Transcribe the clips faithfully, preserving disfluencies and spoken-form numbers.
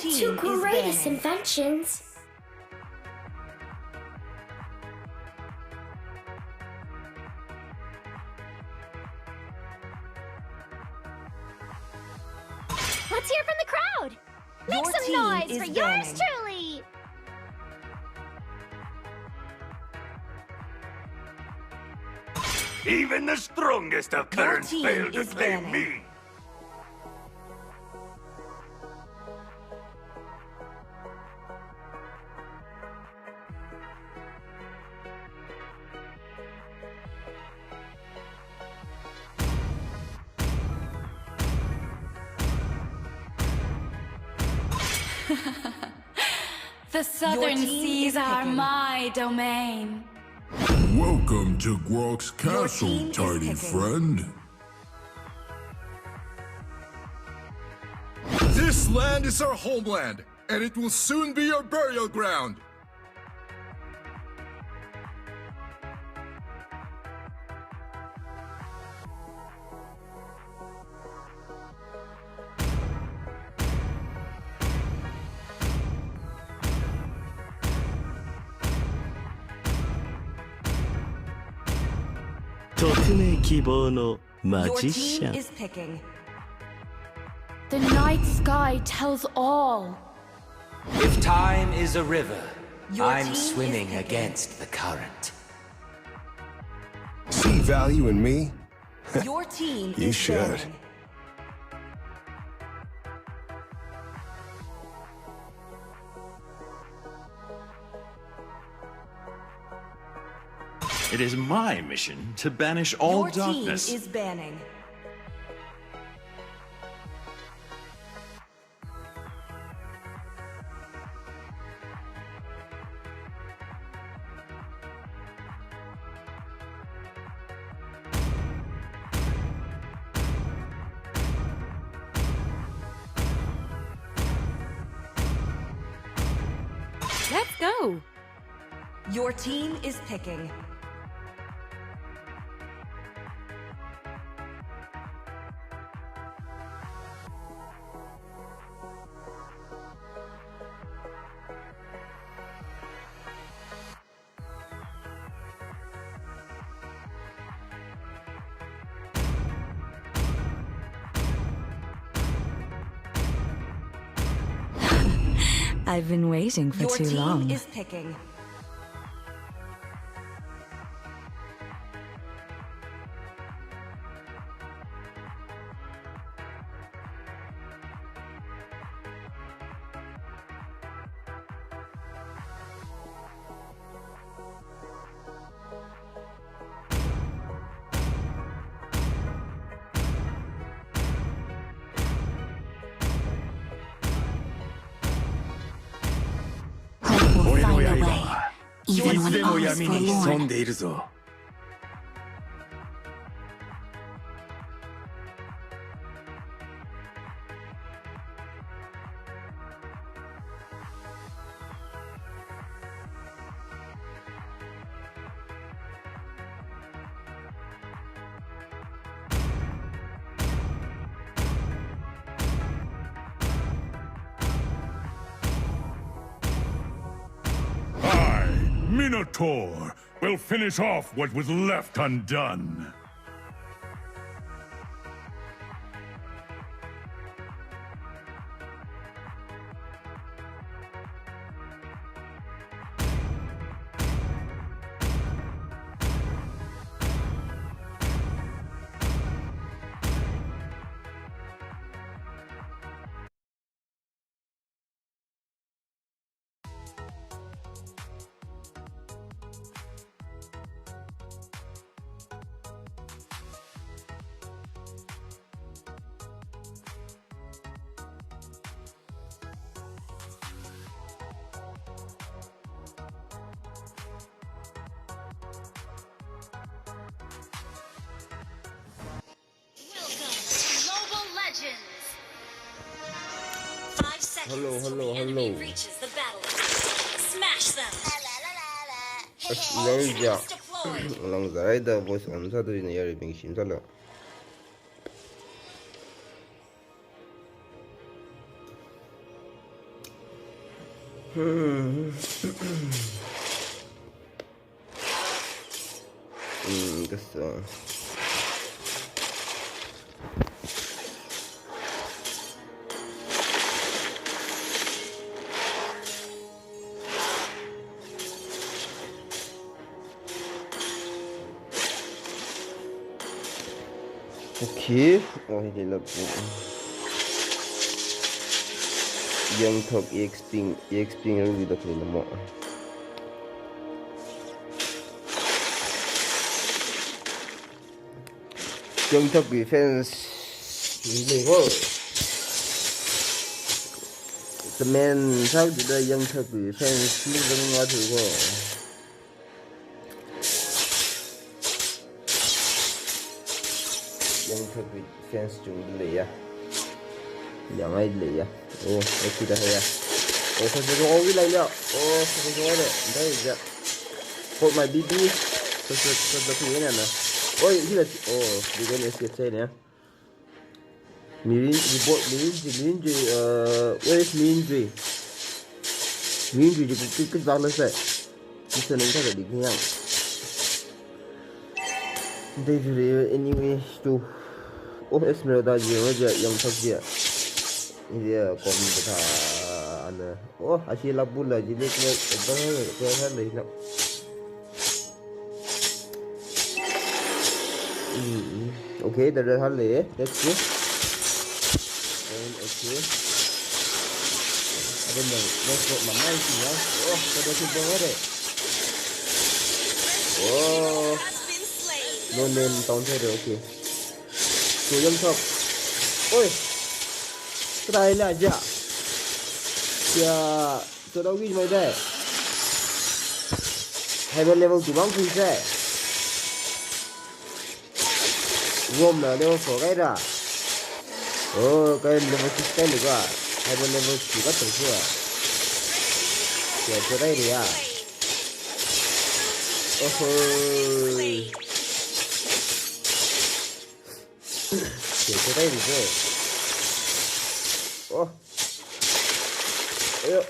Two greatest inventions. Let's hear from the crowd. Make some noise for yours truly. Even the strongest of currents fail to tame me. The southern seas are my domain. Welcome to Grok's castle, tiny friend. This land is our homeland, and it will soon be your burial ground. Your team is picking. The night sky tells all. If time is a river, I'm swimming against the current. See value in me? Your team is picking. You should. It is my mission to banish all darkness. Your team is banning. Let's go! Your team is picking. I've been waiting for too long. Your team is picking. Hope will find a way, even when all is forlorn. I, Minotaur, will finish off what was left undone. Welcome to Mobile Legends! Five seconds till the enemy reaches the battle. Hello, hello, hello. Smash them! Ash, nang ja. Ultimate is deployed! Nang ja, ai da voice on sāda ina yaribing shim sālo. Hmm. Hmm, kasā. Okay. Oh, hili lab. Yangthok E X P, E X P ngarumda khalei namo. Yangthok defense. Hili ho. Temen sāda Yangthok defense. Muk dang ngathu ho. Yangthok defense chungda leiya. Yangngai leiya. Oh, okay da ya. Oh, kasa jong owi lai ya. Oh, kasa jong owi lai. Dai ja. Hold my B B. Kasa, kasa da kuya na. Oi, hila. Oh, di kan escape sai ne. Mirin, report, Mirin ji, Mirin ji, uh, where is Mirin ji? Mirin ji, ji, ji, ji, bang na sai. Ji sa nang ka di yang. Dai ji, anyway, to. Oh, Esmeralda ji, oh, ji, Yangthok ji. Ji, kom ta ana. Oh, ashi la bula ji, le, le, le, le, le, le, le. Mm, mm. Okay, the red hale. Let's go. And okay. I don't know. Let's go. Mama is here. Oh, the best is over there. Oh. No name counter. Okay. So, Yangthok. Oi. Try la ja. Ya. So, da wi mai dai. High level two bang kui sai. Rom na level four kai ra. Oh, kai level six kai lu ka. High level two ka tong sua. Ya, so dai ya. Oho. Ya, so dai ni ko. Oh. Ayo,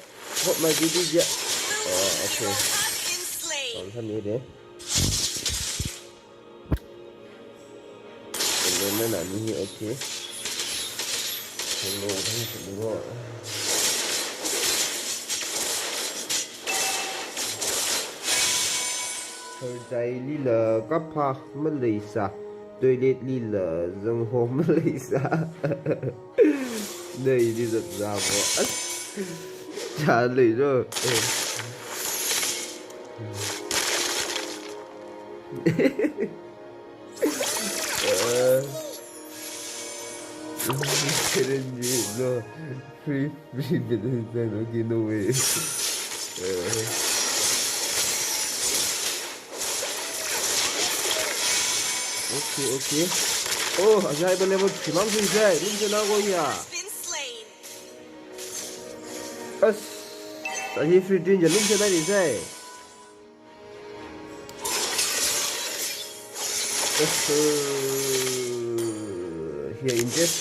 hop mai di di ja. Oh, okay. Tong sa ni de. Hello, na na ni, okay. Hello, hello. Kharchai lila kapha maleisa, toilet lila zangho maleisa. Nei di zat zabo. As. Cha lei lo. Eh. Eh. Karen ji lo. Free, free, okay, no way. Uh, okay, okay. Oh, ajaib level three mang sui sai. Rum se na ko ya. As, ahi free twin ja rum se na ni sai. Oho. Hiya interest.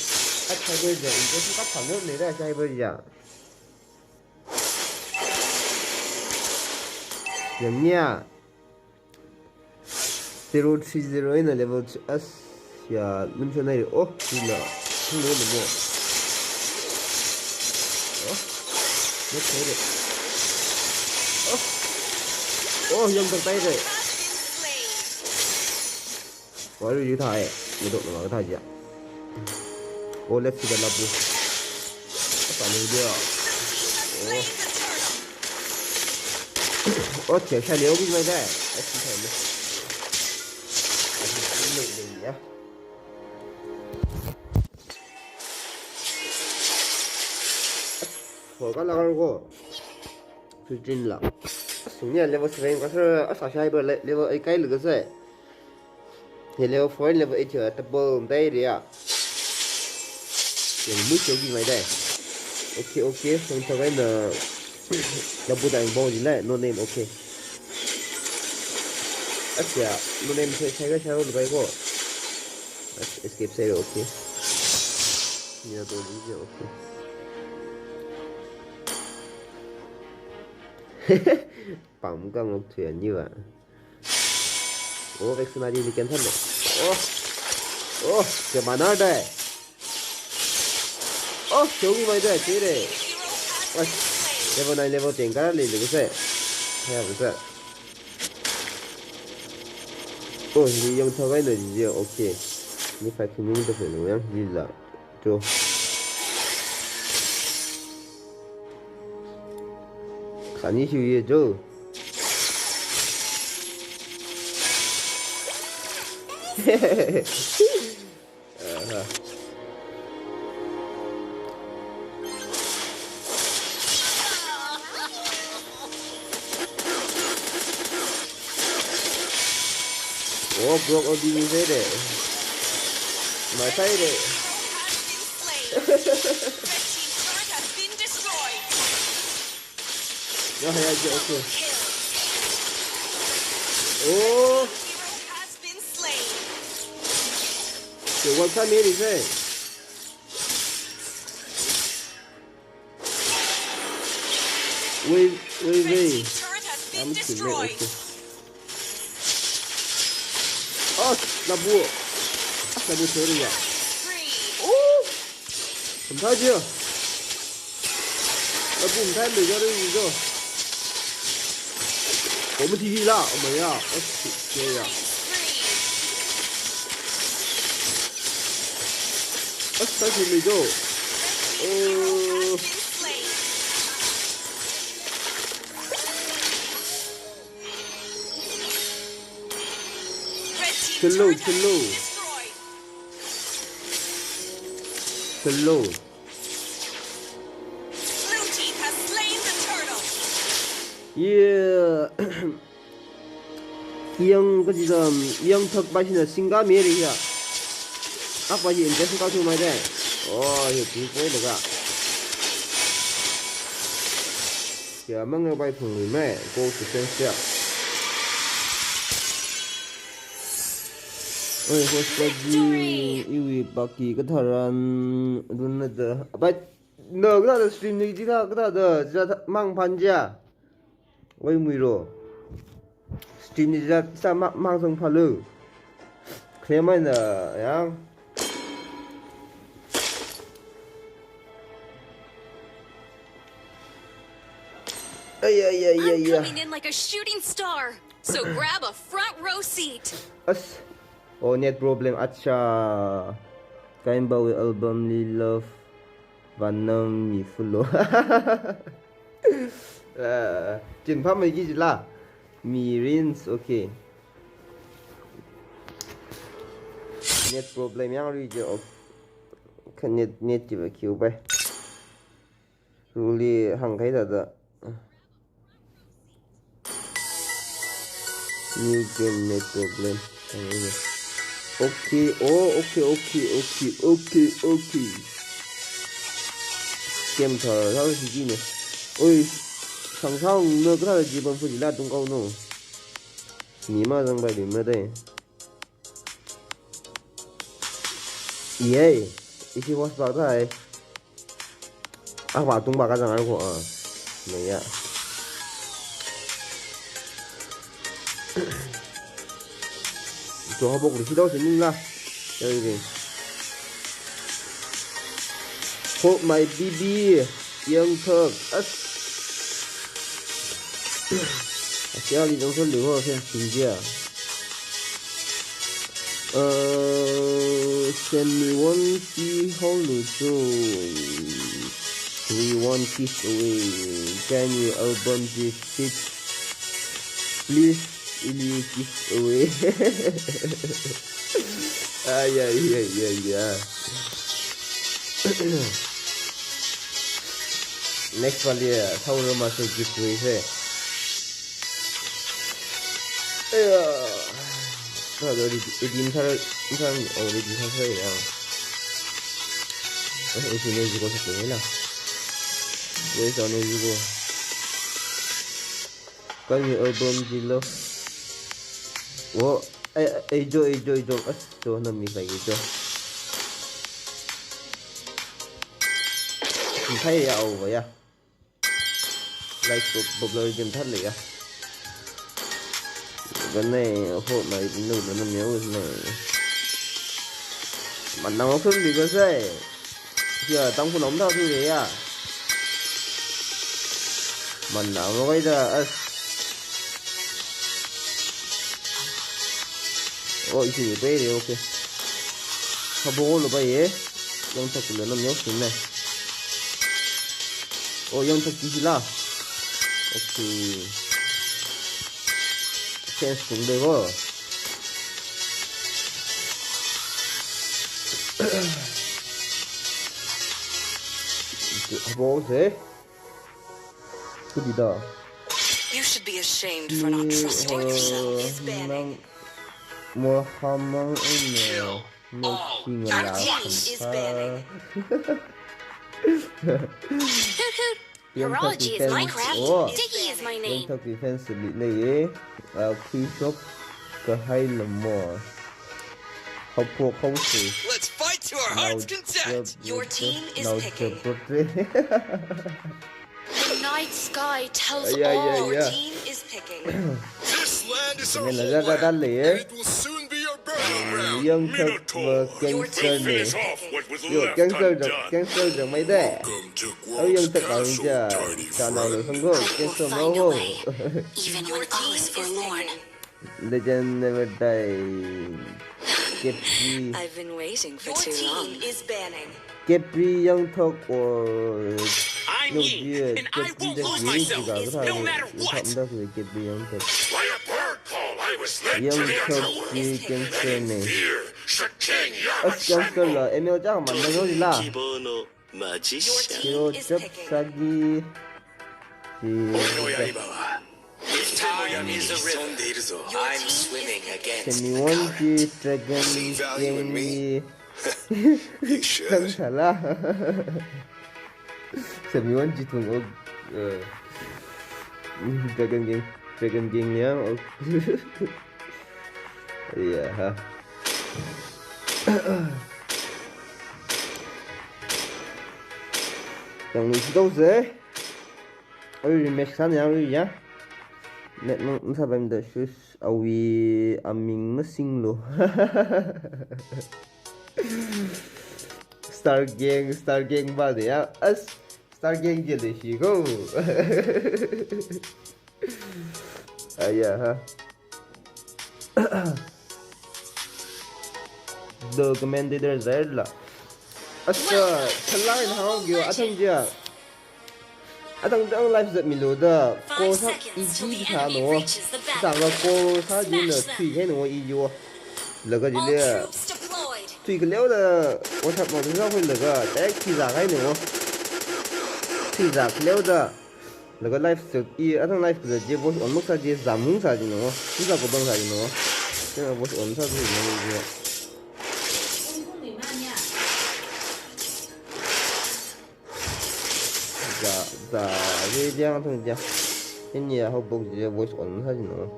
At cyber ja interest ka phang ne da cyber ja. Yangnya. Zero three zero in a level two. As. Ya, nim shana re. Oh, hina. Hina mo. Oh. Let's hit it. Oh. Oh, Yangthok tai re. Why are you tie? You don't know how to tie. Oh, let's see the labu. Apa ni dia? Oh. Oh, tiap kali obi mai dai. Let's see time. Ya. Ko ka lagar ko. Fifteen la. Sungnya level seven ka sir, asa shai ba le-, level eight kai laga sai. Hi level four, level eight ya, double dai ria. Yang mu chogi mai dai. Okay, okay, sang thagai na. Labu dai bong ji lai, no name, okay. Asia, no name sai, sai ga sharo lubai ko. Escape sai, okay. Ni na to ji, okay. Pam kang ok thuya niwa. Oh, vaccine ali ni kenthal lo. Oh. Oh, ke manar dai. Oh, shogi mai dai, chere. Wah, level nine, level ten kar le le se. Ya, bisa. Oh, ni yang thagai na ji, okay. Ni five minute to fe no yang, ji la. Jo. Khani shu ye jo. Aha. Oh, block O D ni sai de. Mai sai de. Ya, ya, ya, okay. Oh. Yo, what time it is, eh? Wait, wait, wait. I'm kidding, okay. Oh, labu. Labu sorry ya. Oh. Mathā jiya. Labu mathā leiya ri jo. Oh, mati la, oh my ya. Oh, okay ya. Oh, thank you, Mijo. Oh. Hello, hello. Hello. Blue team has slain the turtle. Yeah. Yang kaji dam, yang thak pa sina singa meri ya. Apa ji interest ka tu mai dai. Oh, ye tu koi lega. Ya, mang ngai bai phung ni mai, go to sense ya. Oi, host pa ji, iwi baki katharan, run na da. Bai, no, kathāda stream ni ji da, kathāda, ja mang phan ja. Oi, muiro. Stream ni ja, sa ma, mang sang phalu. Clear mai na, yang. Ay, ay, ay, ay, ay. I'm coming in like a shooting star, so grab a front row seat. As, oh, net problem, acha. Kaimba wi album li love, vanam mi fulo. Ah, chin pha mai ki jila. Mi rins, okay. Net problem yang ri je, ok. Ka net, net ji ba kiu bai. Ruli hang kai da da. New game net problem. Okay, oh, okay, okay, okay, okay, okay. Game thar, thar si ji ne. Oi, sang sang na kra ji ban fu ji la tung kau no. Ni ma zang bai lim na dai. Yay, isi was ba dai. Ah, wa tung ba ka zang ko, ah. Naya. Jo ha bok li si do si ning la. Yay, yay. Hold my B B, young thug. As. Asia li jong sol li ho sen sinjia. Uh, send me one key, how to do? Three one keys away. Can you album this shit? Please, will you give away? Ay, ay, ay, ay, ay. Next one, yeah. How do I say give away, hey? Aya. Ka da redeem, redeem thar, thar, oh, redeem thar, thar ya. Oh, isi ne jiko sa ko na. Where's our ne jiko? Kan mi album jilo. Oh, eh, eh, jo, eh, jo, eh, jo. As, jo, nam ni lagi jo. Thai ya, oh, ya. Like pop-, popular game thālei ya. Ganai ho mai nu na na miao is ne. Manang okun di kasai. Ya, tang pun om da tu ya. Manang okai da as. Oh, isi ni pai re, okay. Habo lo pai ye. Yangthak kula nam yok sin ne. Oh, yangthak ki sila. Okay. Chance tung de go. Habo se. Kudi da. You should be ashamed for not trusting yourself. Is banning. Mohamang ene. All your team is banning. Hoot hoot. Horology is my craft. Oh. Diggy is my name. Yangthak defense li lei. Uh, Chris Rock kahai lamo. Hapok hausi. Let's fight to our heart's content. Your team is picking. The night sky tells all. Yeah, yeah, yeah. Your team is picking. This land is our homeland, and it will soon be your burial ground, Minotaur. Your team is picking. Yo, gangster jang, gangster jang mai de. Welcome to Guam's castle, tiny friend. Channel lo sanggo, gangster mau ho. Even when all is forlorn. Legend never die. Capri. I've been waiting for too long. Your team is banning. Capri Yangthak or I need, and I won't lose myself, no matter what. Capri Yangthak. By a bird call, I was led to the underworld. Yangthak ki gangster ne. Fear, Shakang As gangster la, M L chang man na la. Your team is picking. Sagi. If time is a river, I'm swimming against the current. Semiwon ji, Dragon Gang ji. Sang sala. Semiwon ji thung ok. Eh. Dragon Gang, Dragon Gang yang ok. Iya ha. Yang ni sito se. Oi, rematch san yang ri ya. Net nung masa bam da shus awi aming masing lo. Star Gang, Star Gang ba de ya. As Star Gang je le shi go. Aya ha. The commentator Zairla. Asa, thalai na hao gyo, atang jia. Atang tang live zat milo da. Ko sa iji sa no. Sa ga ko sa ji na tui kai no i yo. Laga ji le. Tui ka leo da. What's up, mo? Sa ko laga. Tak ki za kai no. Tui za ka leo da. Laga live sot i, atang live kazat je voice on muk sa je, zam hung sa je no. Hung sa ko bang sa je no. Kena voice on sa je no je. Za, za, je jang thung ja. Ini ya hau bok je voice on sa je no.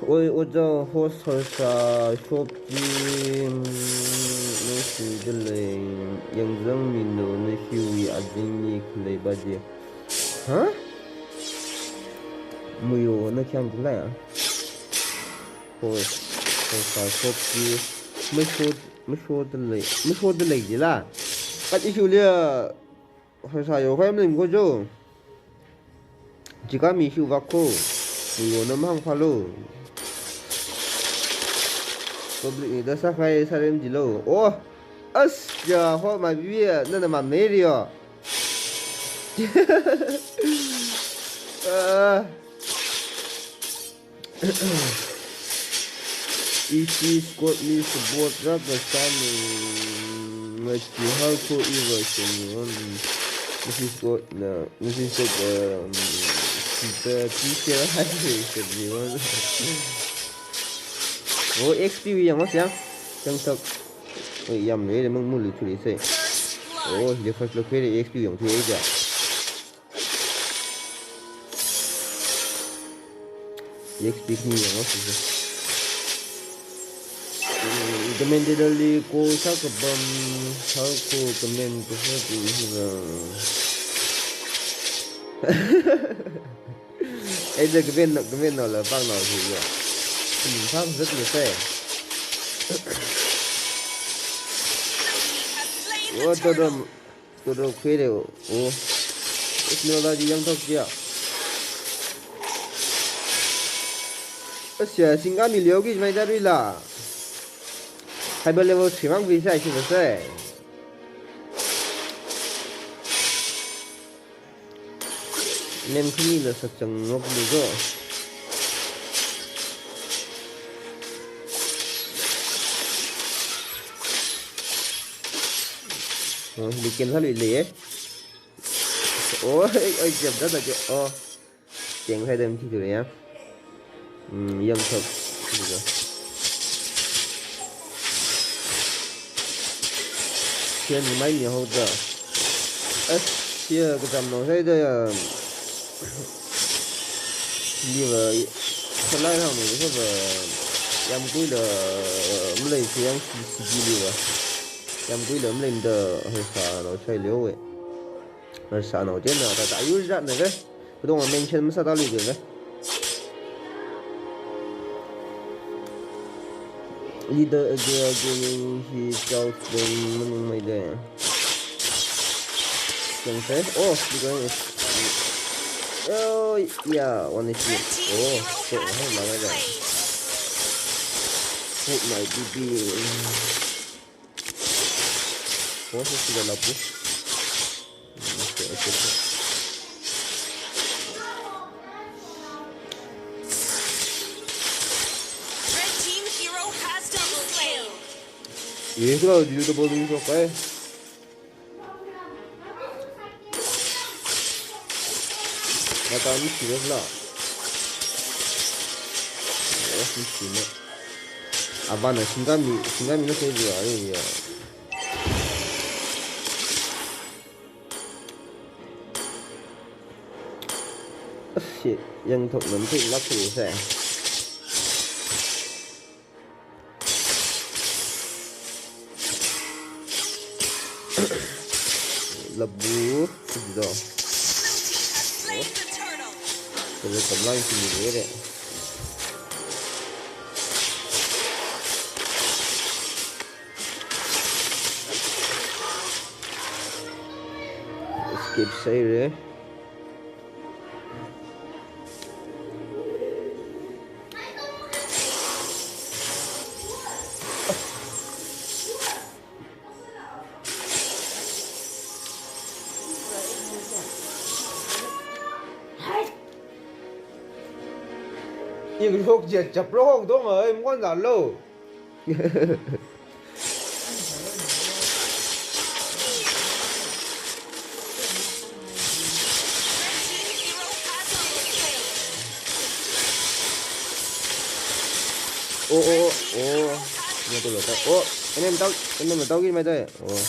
Oi, oja host harsa shop ji, mm, nusi dalei, yangzang mino, nusi wi ading ni khalei ba ji. Ha? Muyo na khyang dalei ya? Host, harsa shop ji, masho, masho dalei, masho dalei ji la. Kat issue liya. Harsa yo khai mling ko jo. Jika mi shu vak ko. Muyo na mahang phalo. Public ni da sa khai sa rem ji lo. Oh. As ja ho ma bi ya na na ma me ri yo. Ah. Isi squad ni support rākasāna, ngachi hardcore iva semiwon. Isi squad na, isi squad, um, sita T C R hai semiwon. Oh, X P yang mas yang. Yang tak. Oh, yam ni, mang mulu tuli sai. Oh, dia first look kiri X P yang tu aja. Next pick ni yang masih. Commentator li ko sākapam, hardcore comment ko sākapam. Ai, da kaben, kaben no la pang no si ya. Kum pang zat ni sai. Wo, to do, to do khui le, o. Is no la di yang thok ya. Asia, Singami liu ki mai da rui la. Hyper level three mang bi sai si ba sai. Mem khani la sakchang ngok lu go. Oh, bikin hal ile. Oh, ai, ai, jab da da jo. Oh. Cheng khai dem thi tu ya. Hmm, yang thak. Sian mai ni ho da. Eh, sia kacham no sai da ya. Liva, salai hang ni sa ba. Yam kui la, mlai siang si, si liva. Yam kui la, mlai da, sa no chai liu we. Sa no chen na, ta, ta, yu jat na ve. Kudong mention masa ta lui de ve. Leader again, again, he tells them, mani mai de. Yang sai, oh, leader. Oh, yeah, one is here. Oh, so, oh, my God. Oh, my B B. Oh, so, so, labu. Okay, okay, okay. Red team hero has been slain. Ye kira di tu bolu so kai. Mata mi serious la. Oh, mi serious. Abana Singami, Singami no se dia, ya. Shit, yang thok nam thik lak thik sai. Labu, do. Kala tamlai sini dere. Skip sai re. Ing lok jet chap lok dong ai, mkon da lo. Oh, oh, oh, oh. Ini tu lo. Oh, ini mental, ini mental gini mai tadi. Oh.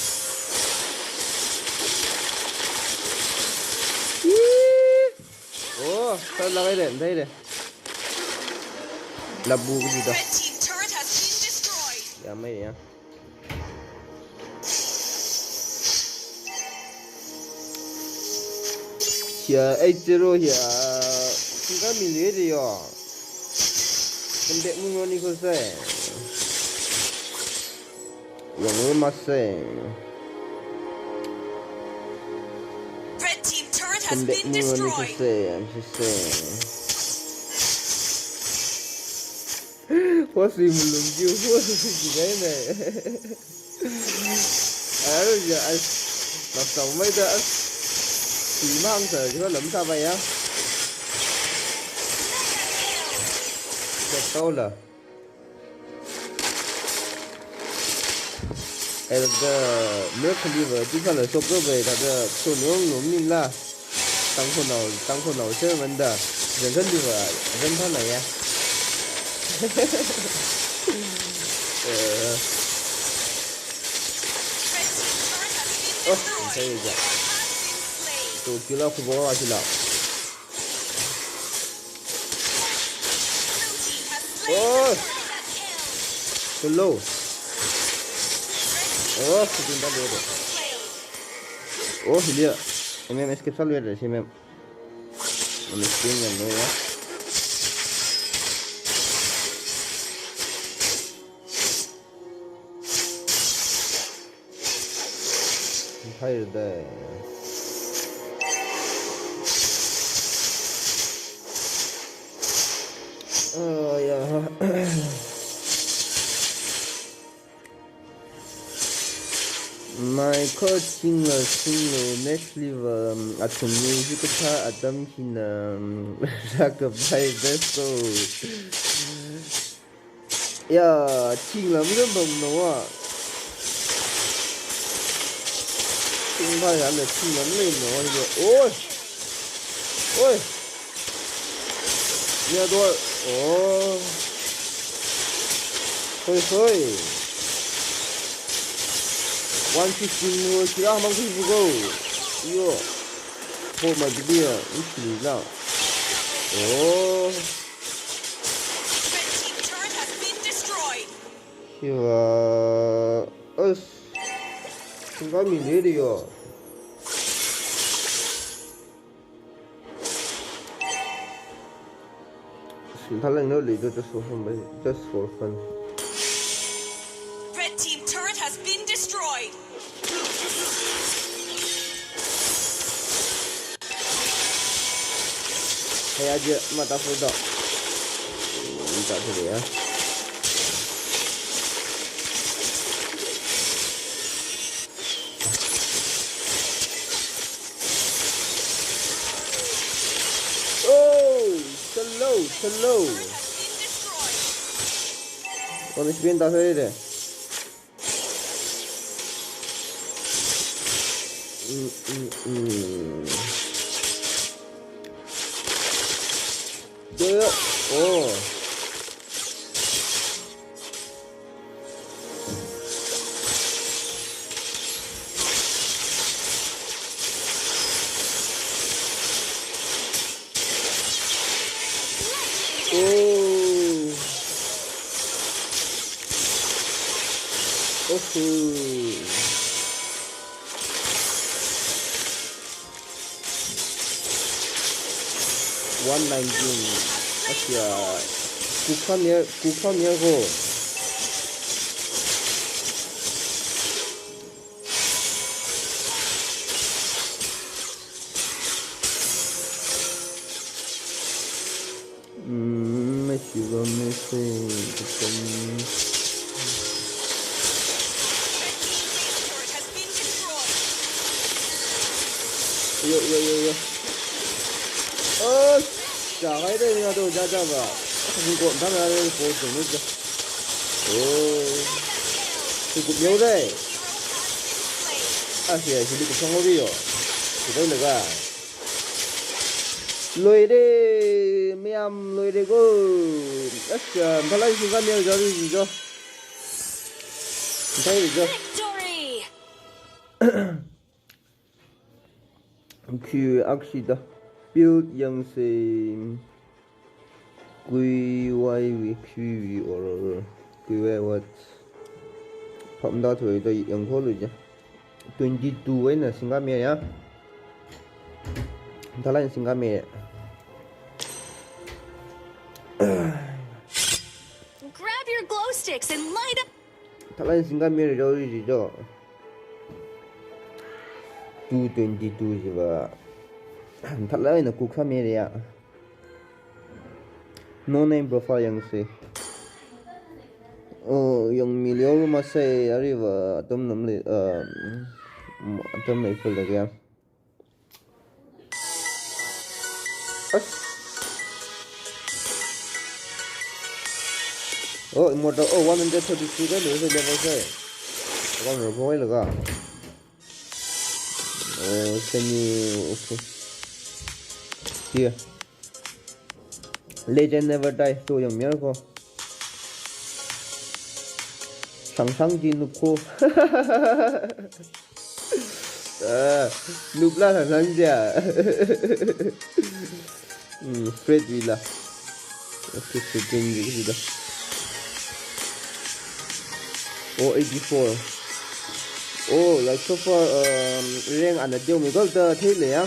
Ih. Oh, sar lagai de, dai de. Labu gitu. Red team turret has been destroyed. Ya, mai ya. Ya, eight zero ya. Singami le de yo. Kembek mung ni ko sai. Yang masih. Red team turret has been destroyed. Kembek mung ni ko sai, I'm just saying. Wasi mulung ju, wasi ji gai me. Aru ya as, mas tau mai da as. Simang sa, jua lam sa ba ya. Jatau la. Ai, da, me khali va, di khala shop ro va, da, da, so nyong nyong min la. Tangkhul nao, Tangkhul nao se man da. Zan zan di va, zan tha na ya. Eh. Oh, sai ja. To kila khu bo a sila. Oh! Hello! Oh, shooting ta lere. Oh, hiliya. M M escape sālere, si M M. Ana screen ya no ya. Hai dai. Oh ya. My God, singlo, singlo, next level, um, athumli hikathā atam hina, um, rākapai best so. Ya, chinglam lam bang no wa. Chingpa ya le chinglam le no wa. Oi. Oi. Ya dor. Oh. Hoi, hoi. One fifteen mo kira mang kui bugo. Yo. Oh my dear, ichili la. Oh. Red team turret has been destroyed. Hiva, as, singkami le de yo. Singthalang no le do just for fun, just for fun. Red team turret has been destroyed. Hai aja mata full dot. Mata full ya. Oh, slow, slow. One screen ta hai de. Mm, mm, mm. Doi, oh. Oh. Oh. One nineteen. Asia. Kukha nia, kukha nia ko. Mm, mesiva mesi, kutam. Yo, yo, yo, yo. Oh, ja, hai de, ya do, ja, ja ba. Ni ko, dam ya de, ko, tu, ni ja. Oh. Ni ko, yo de. Ah, si, si, ni ko, sang, yo. Ko, tu, ni ka. Loire, mayam loire ko. Acha, thalai singkami jari jo. Thalai jo. Victory! Khi akshida. Build yang se. Kui wai wi, kui wi or kui wai wat. Phamda thoi da yang ko lu ja. Twenty-two eina singkami ya. Thalai singkami. Grab your glow sticks and light up. Thalai singkami ri ri jo. Two twenty-two jiva. Thalai na kukkami ya. No name profile yang se. Oh, yang milion masai ariva atam namli, uh, atam mai full lagi ya. As. Oh, immortal. Oh, one hundred thirty-three ka level, level se. One level laga. Oh, semi, okay. Here. Legend never die. To yang mir ko. Sang sang ji nup ko. Ah, nup la sang sang ja. Hmm, Fred Villa. Okay, Fred Villa. Oh, eighty-four. Oh, like so far, um, rank ana deo mi gol ta thei le ya.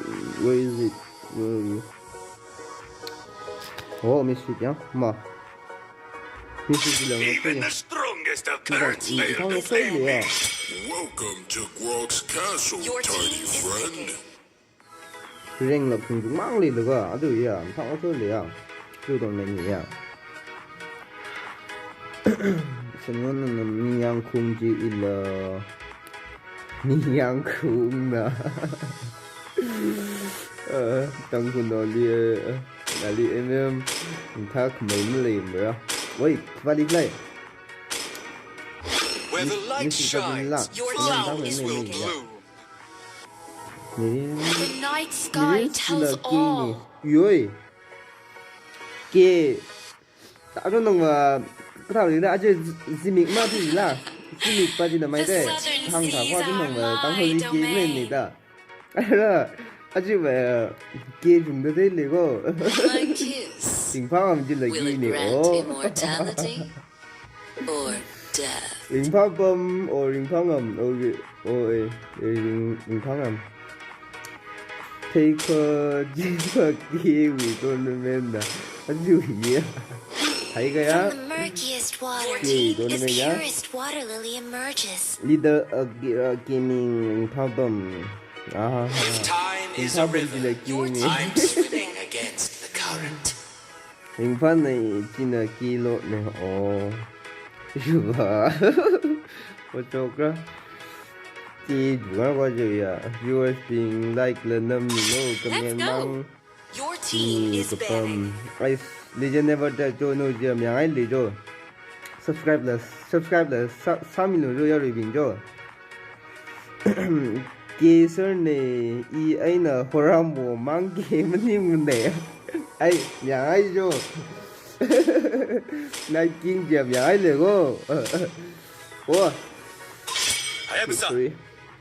where is it? Where are you? Oh, misfit ya, ma. Misfit bilang. Even the strongest of currents fail to save me. Welcome to Grog's Castle, tiny friend. Ring la phung mang li laga, adu ya, thang so le ya. Chu dong le ni ya. Sengon na mi yang khung ji ila. Mi yang khung na. Eh, tang khun no li, eh, na li M M. Thak mai malai mara. Wait, vali play. The light shines, your town is will bloom. The night sky tells all. Yoi. Ke. Aro nang wa kata ri da aje zimik ma ti la. Zimik pa ji na mai de. Hang ta kwa ji nang wa tang ho ri ke men ni da. Ara aje wa ke jung da de le go. Sing pa am ji la ki ni o. Ringphapam or ringphangam or or eh, eh, ring ringphangam. Take a jinga kiwi tournament na. Aji ya. Hai kaya. From the murkiest water, Kiwi tournament ya. Purest water lily emerges. Leader a, a gaming ringphapam. Ah. If time is a Ringphapam ji la river, your ki ni. Time swimming against the current. Ringphang nei china kilo ne o. Shuba. Ochokra. Ki juga kwa jo ya. Viewers being like le nam ni lo comment mang. Your team is banning. Ai, legend never die jo no je myang ai le jo. Subscribe le, subscribe le, sa, sa mi lo jo ya ri bing jo. Ke sir ne i aina horam bo mang ke mani mun ne. Ai, ya ai jo. Night King jam ya ai le go. Oh, I am Sa. Sorry.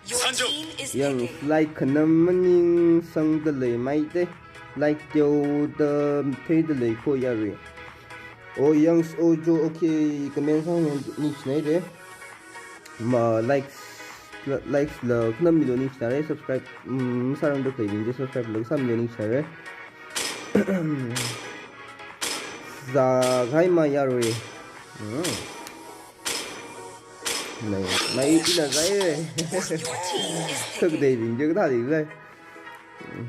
Your team is Yang picking. Like khanam maning sang da lei mai te. Like teo da thei da lei ko ya ri. Oh, yang s- oh jo, okay, comment sang yang ni chinai de. Ma likes, likes la khanam mi lo ni chinai re, subscribe mm sarang da kai ni de, subscribe la sa mi lo ni chinai re. Za gai ma ya ri. Hmm. Mai mai ina gai re. Your team is Thak picking. dei bing je ka tha dei lai.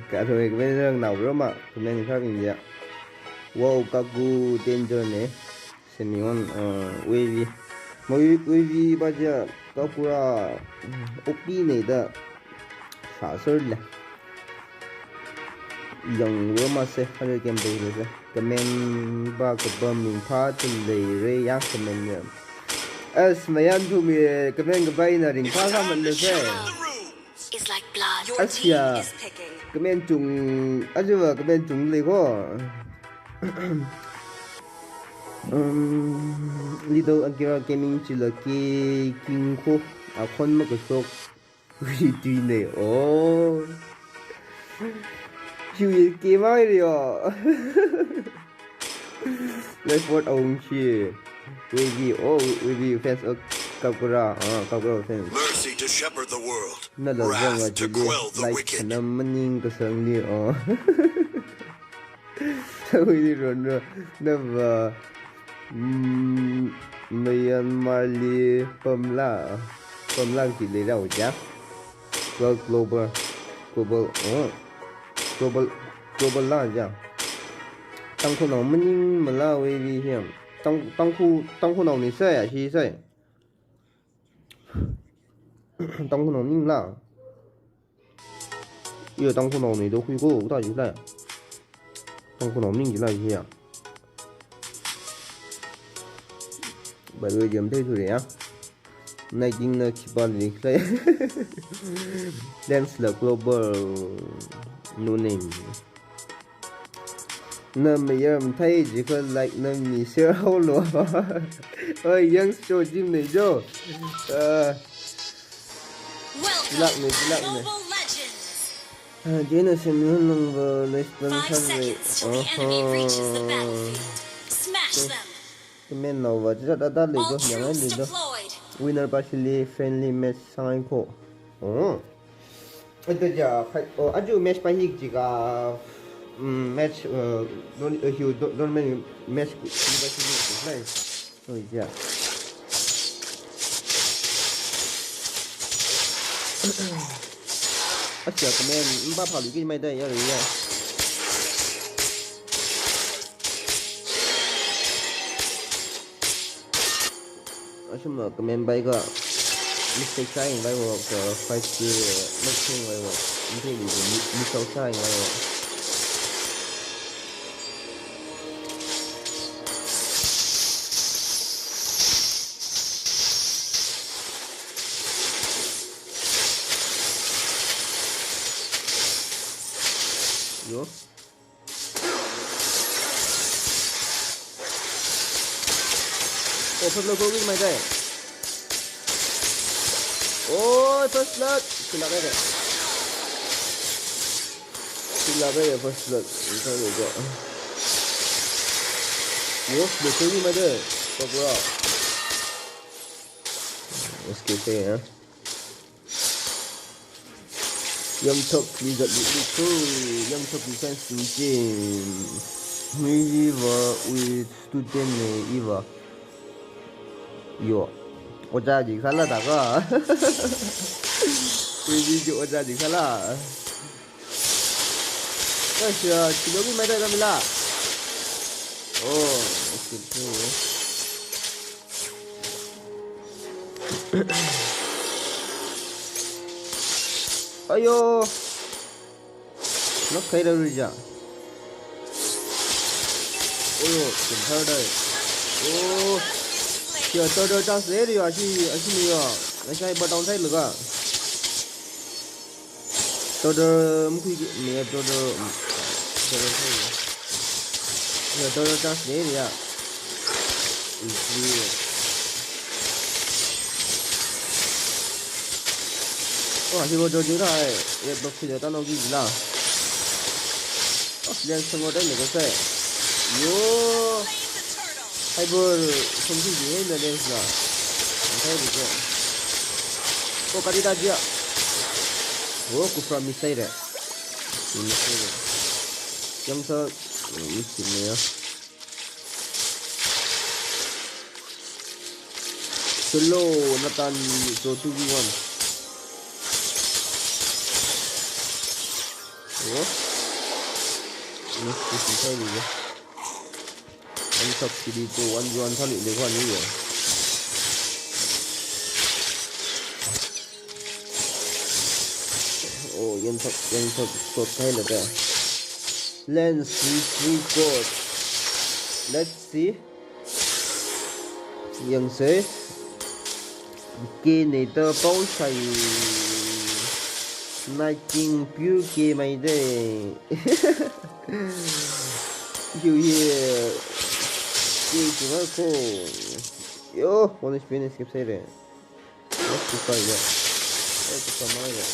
Ka thoi ka ben rang nau ro ma, ka men kha bing je. Wow, ka gu danger ne. Semion uh wavy. Ma wavy ba je ka kura opi ne da. Sa sir le. Yang ro ma se, hare kem dei le se. Comment ba ka ba ming pha tin dei re yang comment ya. As mayan thu mi comment ka bai na ring pha sa man le se. It's like blood. Your As team ya. Is picking. Comment chung, ajuwa comment chung le ko. Um, Little Akira Gaming chila ke king ko akon ma ka shok. Ui tui ne o. Ui ke mai ri o. Left word ong chi. Wavy, oh, wavy fans of Kakura, ah, Kakura fans. Mercy to shepherd the world. Na la zang a Wrath to jile, quell the like wicked. Khanam maning ka sang ni o. Sawi ni ron ro, na va, mm, Myanmar li pamla, pamla ki le rau ja. Well, global, global, oh, global, global la ja. Tangkhul nao maning mala wavy hiam. Tang, Tangkhul, Tangkhul nao ni sai a, hi sai. Tangkhul nao ning la. Iyo, Tangkhul nao ni do hui ko, ta ji la. Tangkhul nao ning ji la ji ya. By the way, jam thei sure ya. Na king na khipa ni la. Thanks la global no name. Na mayam thai ji ko like na mi share ho lo. Oi, yang show jim ne jo. Uh, Welcome Luck me, to luck me. Mobile Legends. Ah, jena sem yun nang ba less than Five hundred. Seconds till the enemy reaches the battlefield. Smash them. Comment nao ba jat ada le go All yang ai troops le do. Deployed. Winner partially friendly match sangai ko. Oh. Ito ja khai, oh, aju match pa hik ji ka, mm, match, uh, don, uh, hiu don, don men match ku, ku ba si ni ku lai. Oh, ja. Asia comment mba pha lu ki mai da ya ri ya. Ashum la comment bai ka mistake sai ngai wo ka five K mistake ngai wo. Mistake ni mistake sai ngai wo. Yo. Oh, first blood, go win my guy. Oh, first blood. Kila guy. Kila guy, first blood. Ini kan juga. Yo, betul ni mana? Kau pura. Let's get there, ya. Yangthok, please, that would be cool. Yangthok, you can switch in. Maybe with student ne iva. Yo. Oja ji sala da ka. Maybe ji oja ji sala. Kasha, kilogi mai da mila. Oh, okay, okay. Ayo. Nok khaira rija. Oyo, kin thar dai. Oh. Kia thar dai chance le ri ashi, ashi ni ya. Ashi ai ba down side laga. Thar dai mkui ki, me thar dai, thar dai side. Kia thar dai chance le ri ya. Easy. Oh, ashi ba thar dai hai. Ye block ki jata no ki jila. Oh, Lens sangwa dai ne ko sai. Yo. Hai bor, song ki ji hai na Lens na. Hai bor. Oh, kati ta jia. Oh, Kufra miss sai re. Miss sai re. Yangthok, miss ne ya. Slow, Nathan, so two v one. Oh. Ini sisi saya juga. Yangthok sidi tu one v one thali le kwan ni ya. Oh, Yangthok, Yangthok, shot khai le ta. Lens, three, three, four. Let's see. Yangse. K ne ta pao sai. Night King pure K mai de. You here. K cuma ko. Yo, one H P ne skip sai re. Oh, Kufra ya. Oh, Kufra mai ya.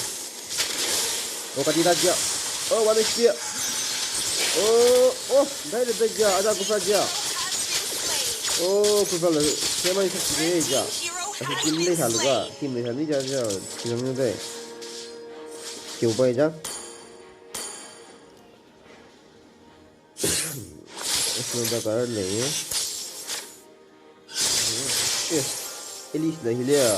Oh, kati ta jia. Oh, one H P ya. Oh, oh, dai de jia, ada Kufra jia. Oh, Kufra la, siapa yang sakit ni jia? Aku tim le salu ka, tim le salu jia jia, tim le dai. Kyo pai jia. Snow da kar le. Eh, Elise da hilia.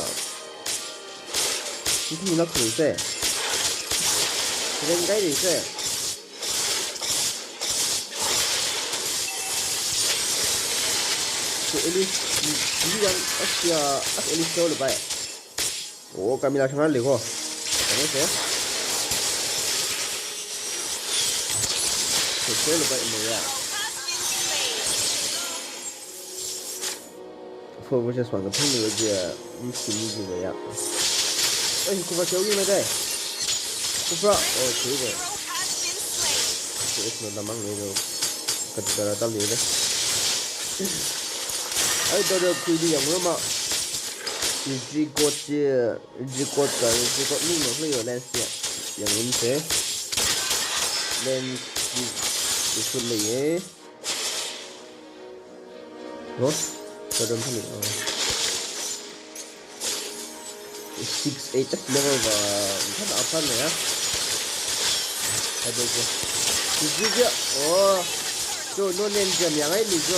Sisi nak le se. Ren kai le se. So Elise, ni yang asia, as Elise kau le pai. Oh, Camilla shang le ko. Kamu se. So, se le pai mo ya. Four versus one ka phung ni jia, mesti ni jia ya. Eh, Kufra siau ni mai dai. Kufra, oh, tu dai. So, it's not among ni lo. Kati kara tam ni dai. Ai, dada kui di yang rumah. Iji kot jia, iji kot ka, iji kot ni no, yo Lens ya. Yang ini se. Lens di, di kun le ye. Oh, kadang kali. Oh. Six eight level ba, kan apa ni ya? Ada je. Tujuh je. Oh. So, no name jam yang ai ni jo.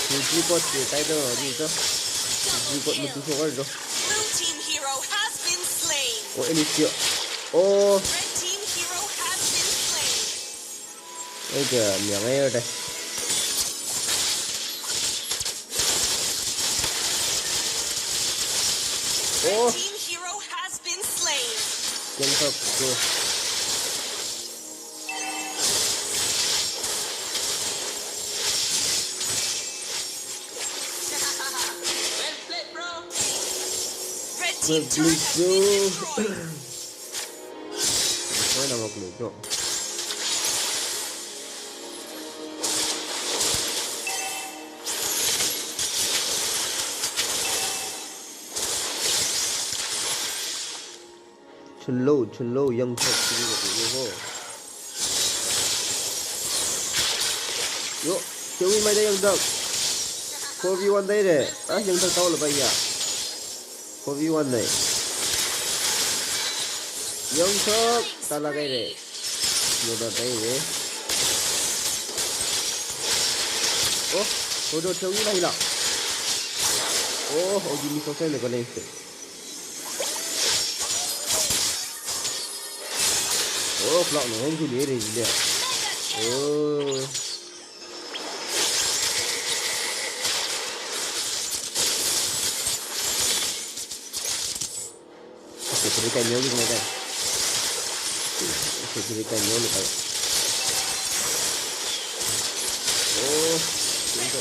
Tujuh kot je, tai do ni jo. Tujuh kot mutu so kar jo. Blue team hero has been slain. Oh, ini sio. Oh. Red team hero has been slain. Ai, kya, myang ai de. Oh. Red team hero has been slain. Kentok, go. Well played, bro. Red team turret has been destroyed. Mana mau keluar? Chunlo, chunlo, yangthak, chunlo, chunlo ho. Yo, Chewi maida yangthak. Four v one daire. Ah, yangthak tao la ba ya. Four v one dai. Yangthak, tala kaire. Yo da daire. Oh, kodo Chewi la hila. Oh, ogi mi sosai le kale. Oh, clock no hong tu le re le. Oh. Oke, jadi kan nyoli kena kan. Oke, jadi kan nyoli kan. Oh, pintu.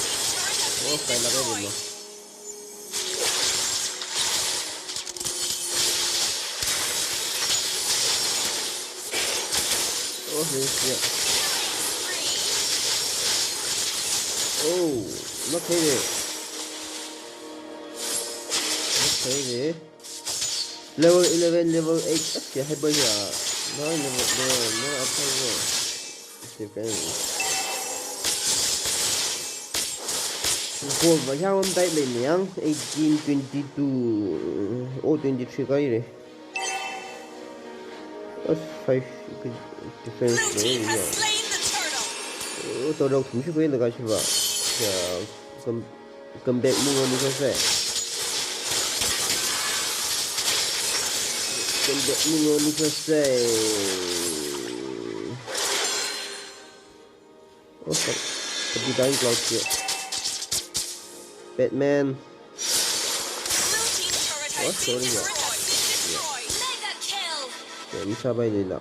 Oh, kayak lagi belum. Oh, yes, yeah. Oh, not heavy. Not heavy. Level eleven, level eight. Okay, high boy ya. No, level, no, no, apa ya? Oke, kan. Gold ba yang type le yang eighteen, twenty-two, oh, twenty-three kali le. As five difference le ya. Oh, to dok thum shi kwe le ka shi ba. Ya, come, come back mu ngoni ka se. Come back mu ngoni ka se. Oh, sorry. Tapi dying cloud here. Batman. Oh, sorry ya. Ya, ini sabai lila.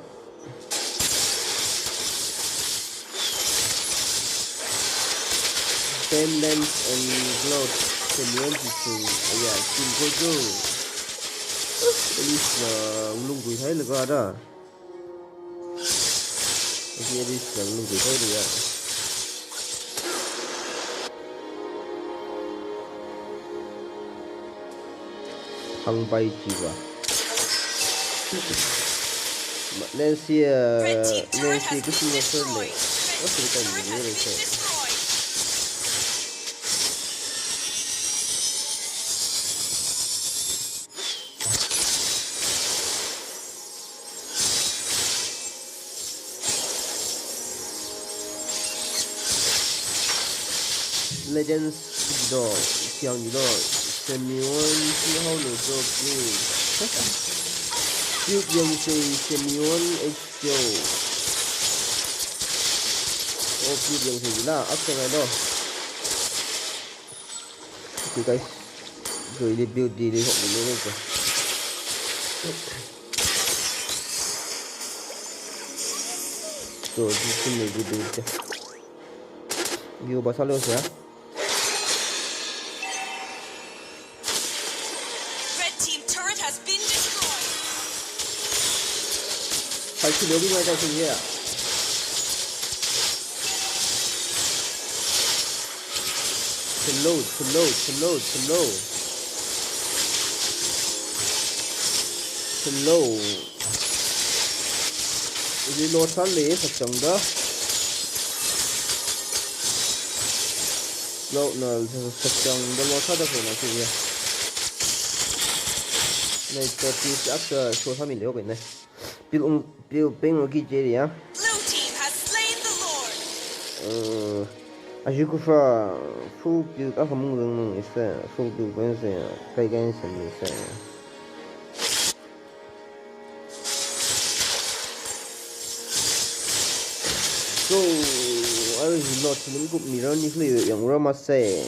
Ten lamps and cloud. Semyon tisu. Ya, sim kojo. Ini sa ulung kui hai lega ada. Oke, ini sa ulung kui hai lega. Hangpai chiva. Nancy, uh, Nancy, kusi na sir le. What's the time you really say? Legends do, siang do, Semyon, si how lo do, please. Cute yang si Semyon, H Q. Oh, cute yang si la, apa yang ada? Okay, guys. So, ini build di, di, di, di, di. So, this is my good build. Yo, basa lo siya. Red team turret has been destroyed. Fight to the wing right there. Chunlo, chunlo, chunlo, chunlo. Chunlo. Reload sāli, sakchangda. Lo, na, sakchangda lo sāda kho na si ya. Na, thirty akha show sāmilo kho na. Pil ung, pil peng ung ki cheri ya. Blue team has slain the Lord. Uh, aji kufa full build akha mung rung mung isa, full build peng isa, kai kai isa isa. So, I will not lim kup mirror ni kli yang ura ma se.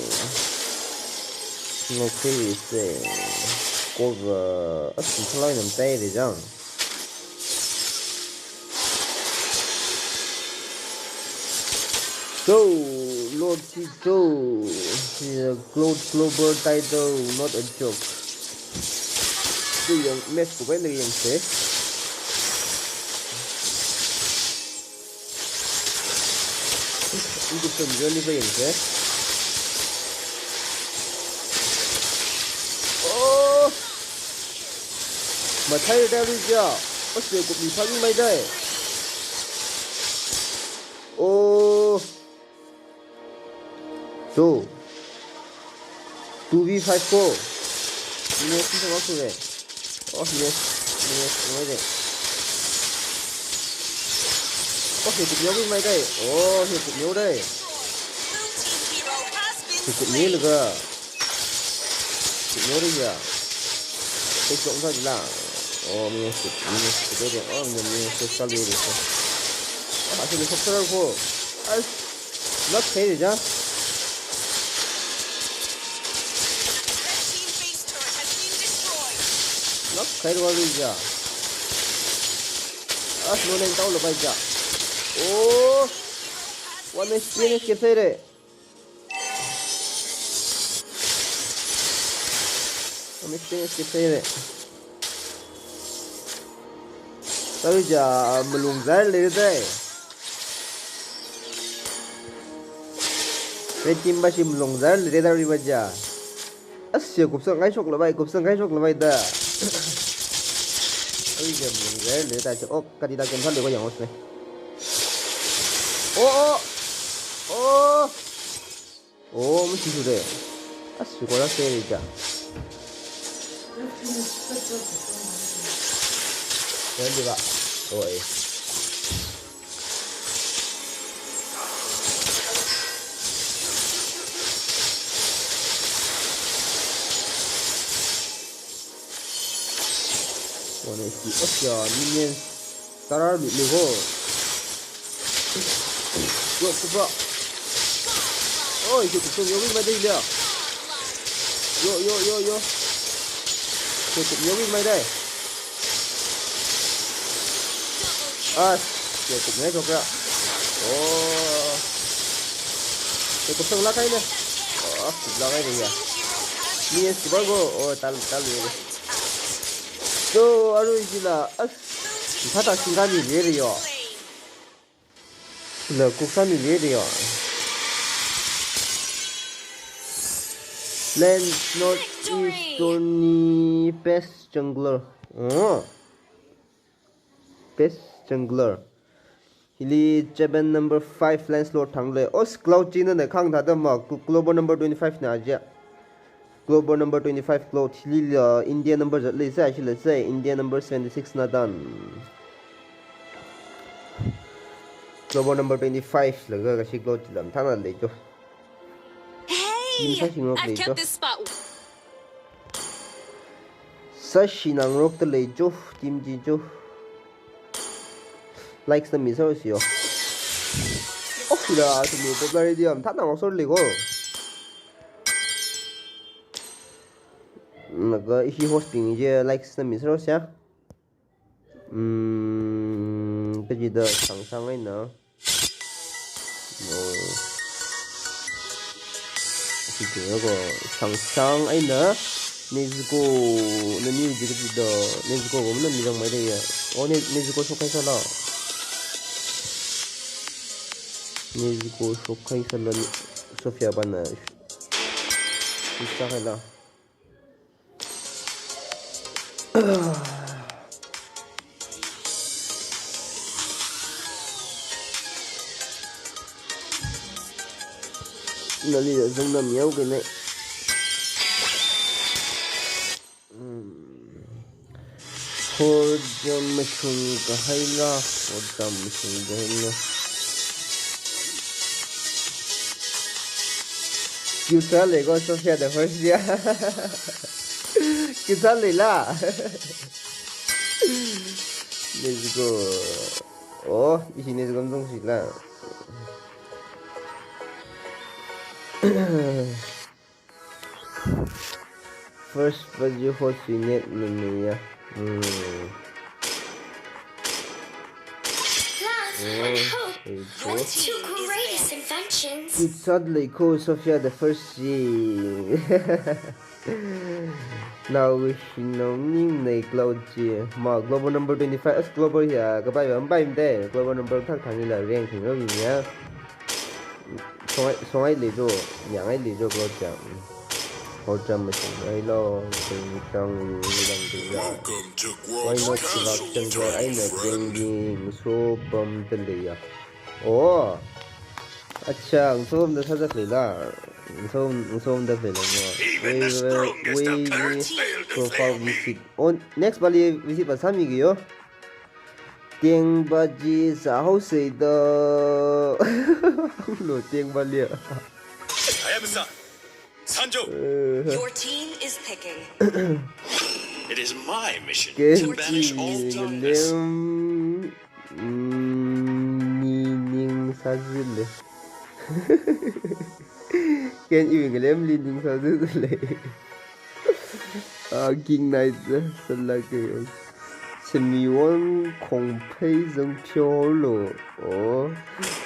Ngo kli se. Ko va asin thalai nam tai de jang. So, Lord Tito, the Cloud Clover title, not a joke. So, yang match ko bai lagi yang se. Ini tu journey ko yang se. Oh, mathai dari ja. Ase kupmi phāmimai dai. Oh. Two. Two V five four. Minus ni sama kure. Oh, minus. Minus, minus. Oh, hi kupmiomimai dai. Oh, hi kupmio dai. Hi kupmilaga. Kupmiora ya. Hi kupmiora la. Oh, minus, minus, minus. Oh, minus, minus, minus. Ah, hi kupmiora ko. Ai. Lak khai ja. Lak khai wa ja. Ah, no neng tau lo bai ja. Oh. One H P ne skip sai re. One H P ne skip sai re. Tau ja malung zar le dai. Red team ba shi malung zar le dai ri ba ja. Ase kupsang ngai shok la bai, kupsang ngai shok la bai da. Ai ja malung zar le dai. Oh, kati da ken thal le ko yang os ne. Oh, oh. Oh. Oh, mesti sudah. As, sekolah saya aja. Jangan lupa. Oh, eh. One H P. Oh, ya, minion. Tara ni, ni ho. Yo, kupra. Oh, isi kupra yo, win mai dai ya. Yo, yo, yo, yo. Yo, kupra yo, win mai dai. Ah, yo, kupra yo, kupra. Oh. Yo, kupra la kai ne. Oh, kupra la kai ne ya. Ni es kupra go. Oh, tal, tal ye. So, aru isi la, as, thāda singkami le yo. La kuksa ni le yo. Lance North East Tony Best Jungler. Oh. Best Jungler. Hili Japan number five Lancelot thang le. Os Cloud China ne khang thāda ma Glo-, Global number twenty-five na ja. Global number twenty-five Cloud hili la India number zat le sa shi le sa India number seventy-six na dan. Global number twenty-five laga kashi Cloud lam thana le jo. Team sa Hey, shingrok I've le jo. kept this spot. Sa shinangrok ta le jo, team ji jo. Likes na mi sa si yo. Oh, la, tu mi popular radio am thana ngok sor le go. Naga ishi hosting je likes na mi sa ya. Hmm, kaji da sang sang ai na. No. Sijinga ko sang sang ai na. Nezuko, nani ji kaji da. Nezuko ko mana mi rang mai da ya. Oh, ne, Nezuko shokai sala. Nezuko shokai sala ni. Sophia bana. Isa kai la. Nali zung nam yau ke ne. Hmm. Hordam machung kahai la, hordam machung kahai la. Kyu sa le ko Sophia the first ya. Kyu sa le la. Let's go. Oh, ishi ne zung zung si la. First baju ho si net nani ya. Hmm. Love and Oh, hope there you go. were two greatest inventions. Kitsat lei ko Sophia the first si. Now we know ning nei Cloud ji. Ma global number twenty-five as global ya. Kapai bam pai mte. Global number thak thang ila rank thing ro ya. Songai, songai le jo. Nyangai le jo Cloud ja. Hoja machine ai lo, ting chang yu lang ting ya. Welcome to Why Guam not Casual Sebastian Boy? Ai Training na ting Friend. Ding so pam te le ya. Oh. Acha, ngsom da sa da le la. Ngsom, ngsom da le la mo. Even the Wei, strongest wei, of wei, terrorists fail to profile fail me. Visit. On next bali visit pa sami ki yo. Tieng ba ji sa hao sei da. Lo tieng ba lia. I am a son. Sanjo. Eh. Your team is picking. It is my mission Ken to banish all i darkness. Ngalem, mm, ni ning sa zile. Ken i ngalem li ning sa zile. Ah, King Knight, eh, salake. Simeon Kongpei zang pyo lo. Oh,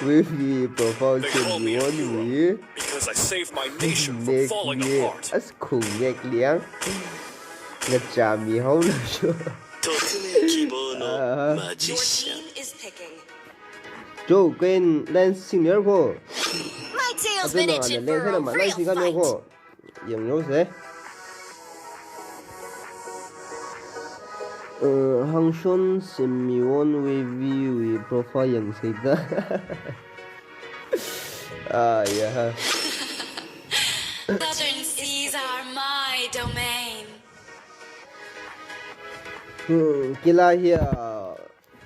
with the profile They call me a Simeon hero we. Because I saved my nation from Nek falling ye apart. As kung nek liang. Ngachami hao lo sho. Ah. Your team is picking. Jo, Gwen Lance senior ko. My tail's been Aduna itching ana for Lance a na ma Lance real senior fight. Ko. Yang yo se. Eh, Hangshon Simeon Wavy wi profile yang se da. Ah, ya. Southern seas are my domain. Hmm, kila hiya.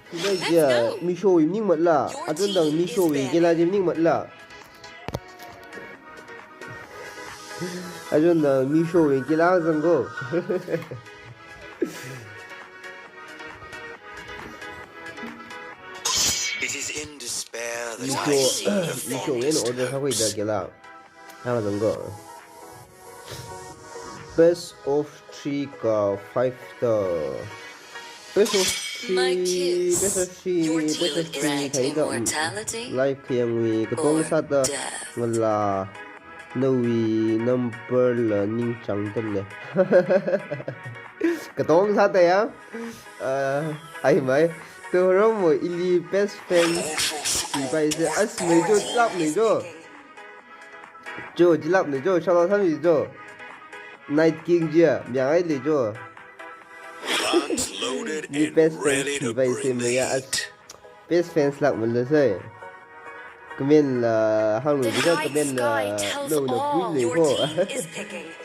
Kila hiya, Misho wi ning matla. Your team is banning. Adun dang Misho wi kila jim ning matla. Adun dang Misho wi kila zang ko. It is in despair that Misho, I seek the Misho wi forest order ha hui da house. Kila. Hang zang ko. Best of three ka five star. Best of three, best of three, best of three, thai da, mm, live khayang wi, katong sāda, ngala, nawui number la ningchāng da le. Katong sāda ya. Ah, ai mai. To ro mo ili best friend. Ipai se as mai jo, love mai jo. Jo, jilap ne jo, shout out sami jo. Night King jia, myang ai le jo. Guns loaded and ready to bring the heat. Ni best friends bai se maya as best friends lak mala sai. Comment la hang lu jika comment la no na pui le ko.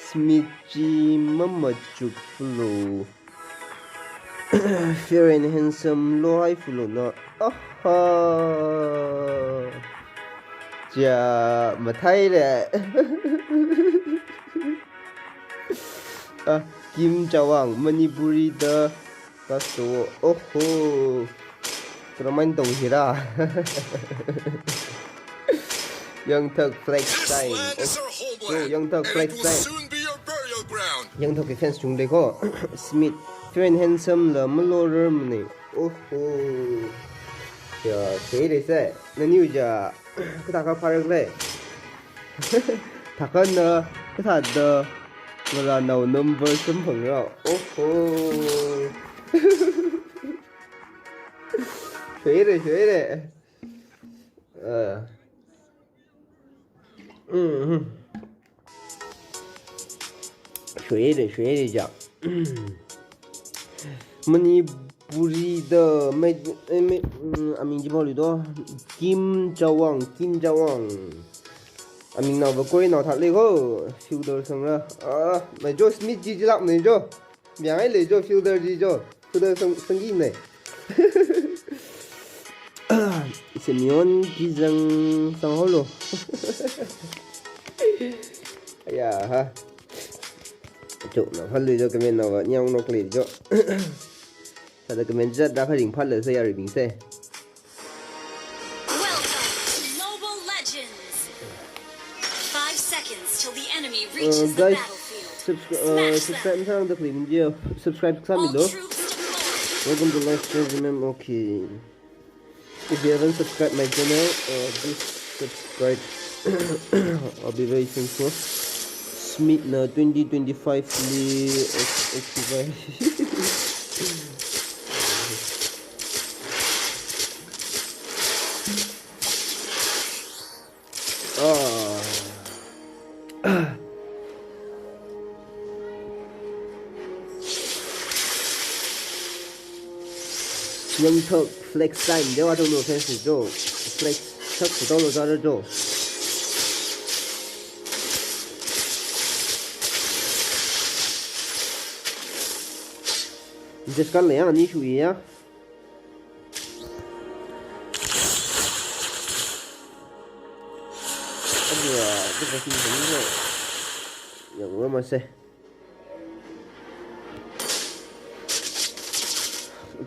Smith ji mama chuk lo. Fair and handsome lo hai fulo na. Aha. Ja mathai le. Ah, Kim Chawang, Manipuri da kaso. Oho. Karaman tong hira. Yangthak flex time. This land is our homeland, and it will soon be your burial ground. Yangthak fans chung de ko. Smith, fair and handsome la malo ram ne. Oho. Ya, sei de se. Nani uja. Kata ka parak le. Thakana, kata da. Ngala nao number sum phang ra. Oho. Sei de, sei de. Ah. Mhm. Shwede, shwede ja. Manipuri da mai, eh, mai, mm, aming ji boli do. Kim Chawang, Kim Chawang. Aming nao ba koi nao thak le ko. Filter sangra. Ah, mai jo Smith ji jilak ne jo. Myang ai le jo, filter ji jo. Filter sang, sanggi ne. Simeon ji zang, sang holo. Aya ha. Jo, na hal le jo, comment na ba nyang nok le jo. Sada comment ja da kharing phat le sa ya ri bing se. Welcome to Mobile Legends. Five seconds till the enemy reaches the battlefield. Smash them. Guys, subscri-, uh, subscribe masāda khalei munjia, subscribe sāmi lo. All troops deployed. Welcome to live stream, remember, okay. If you haven't subscribed my channel, uh, please subscribe. I'll be very thankful. Smith na twenty twenty-five li ex-, active. Ah. Yangthok flex time, dewa tong no fans jo. Flex, thak sitolo zara jo. Just kan le yang ani shu ya. Aduh, itu pasti ini. Yang mana sih?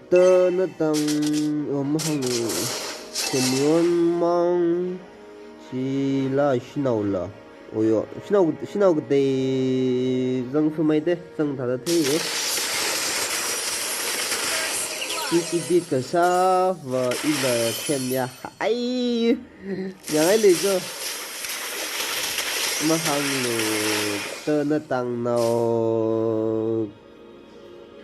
Tana tang, oh, mahang. Semion mang. Sila shinao la. Oyo, shinao, shinao katei zang sumai te, zang thada thei ye. Iti bit kasa, va ila kem ya. Ai, yang ai le jo. Mahang lo, tana tang nao.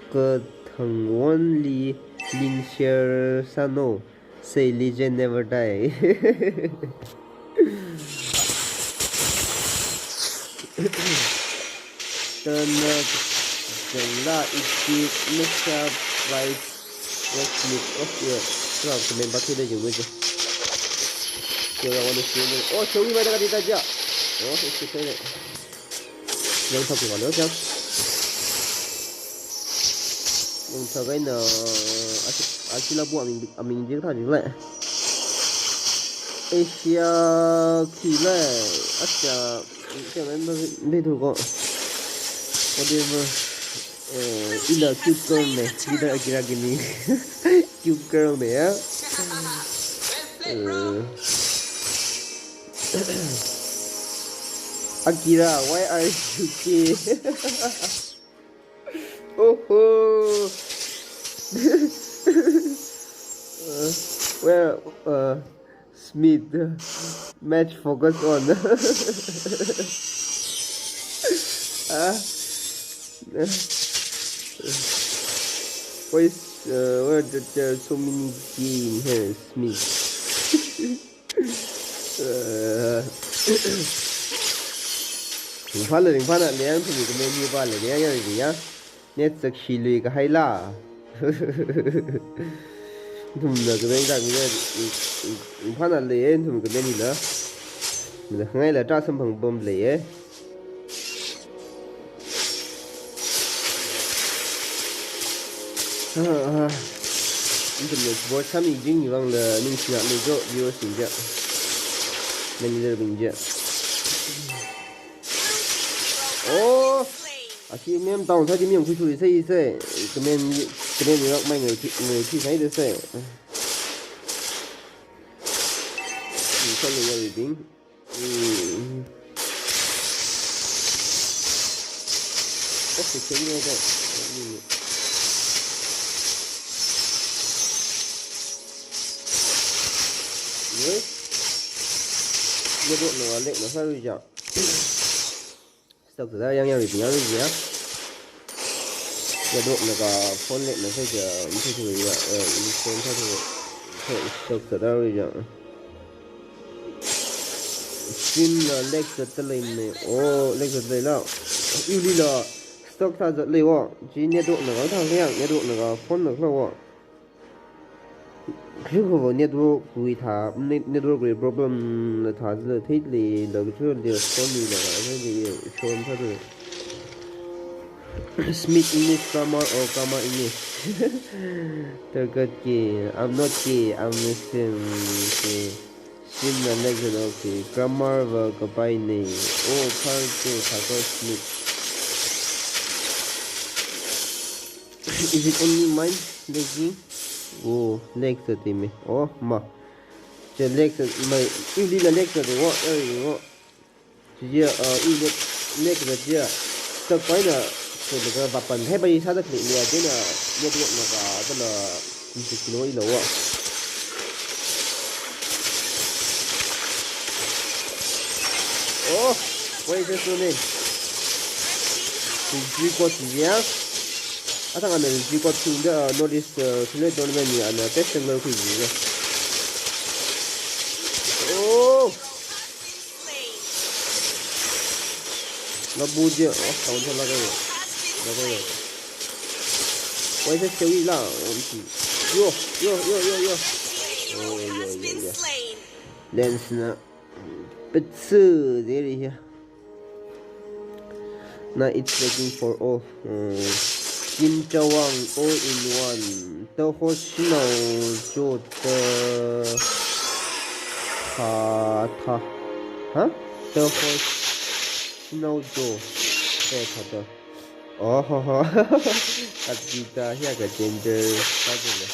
Kathang only link share sano. Say legend never die. Tana jala iti mix up by Westmith. Oh, yeah. Sura comment ba thida jing mujo. Kira wani sini. Oh, Chewi mai da ka dita ja. Oh, isi kaya. Yangthok ki walo ja. Yangthok kaina, asi, asi labu aming, aming jik tha jik le. Asia ki le. Asia, kaya le, be, be thu ko. Whatever. Eh, ila cute girl ne, ila Akira gini. Cute girl ne ya. Eh. Akira, why are you gay? Oh ho. Uh, well, uh, Smith, match focus on. Ah. Why is, uh, why are there so many gay in here, Smith? Uh, ringphāla, ringphāna, leng thumwui comment hi pāla, leng yang ya. Net sakshi lui kahai la. Thumna kazang kazang ni, phana le, thum kazang ni la. Mina khangai la ta samphang bom le. Ha, ha. Thumna support sāmi jing ni vang la, ningshina le jo, viewers sing ja. Manager bing ja. Oh! Achi mem down sādi mem khuisui sai sai. Comment, comment ni rak mai ngai thi, ngai thi sai de sai. Ni sai ngai bing. Hmm. Oh, si sai ngai da. Ni, ni. Ni. Ni do na le na sa ri ja. Stock sāda yang yang ri yang ri ya. Ya do na ka phone le na sa ja, ni sa ja, eh, ni phone sa ja. Stock sāda ri ya. Stream la lag sāda lei ne. Oh, lag sāda lei la. Iwuili la stock sāda lei wo. Chi network na ka thang yang, network na ka phone na ka wo. Khuikhava network wui thā, net-, network wui problem la thā zila theili, la kachuli phone wui la thā theili, shon thā tu. Smith English grammar or grammar English? Target gay, I'm not gay, I'm Muslim, okay. Stream la lag zilo, okay. Grammar va kapai ne. Oh, khar tu thā ko Smith. Is it only mine lagging? Oh, lag sāda me. Oh, ma. Che lag sāda me. Iwuili la lag sāda wo, eh, wo. Chi ya, uh, iwuili lag sāda ya. Stock pai na, so the vapan hai bai sāda klik liya, chieina network na ka, tala, music no ilo wa. Oh, why is this running? Record ya. Athang ana record thing da, uh, notice, uh, select tournament ni ana test and learn kui ya. Oh. Labu je, oh, sound sa laga ya. Laga ya. Why is this Chewi la? Oh, isi. Yo, yo, yo, yo, yo. Oh, yo, yo, yo. Lens na. Pizza there here. Now it's waiting for all. Hmm. Kim Chawang all in one. The host now jo the tha tha. Huh? The host now jo the tha tha. Oh ho ho. Kadida hiya ka gender. Kadida.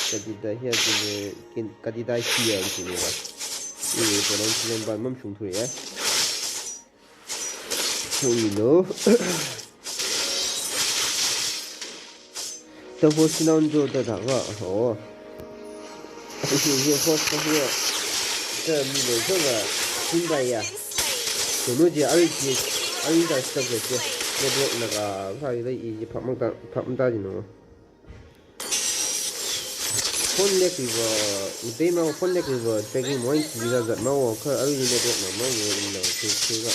Kadida hiya jine kin kadida hiya jine ba. Ini pronunciation ba mamshung thui ya. Shung ilo. The host now jo the tha tha. Oh. Hiya host hiya. Ka mi lo so ga. Kin ba ya. Kono je ari je, ari da stuck je. Network na ka, sa ila i je phamang ta, phamang ta jino. Phone lag river, utei ma phone lag river, taking mo in ji ga zat ma wo, ka ari network na ma wo, in lo, ke, ke ga.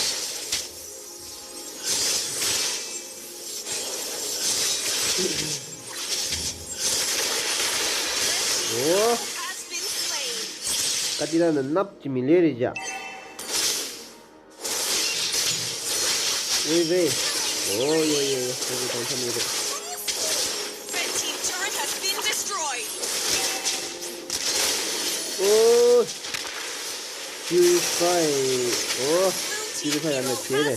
Oh. Kadida na nap ji mi le ri ja. Wei, wei. Oh, yo, yo, yo. Wei, wei, tang tang, wei, wei. Red team turret has been destroyed. Oh. Purify. Oh. Purify ana che de.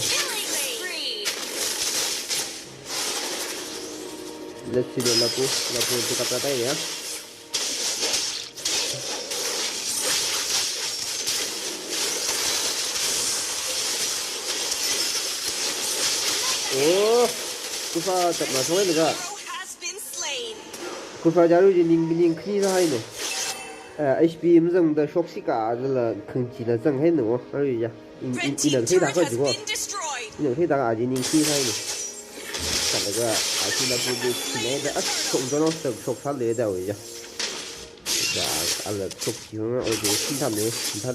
Let's see the lapu. Lapu tu kata tai ya. Oh, kufa chap na soi lega. Kufa jaru ji ning ning khni sa hai no. Eh, H P mazang da shok si ka da la khang chi la zang hai no. Aru ya. In, in, ina thei da ka ji ko. Ina thei da ka ji ning khi sai ni. Kala ga a chi la bu bu chi ne da a shok don of the shok sa le da we ja. Da a la shok ji ma o ji sin tham le. Tha,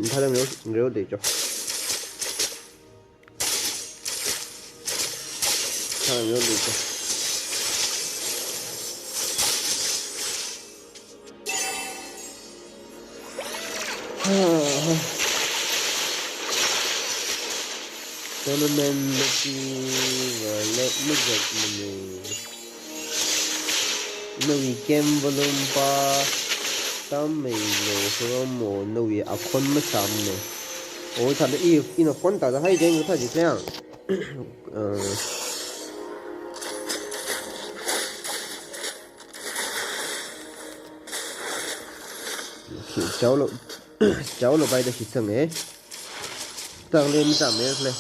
tha da ngeu, ngeu de jo. Tha ngeu de jo. Tournament laki va lek mazat mane. Nawui game volume pa tam mei lo, huramo nawui akhon masam ne. O, thada i, ina phone ta da hai jeng tha ji kya. Uh, Okay, chao lo, chao lo bai da shi sang eh. Tang le mi tam eh le.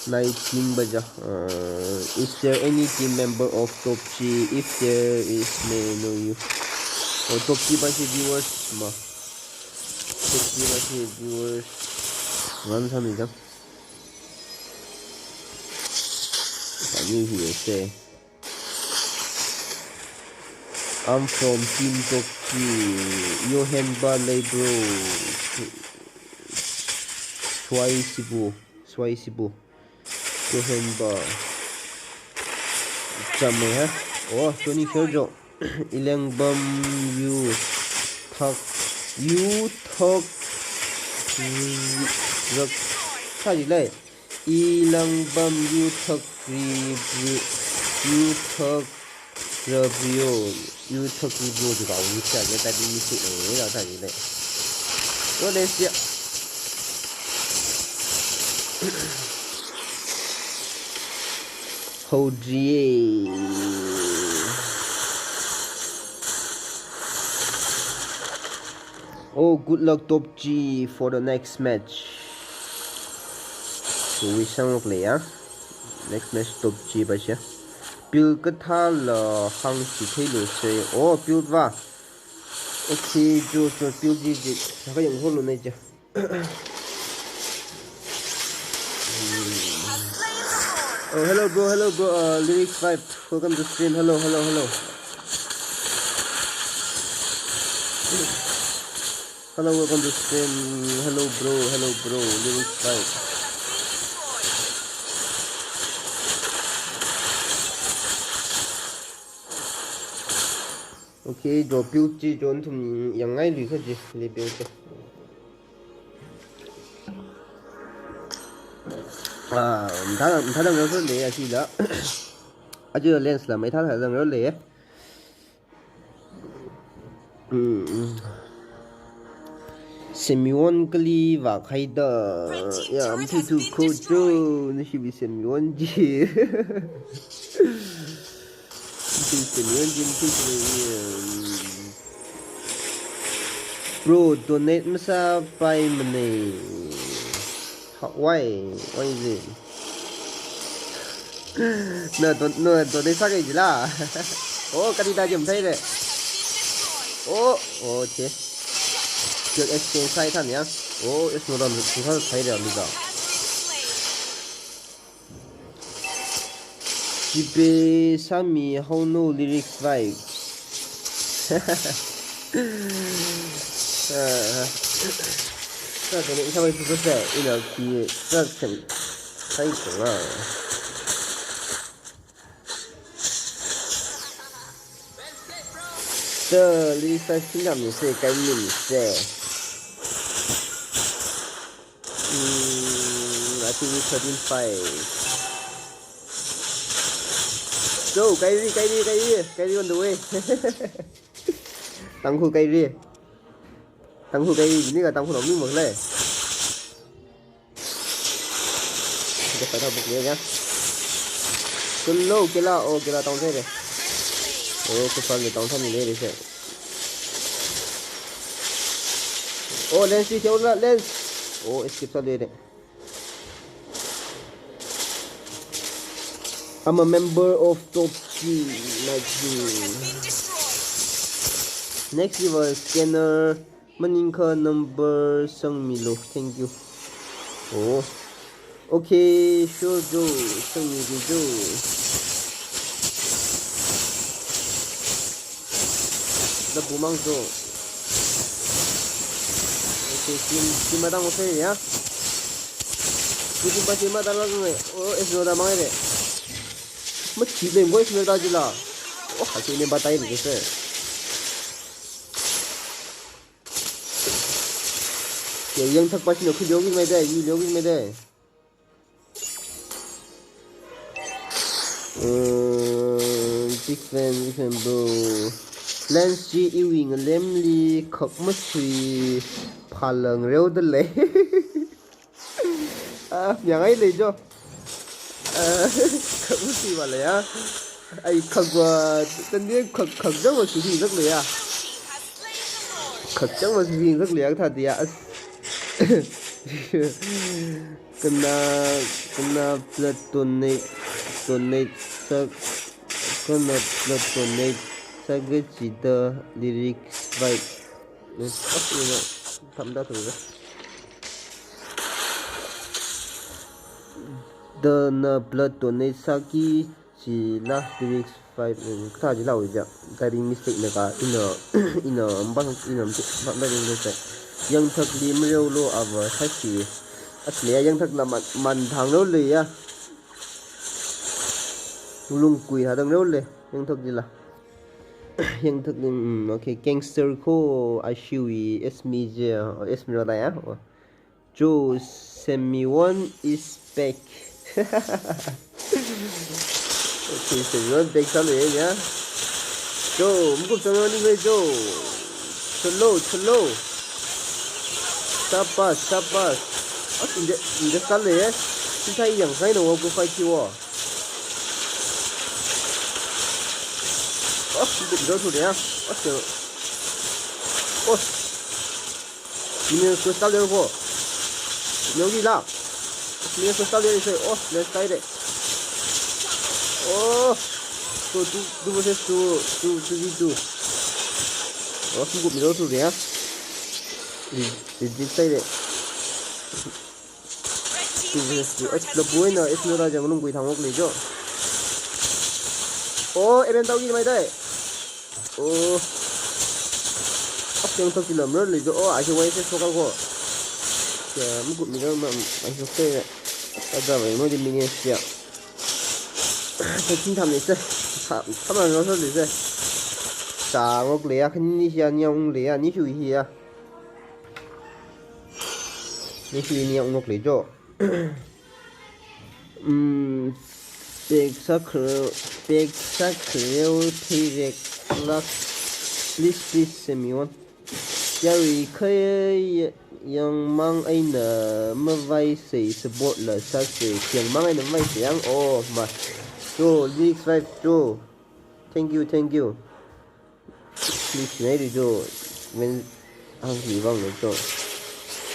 Nai team ba ja. Uh, is there any team member of Top G? If there is, may I know you. Oh, Top G ba shi viewers ma. Top G ba shi viewers. Ngan sa mi jang. Can you hear say? I'm from Team Tokchi. Yohen ba lei bro. Suai sibu. Suai sibu. Yohen ba. Chame ha. Oh, Tony Sergio. Ilang bam yu thak. Yu thak. Rak. Sa ji lai. Ilang bam yu thak ri bri, yu thak ra brio, yu thak ri brio ji kau ni sia ya ta di ni si ne ya ta di ne. Yo de sia. Hou ji. Oh, good luck Top G for the next match. So we sang lok le ya. Next match Top G ba sha. Build katha la hang si thei lo se. Oh, build va. Okay, jo jo build ji ji. Saka yang holo ne ja. Oh, hello bro, hello bro, uh, Lyrics Vibe, welcome to stream, hello, hello, hello. Hello, welcome to stream, hello bro, hello bro, Lyrics Vibe. Okay, jo build chi jo nathum yangngailuikha ji, hili build chi. Ah, mathā, mathāda ngarokle ya chila. Aja lens la mathāda ngarokle. Hmm. Semion kali vākhaida. Ya, mthuithu kho jo, nashibi Semion ji. Mthui Semion ji, mthui Semion. Bro, donate masāpaimane. Why? Why is it? Na don, na donate sāki jila. Oh, kali da jam thai de. Oh, oh, che. Build exchange sāi than ya. Oh, it's not on the thai de, Lisa. Chipe sāmi haono lyrics vibes. Ah, sa tene isa mai tu se ina ki sa sem sai tu la. The lyrics vibes tingam ni se kai ni se. Hmm, I think it's thirteen five. Go, Kyrie, Kyrie, Kyrie, Kyrie on the way. Tangkhul Kyrie. Tangkhul Kyrie, ini ka Tangkhul ni mukle. Kita pada buk dia ya. Slow kila, oh kila tang saya deh. Oh, kusal ni tang saya ni deh. Oh, lens ni kya ulah lens. Oh, escape sāluideh. I'm a member of Top G, like you. Next level scanner, maningkha number sangmilu. Thank you. Oh. Okay, sure jo, sangmi jo. Labu mang jo. Okay, team, team matang mo se ya. Team pa team matang lo ngai. Oh, es no da mang de. Mati le ngoi se da jila. Oh, ha se ne batai ni se. Ke yang thak pa si no khu lyo ki mai de, ni lyo ki mai de. Uh, big fan, big fan, bro. Lens ji iwui ngalemli khak masui phalang reo da lei. Ah, yang ai lei jo. Ah, khak masui ba lei ya. Ai khak ba, tandi khak, khak jang masui zak lei ya. Khak jang masui zak lei ya, thāda ya. As. Kana, kana platonic, platonic sāk, kana platonic sāki jida lyrics vibe. Yes, oh, ina, thamda thamda. Dana platonic sāki jila lyrics five, mm, kathā jila wui ja. Typing mistake na ka, ina, ina, mbang, ina, mbang, mbang, mbang, mbang. Yangthakli mareo lo ava sashi. Asli ya yangthak la man, man thang lo le ya. Lungkui ha thang lo le, yangthak jila. Yangthak, mm, okay, gangster ko ashiwi, esmi je, oh, esmi lo da ya. Oh. Jo, Semion is back. Okay, Semion back sāluiya. Jo, mukhup Semion ni jo. Chalo, chalo. Shabash, shabash. Ah, inja, inja sāluiya. Sithai yang sai no, go fight ki wo. Oh, inja biro tu ya. Oh, jo. Oh. Minion crystal le ko. Minion ki la. Minion crystal le se. Oh, let's fight it. Oh. So two, two versus two, two, two v two. Oh, good middle two ya. Let's fight it. Two versus two. Eh, labu ina, eh, nora jang nung kui thangok le jo. Oh, Eren tau ki mai dai. Oh. Ak yang thak tilam rar le jo. Oh, ahi wai se sokal ko. Ya, mukut mi rar ma, ahi sok se. Ada wai mo di mini ya. Sa chin tham le se. Tham, tham rar le se. Tangok leiya, khani shi nia ung leiya, ni shui hiya. Ni shui nia ungok lei jo. Mm, pek sakre, pek sakre, pek lak. Please, please, Simeon. Yarui khai yangmang eina mavai sei support la sāsei. Yangmang eina mavai sei yang, oh, ma. Jo, Lyrics Five Jo. Thank you, thank you. Please, nai ri jo. When hang hi vang lo jo.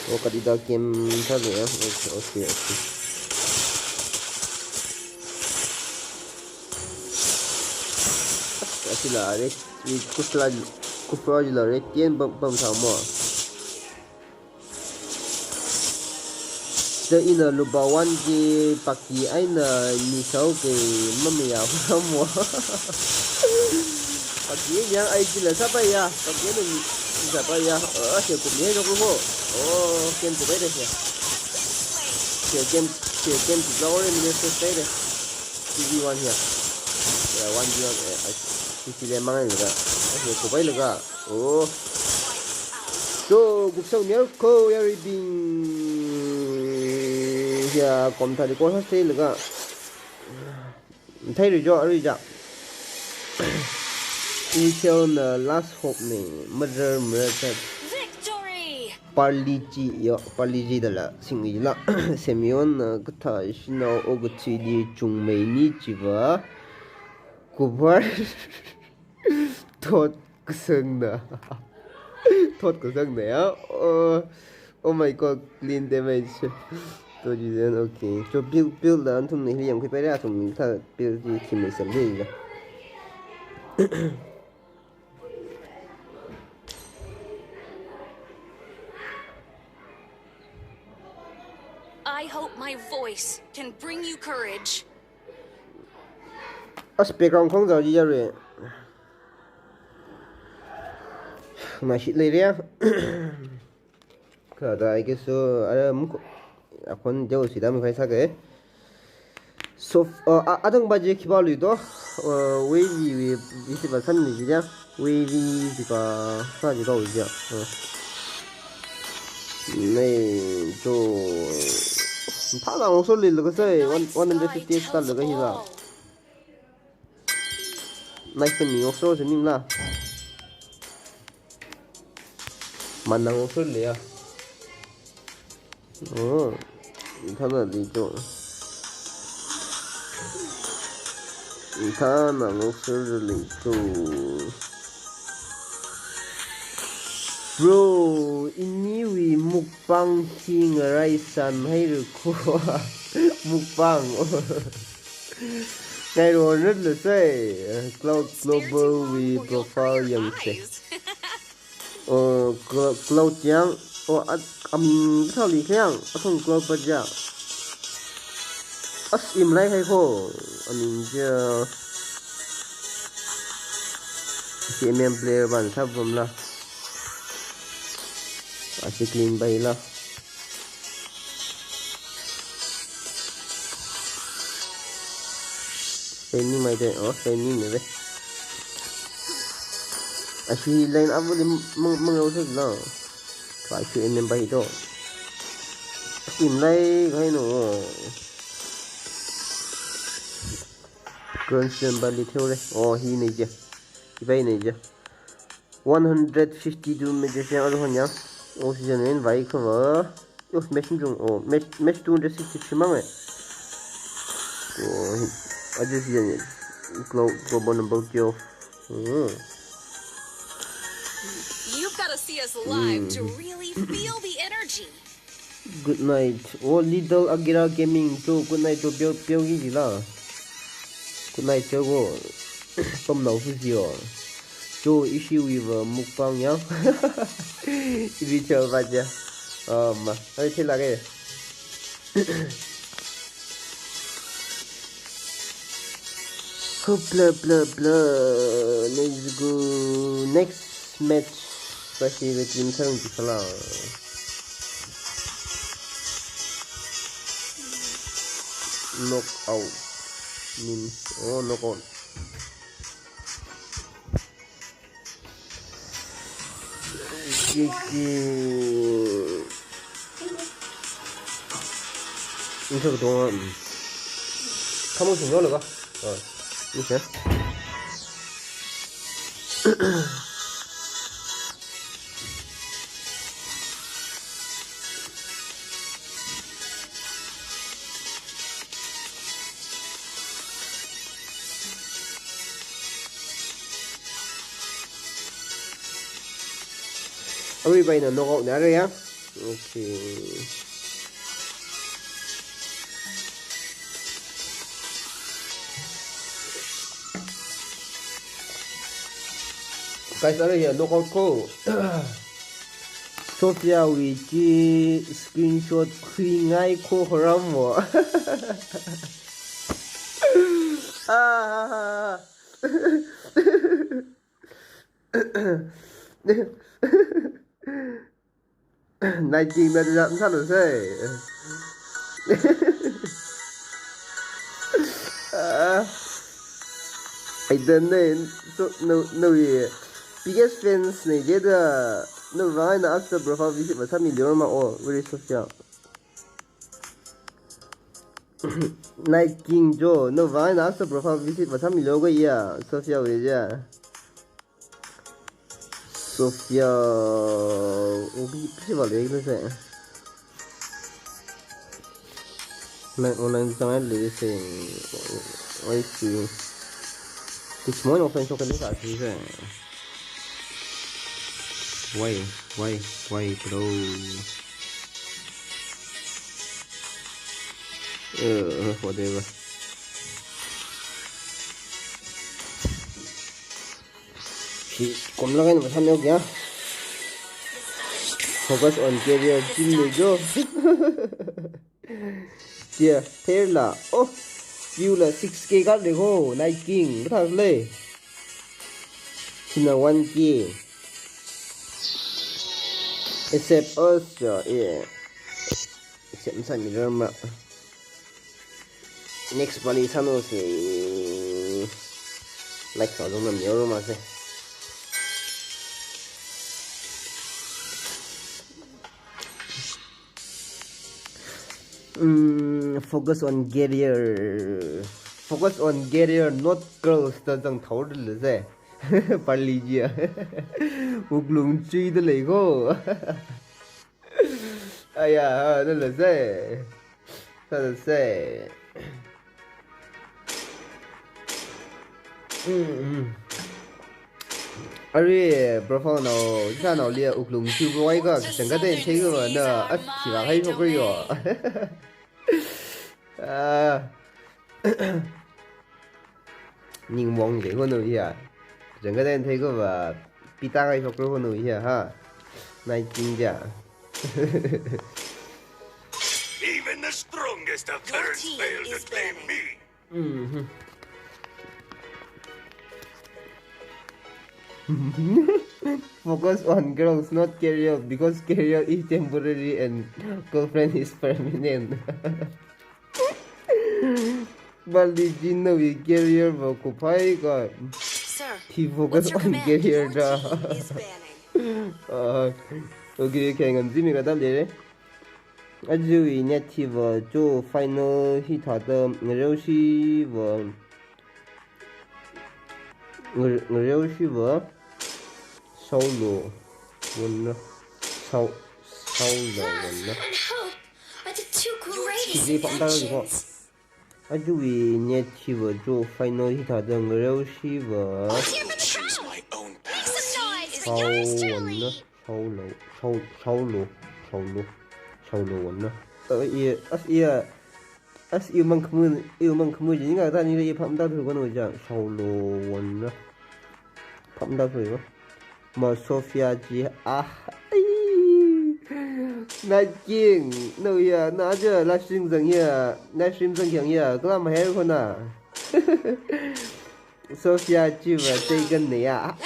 Oh, kati da game sa le ya. Okay, okay, okay. Asila re, kusla, kufra jila re, tien bam, bam sa mo. Sida ina luba wan ki paki eina ni sau ke mamaya hura mo. Paki yang ai jila sāpai ya, paki eina ni sāpai ya. Oh, se kum ye jok mo. Oh, game tu bai de se. Se game, se game tu bai de se. T V one here. Yeah, one v one. Eh, I, T V le mangai laga. Ai, ko bai laga. Oh. So, gupsang miar ko, ya ri bing. Ya, kom thari ko sa se laga. Thai ri jo, ri ja. Initial na last hope ne. Murder, murder. Victory! Parlichi, yo, Parlichi dala, singli la, Simeon na katha shina o kathili chungmei ni chiva, kubar, thot kasang na, thot kasang na ya, oh, oh my God, clean damage, to ji then, okay, so build, build la, antum ni hili yangkhui pai ra, athum ni tha build ji khimei sem ji ya. I hope my voice can bring you courage. As background khong zau ji ya re. Ma shi lei re. Kha da, I guess so, ara muk, akhon jau si da mi phai sa ke. So, uh, a, adang ba je khiba lui do, uh, wei wei wei, isi ba san ni ji ya, wei wei ji ka, sa ji ka wei ji ya. Uh. Nei, jo, tha na ngok so li lo ka sai, one, one hundred fifty star lo ka hi la. Nice to meet you, so, so, ning la. Manang so le ya. Oh, thana di to. Thana so le to. Bro, iniwui mukbang hi ngarai san hai ru ko. Mukbang. Ngai ro nut le sai, Cloud Global wui profile yang se. Oh, Clou-, Cloud yang, oh, a, aming thao li khyang, athong Cloud pa ja. As im lai hai ko, aming ja. Si M M player ban sa bom la. Asi clean bai la. Training mai de, oh, training ne de. Asi line up li mang, mang au sek la. Ka si M M bai to. Sim lai kai no. Grand Slam ba li theo le. Oh, hi ne je. Hi bai ne je. One hundred fifty-two matches yang alu hon yang. Oxygen in vai cover. Yo, match chung. Oh, match, match two hundred sixty-three mang eh. Oh, aja si yang. Glo-, global number twelve. Hmm. You've got to see us live to really feel the energy. Good night. Oh, Little Agira Gaming to good night to pio pio gi la. Good night to go. Pam nau fu ji o. To issue with mukbang ya. Ibi chal ba ja. Um, hai thila ke. Ho, blah, blah, blah. Let's go. Next match. Pasi ke team sarang di kala. Knockout. Means, oh, knockout. Ki, ki. Ini satu dong. Kamu sini dulu, Kak. Ah, ini sini. Arui bai na knockout na re ya. Okay. Guys, arui ya knockout ko. Sophia wui chi screenshot khuingai ko haram mo. Ah. Night King na jam salo sai. Ah. I don't know. So, no, no, yeah. Biggest fans ne jida. No, why na after profile visit masāmilo ma? Oh, where is Sophia? Night King jo, no, why na after profile visit masāmilo ko ya, Sophia wui ja. Sophia, obi pisi vale le se. Nang online zang le se. Oi si. This morning offline show kan sa si se. Why, why, why, bro? Uh, whatever. Hi, kom laga na masāmilo kya? Focus on career, team ne jo. Tia, Terla. Oh, view la six K ka le ho, Night King. Bathas le. Sina one K. Except us, ja, yeah. Except masāmilo ma. Next pali sālu se. Like sā dong nam yoro ma se. Mm, focus on career. Focus on career, not girls, da zang thao le se. Pali ji ya. Wuklung chui da lei ko. Aya, ha, na le se. Sa le se. Mm, mm. Arui, profile nao, isa nao lia wuklung chui buai ka, kachangkhat eina thei ko na, as, chiva hai ko yo. Ah. Ning wong je hono ya. Kachangkhat eina thei ko va, pita hai ko hono ya, ha. Night King ja. Even the strongest of parents fail to claim me. Mm-hmm. Focus on girls, not career, because career is temporary and girlfriend is permanent. Bali jin na wui career va kuphai ka. Sir, thi focus on career da. Ah, okay, okay, ngam jimi ka dam de re. Aja wui net hi va jo final hi thāda ngareo shi va. Ngar-, ngareo shi va. Solo. Wanna. Sau-, solo wanna. These are pamda ko. Aja wui net hi va jo final hi thāda ngareo shi va. I'll choose my own path. Sau wanna. Sau lo, sau, sau lo, sau lo, sau lo wanna. Uh, iya, as iya, as iya mang khamu, iya mang khamu ji nga ta ni iya pamda thu kono ja, sau lo wanna. Pamda thu yo. Ma Sophia ji, ah, ai. Night King, no ya, na ja live stream zang ya, live stream zang yang ya, kala ma hai ko na. Sophia ji va taken ne ya.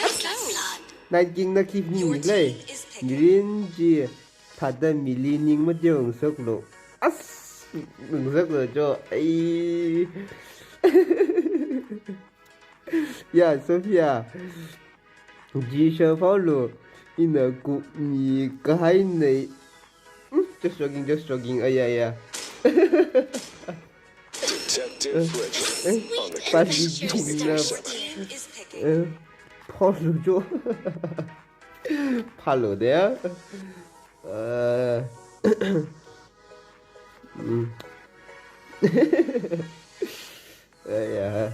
Night King na khi ni le. Mirin ji thāda mili ning ma jong sok lo. As, sok lo jo. Ai. Ya, Sophia. Ji sha follow. Ina ku mi kahai nei. Hmm, just joking, just joking. Aya, aya. Detective Richard Eh, on the pas case. di jing na. Eh, polo jo. Polo de. Eh. Hmm. Aya.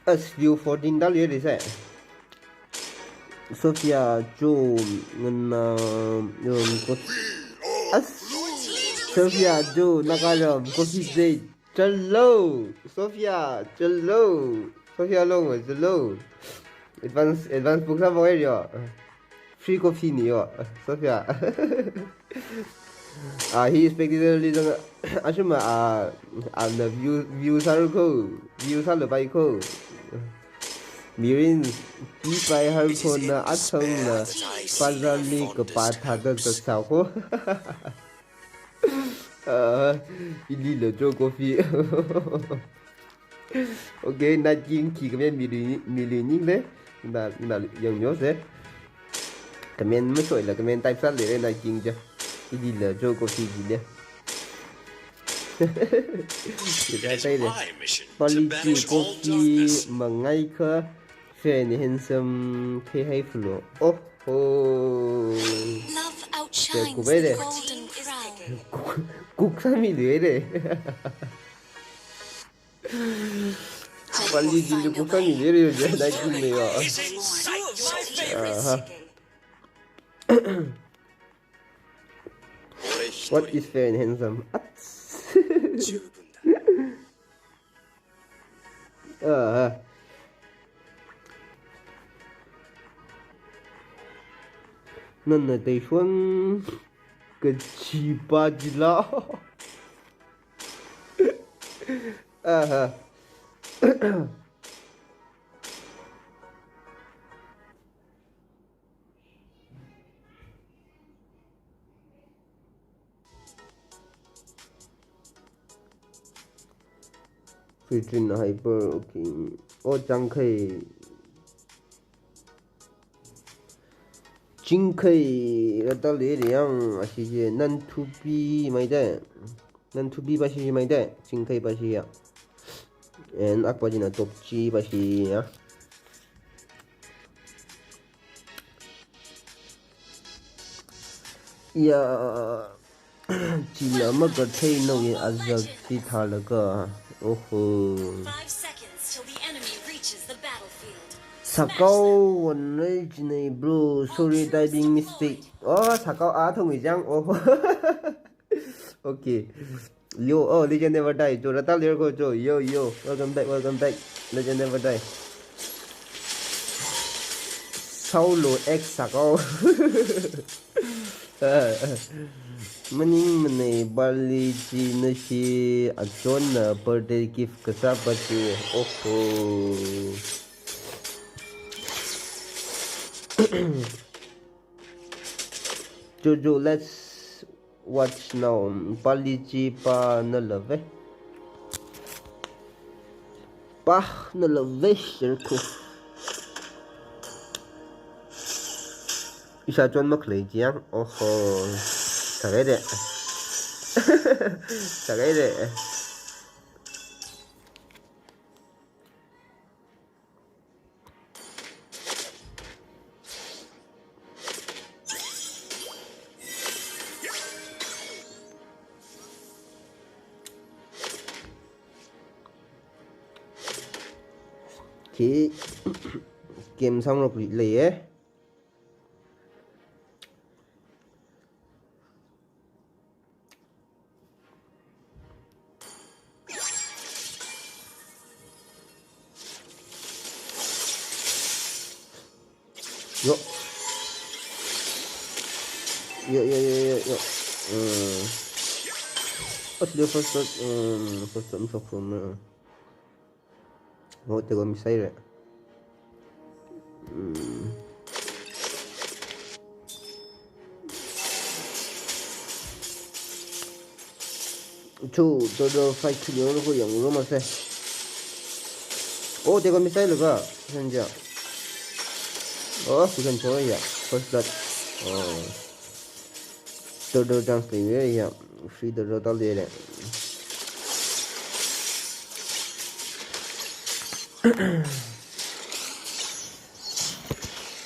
As view fourteen dal yeri sai. Sophia Joe ngana, um, ko-, as Sophia Joe nakaram coffee date. Chalo, Sophia, chalo. Sophia long, chalo. Advance, advance book sa boy yo. Free coffee ni yo, Sophia. Ah, hi spectator li jang, ashuma, ah, ana view, view sāra ko, view sālapai ko. Mirin, pi pai har ko na achang na, bazar li kapā thāda kasā ko. Ah, ili lo jo coffee. Okay, Night King khi comment milu, milu ning le. Na, na yang nyo se. Comment masoila comment type sālere Night King ja. Ili lo jo coffee ji le. Kita tai le. Pali ji coffee mangai kha Fair and Handsome khe hai fulo. Oh, oh. Love Share outshines kubai the de. Golden Crown. Kuk sāmi de de. Pali ji kuk sāmi de de, Night King le yo. Is in sight. My favorite Aha. singing. What is Fair and Handsome? Ats. Ah. Nana Teishon kachipa jila. Aha. Fitrin Hyper, okay. Oh, Changkhei. Chingkhei, rata le yang, ashi je, nan thupi mai de. Nan thupi pa shi mai de, Chingkhei pa shi ya. And akpa jina Tokchi pa shi ya. Ya, chila makathei no ye azak chi thalaga. Oho. Five seconds till the enemy reaches the battlefield. Sakao one rei jinei bro. Sorry, typing mistake. Oh, Sakao a thong jang. Oh. Okay. Yo, oh, Legend Never Die. Jo, rata ler ko jo. Yo, yo. Welcome back, welcome back. Legend Never Die. Saulo X Sakao. Maning manei bali chi na shi achon na birthday gift kasā pa chu. Oho. Jojo, let's watch now. Pali chi pa na love. Pa na love, sir ko. Isa chon makhlei jiang. Oho. Sagai de. Sagai de. Okay. Game samrok leiye. Yo. Yo, yo, yo, yo, yo. Hmm. What's the first shot? Hmm, first shot, first shot. Oh, tego missile. Hmm. Chu, todo fight chu yong ko yong ro ma se. Oh, they got missile ka. Sanja. Oh, we can throw ya. First blood. Oh. Turtle chance lei ya. Free turtle tal de.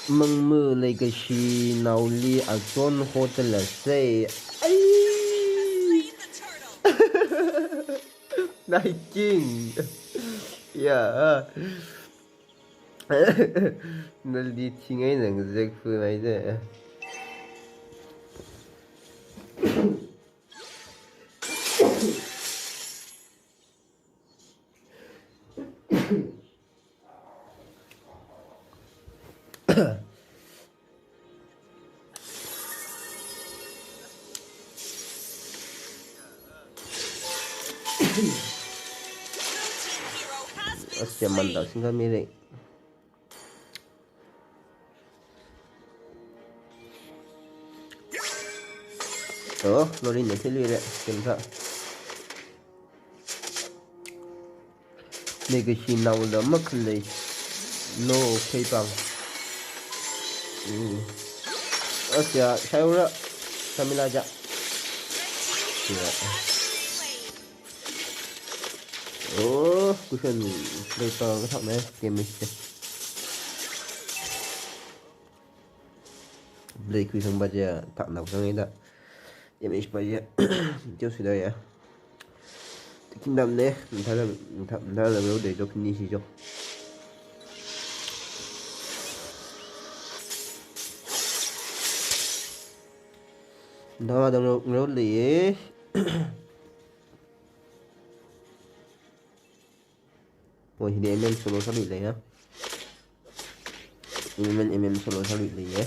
Mangmu legacy naoli azon hotel la sei. Ai. Nai King. Ya. Nali thingai nang zek fu mai de. As jaman da singa mire. Oh, lori ne sili re, kemsa. Legacy naola makhalei. No, pei pang. Mm. Asya, Shaura. Kamila ja. Ya. Oh, cushion play pa kathak ne, game is. Play cushion ba ja, tak na cushion ida. Damage pa ya. Teo sida ya. Kingdom ne, mthala, mtha-, mthala lo de jo kini si jo. Mthala lo, lo le ye. Oh, hili M M solo sāluilei ya. M M, M M solo sāluilei ya.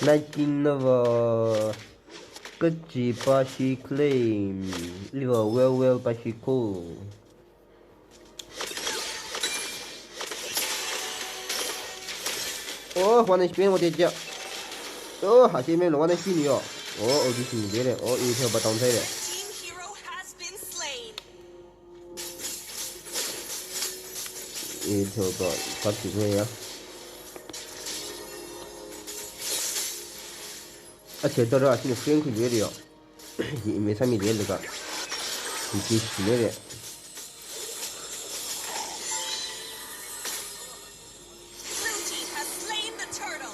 Night King nava kachi pashi claim. Iva well well pashi ko. Oh, one H P mo teja. Oh, hashi me lo one H P ni yo. Oh, O D C ni de le. Oh, i the ba tong sai le. Team hero has been slain. I the ba, ba ti me ya. Ache to ra, ache ni friend ku ye yo. Hi me sami de le ka. Hi ki shi me de. Blue team has slain the turtle.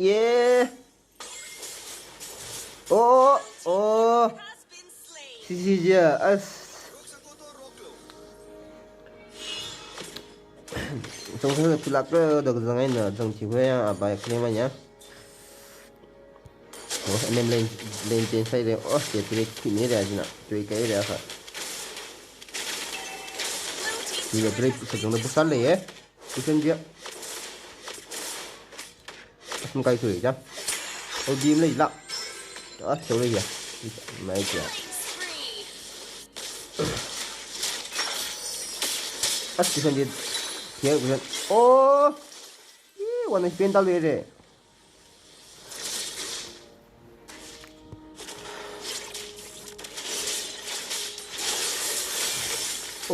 Yeah. Oh, oh. Has been slain. Si si ja, as. Song song tulak re, dok zangai na, zang chi ya, abai kle ma ya. Oh, M M lane, lane change sai de. Oh, ye break khi ni de ajina. Break kai de kha. Ye break sa jong de bu sal le ye. Kusen dia. Asum kai sui ja. Oh, dim le la. Ah, sorry ya. Mai ja. As kusen dia. Dia kusen. Oh. Ih, one H P tal de.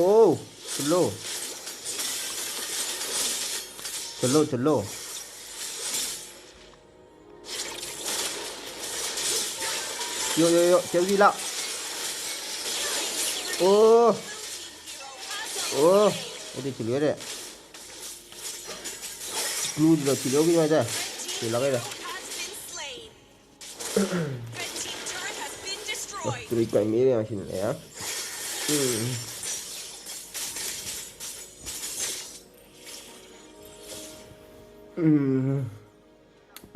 Oh, slow. Slow, slow. Yo, yo, yo, joldi la. Oh. Oh, udah clear ya. Blue juga clear gitu aja. Clear lagi dah. Wah, three kali ini yang sini ya. Hmm. Hmm.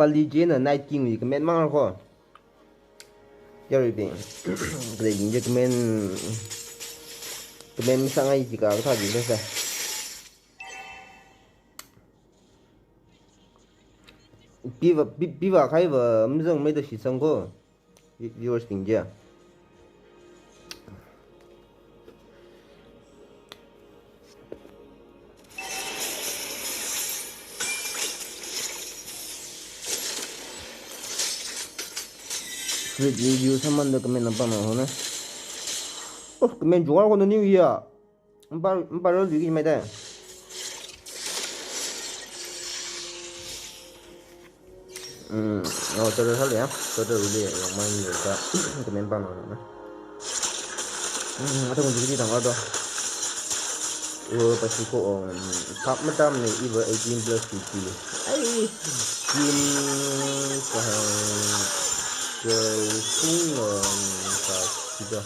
Pali J na Night King wui comment mang ko. Yarui bing. Kre bing je comment. Comment mi sangai jika kathā bing sa. Piva, pi-, piva khaiva mzang mai da shitsang ko. Vi-, viewers bing je. Street review samanda comment na pamang hona. Oh, comment juwa hona new year. Mpa, mpa ro ligi mai da. Hmm, oh, tada sali ya. Tada uli yang main juga. Comment pamang hona. Hmm, ada kunci kita tanggal tu. Oh, pasi ko, um, pap matam ni iva eighteen plus fifty. Ai, kim kahang kau sung, um, ka kita.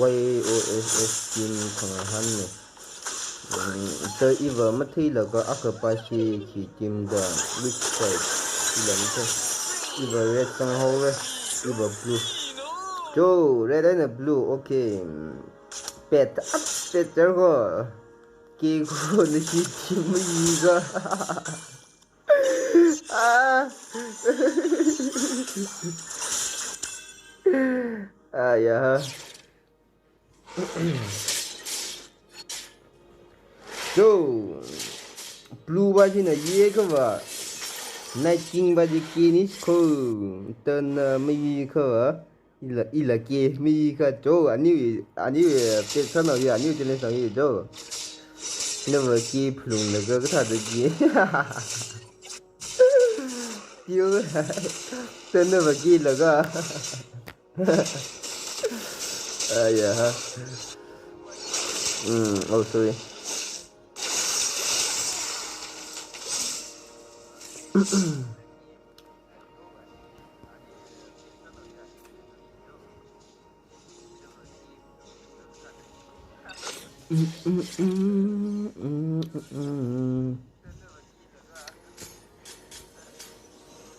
Y O S S kim kahang han ni. Hmm, ta iva mathei laga aka pasi ki kim da which side? Ilam ta. Iva red sang hau re. Iva blue. Jo, red and blue. Okay. Pet, ah, pet jar ko. Ke ko na shi chi mu yi ga. Ah. Ah, ya. So, blue ba jina ye ka ba. Night King ba ji ke ni ko. Tan, ah, mu yi ka ba. Ila, ila ke mi ka jo, ani, ani, eh, pet sana ya, ani channel sang ye jo. Never ke phulung laga kathāda ke. Tio, ta never ke laga. Ah, yeah. Hmm, oh, sorry.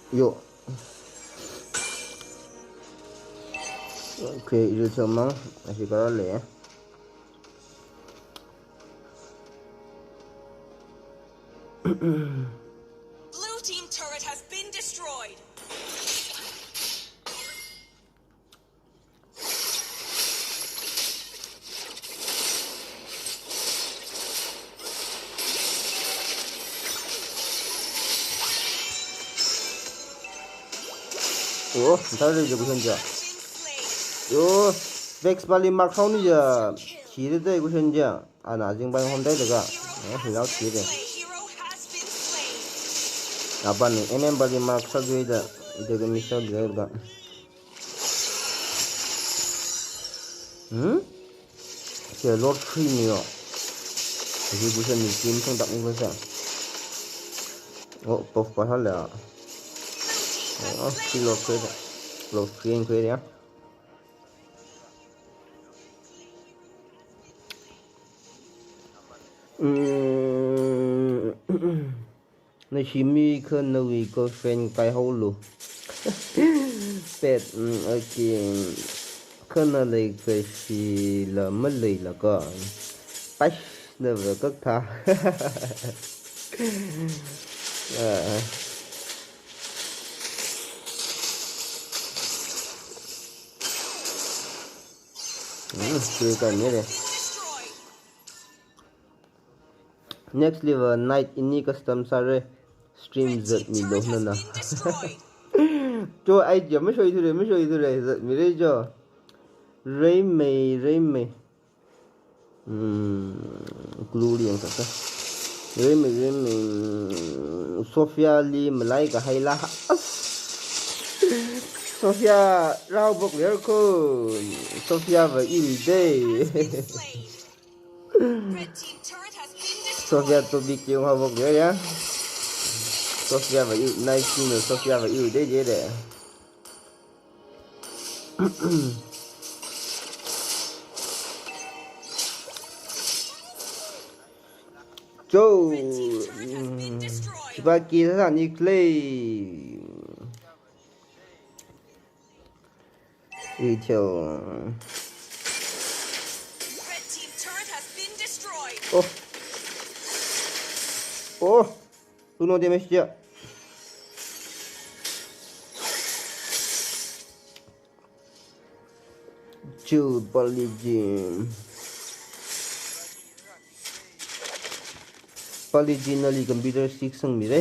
Yo. Okay, ito mang, asi ka le. Blue team turret has been destroyed. Oh, ntar de kusen ja. Yo, Vex bali mark hau ni ja. Chire de kusen ja. Ana jing bai hom dai daga. Eh, hilau chire. Aban ni M M bali mark sa jui da. Ida ga mi sa jui da. Hmm? Ke Lord Free ni yo. Ji bu sa ni kim sung dak ni sa. Oh, puff pa hala. Oh, si Lord Free. Lord Free yang kue ya. Hmm. Na shimi kha nawui girlfriend kai hau lo. Pet, mm, okay. Kha na lei kashi la malei la ka. Pash na va kak tha. Ah. Hmm, kiri kai ni re. Next level night ini custom sāre. Stream zat mi lo nana. Jo, ai jo, mashoithure, mashoithure, zat mi re jo. Reimei, reimei. Hmm, clue liang sāsa. Reimei, reimei. Sophia li malai kahai la. Sophia rao bok ler ko. Sophia va il de. Sophia topic yung hawak dia ya. Sophia va yu, nice team Sophia va yu de je de. Jo, mm, sipa ki sa ni clay. Retail. Oh. Oh. Two no damage dia. Chill, Pali G. Pali G nali computer six sang mi re.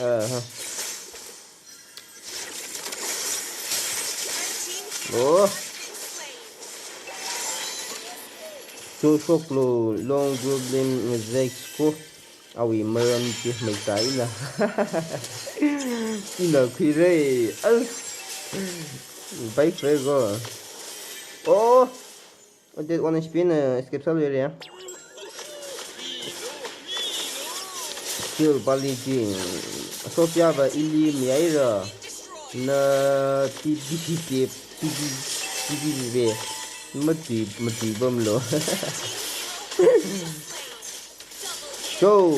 Aha. Oh. Joshua Klo long Goblin Zex ko. Awui maram chi maikaila. Ina khuirei. Al. Bye, friend go. Oh. That one H P na escape sāluira. Still Bali ji. Sophia va ili mihaira. Na T D P, T D P, T D P. Mati, mati bamlo. So,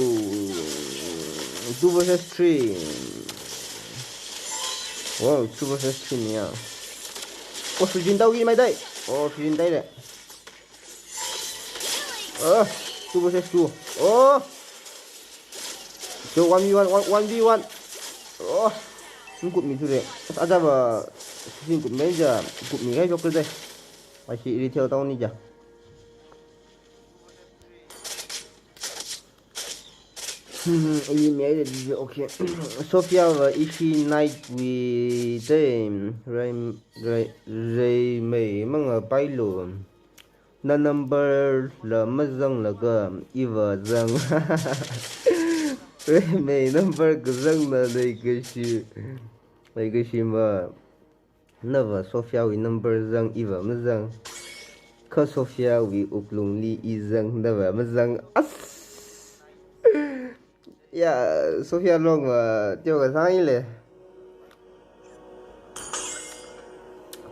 two versus three. Wow, two versus three niya. Oh, Fujin tau ki mai dai. Oh, Fujin dai le. Oh, two versus two. Oh. So, one v one, one, one v one. Oh. Ngkut mi sure. Aja ba, Fujin kut mai ja, kut mi kai jok dai. Ashi retail town ni ja. Hmm, ini mi ai de, okay. Sophia va ishi Knight wui te, Ray, Ray, Ray Mei mangapailo. Na number la mazanglaga iva zang. Ray Mei number kazangna leikashi, leikashi ma. Nava Sophia wui number zang, iva mazang. Kha Sophia wui wuklungli i zang, nava mazang. As! Ya, Sophia long va, teo kasang ile.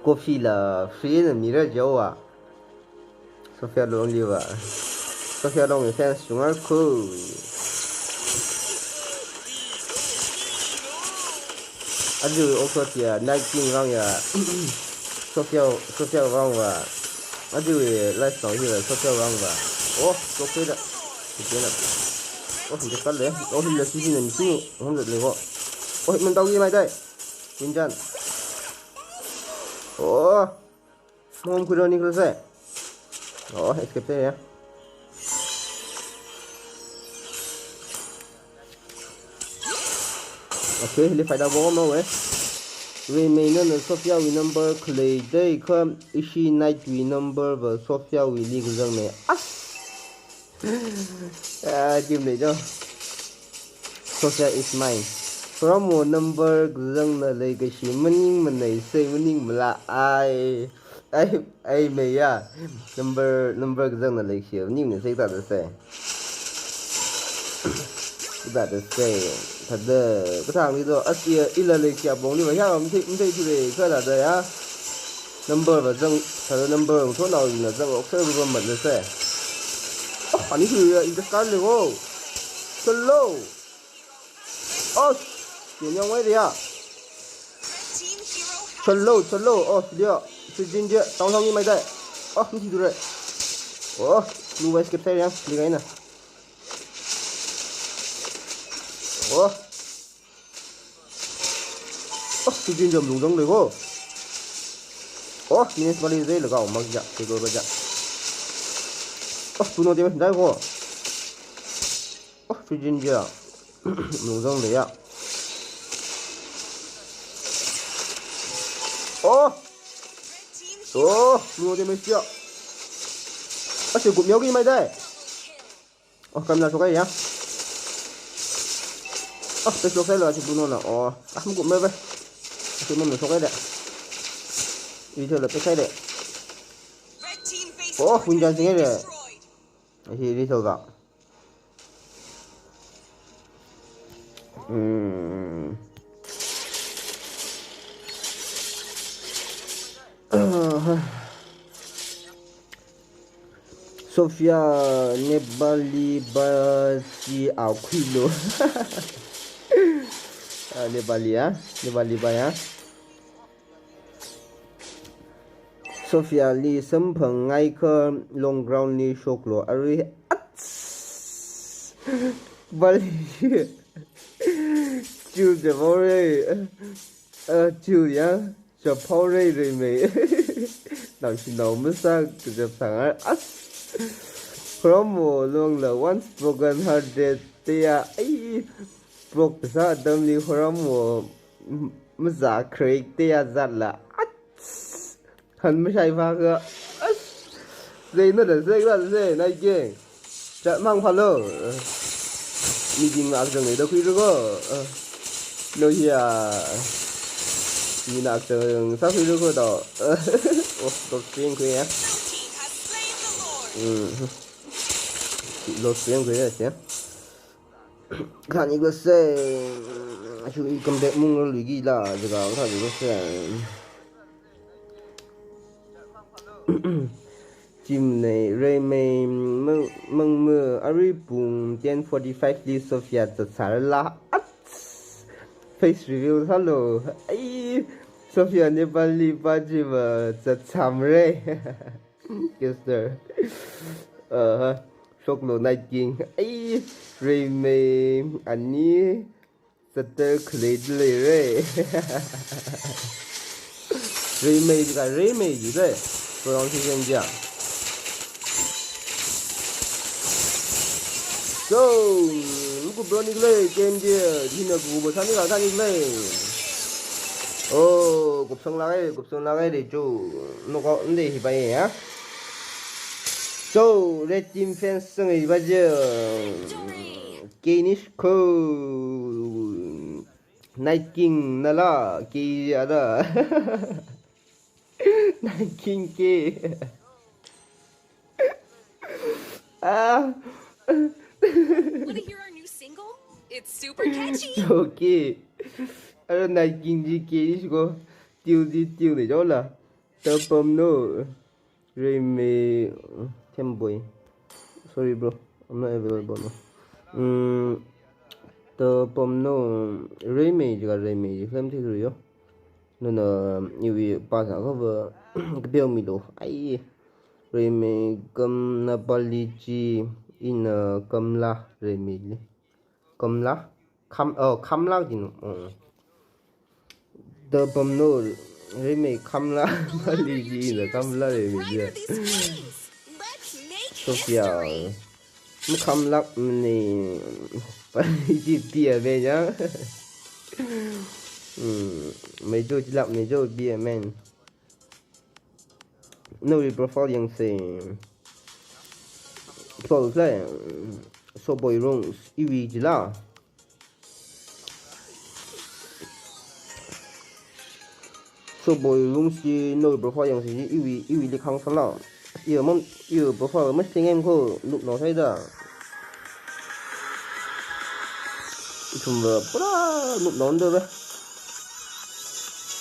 Coffee la free na mira jawa. Sophia long liva. Sophia long fans chunga khu. Aja oxo tia Knight King vang ya. Sophia, Sophia vang va. Aja live song hi Sophia vang va. Oh, Sophia da. Sophia da. Oh, hindi kal le. Oh, hindi si hindi si. Oh, hindi le ko. Oh, hindi tau ki mai dai. Winjan. Oh. Mom kudo ni kru se. Oh, escape se ya. Okay, hili faida bo ma we. Ray Mei na Sophia wui number khalei dai kha ishi Knight wui number va Sophia wui li kazang ne. As. Ah, jim le jo. Sophia is mine. Promo number kazangna leikashi maning manei sei maning mala ai. Ai, ai mei ya. Number, number kazangna leikashi maning manei sei ta da sei. Ta da sei. Thāda, kathang ni do, asi ila leikashi apong ni ma ya, mthei, mthei thule, kala da ya. Number va zang, thāda number va thonao ina zang, ok, sa rupa mat da sei. Oh, ani thule ya, in the sky le go. Chalo. Oh, yun yang wai dia. Chalo, chalo. Oh, dia. Sijin dia. Tang tang ni mai dai. Oh, mthi dure. Oh, nu wai skip sai yang. Ni kai na. Oh. Oh, sijin jam lung jang le go. Oh, minus bali zai le ga, mag ja, ke go ba ja. Oh, Bruno dia dai go. Oh, Fujin ja. Lung jang le ya. Oh. Oh, Bruno dia mesti ya. Asyik gup miau ki mai dai. Oh, kam na sokai ya. Oh, pe sokai lo asyik Bruno na. Oh, ah, mukut me be. Asyik mem sokai de. Ini lo pe kai de. Oh, punjan sing de. Asyik ini lo ba. Hmm. Sophia Nepali ba si a khuilo. Ah, Nepali ya, Nepali ba ya. Sophia li samphang ngai kha long ground li shoklo ari. Ats! Bali. Chill de bore. Ah, chill ya. Chaphao rei rei mei. Nao shi nao masa kajap sangar. As. Promo long la once broken hearted te ya. Ai. Broke sa dam ni promo. Maza crack te ya zat la. As. Than mashai pha ka. As. Zei na da zei la zei, Night King. Chat mang phalo. Meeting la akjang da khuira ko. No hiya. Mina akjang sākhuira ko da. Oh, tok sing khuiya. Mm. Lo sing khuiya, siya. Khani ko se. Shu i kam de mung lo luigi la, jaga khani ko se. Chimnei, Reimei, Mang, Mangmu, arui pung ten forty-five li Sophia zatsārala. Ats! Face reveal sālo. Ai, Sophia Nepali pa chiva zatsāmara. Kester. Aha. Shoklo Night King. Ai, Reimei, ani. Zatta khalei leira. Reimei ka, Reimei ji le. Pronunciation ja. So, muku bro ni le, game ji, hina ku bo sani ka sani le. Oh, kupsang lagai, kupsang lagai de chu. No ko nde hi bai ya. So, Red Team fans sang hi bai je. Kenish ko. Night King nala, K ada. Night King K. Ah. Wanna hear our new single? It's super catchy. Okay. Ara Night King ji K ko. Tiu ji tiu de jola. Tapam no. Reimei, Themboy. Sorry, bro. I'm not available now. Mm, tapam no, Reimei jiga Reimei ji film thik riyo. Nuna, iwi pa sa kaba, kapeo mi do. Ai, Reimei kam Nepali ji, ina Kamla Reimei li. Kamla? Kam, oh, Kamla jin. Oh. Tapam no, Reimei Kamla, Nepali ji ina Kamla Reimei ji. Sophia. Mu Kamla ni, Nepali ji pia be ja. Hmm, mei jo jilak mei jo pia men. Nawui profile yangse. Profile le, Soboi Rungs, iwi jila. Soboi Rungs ji nawui profile yangse ji iwi, iwi li khang sala. Iya mam, iya profile mas tingem ko look no sai da. Ithumva pura noob nonda ba.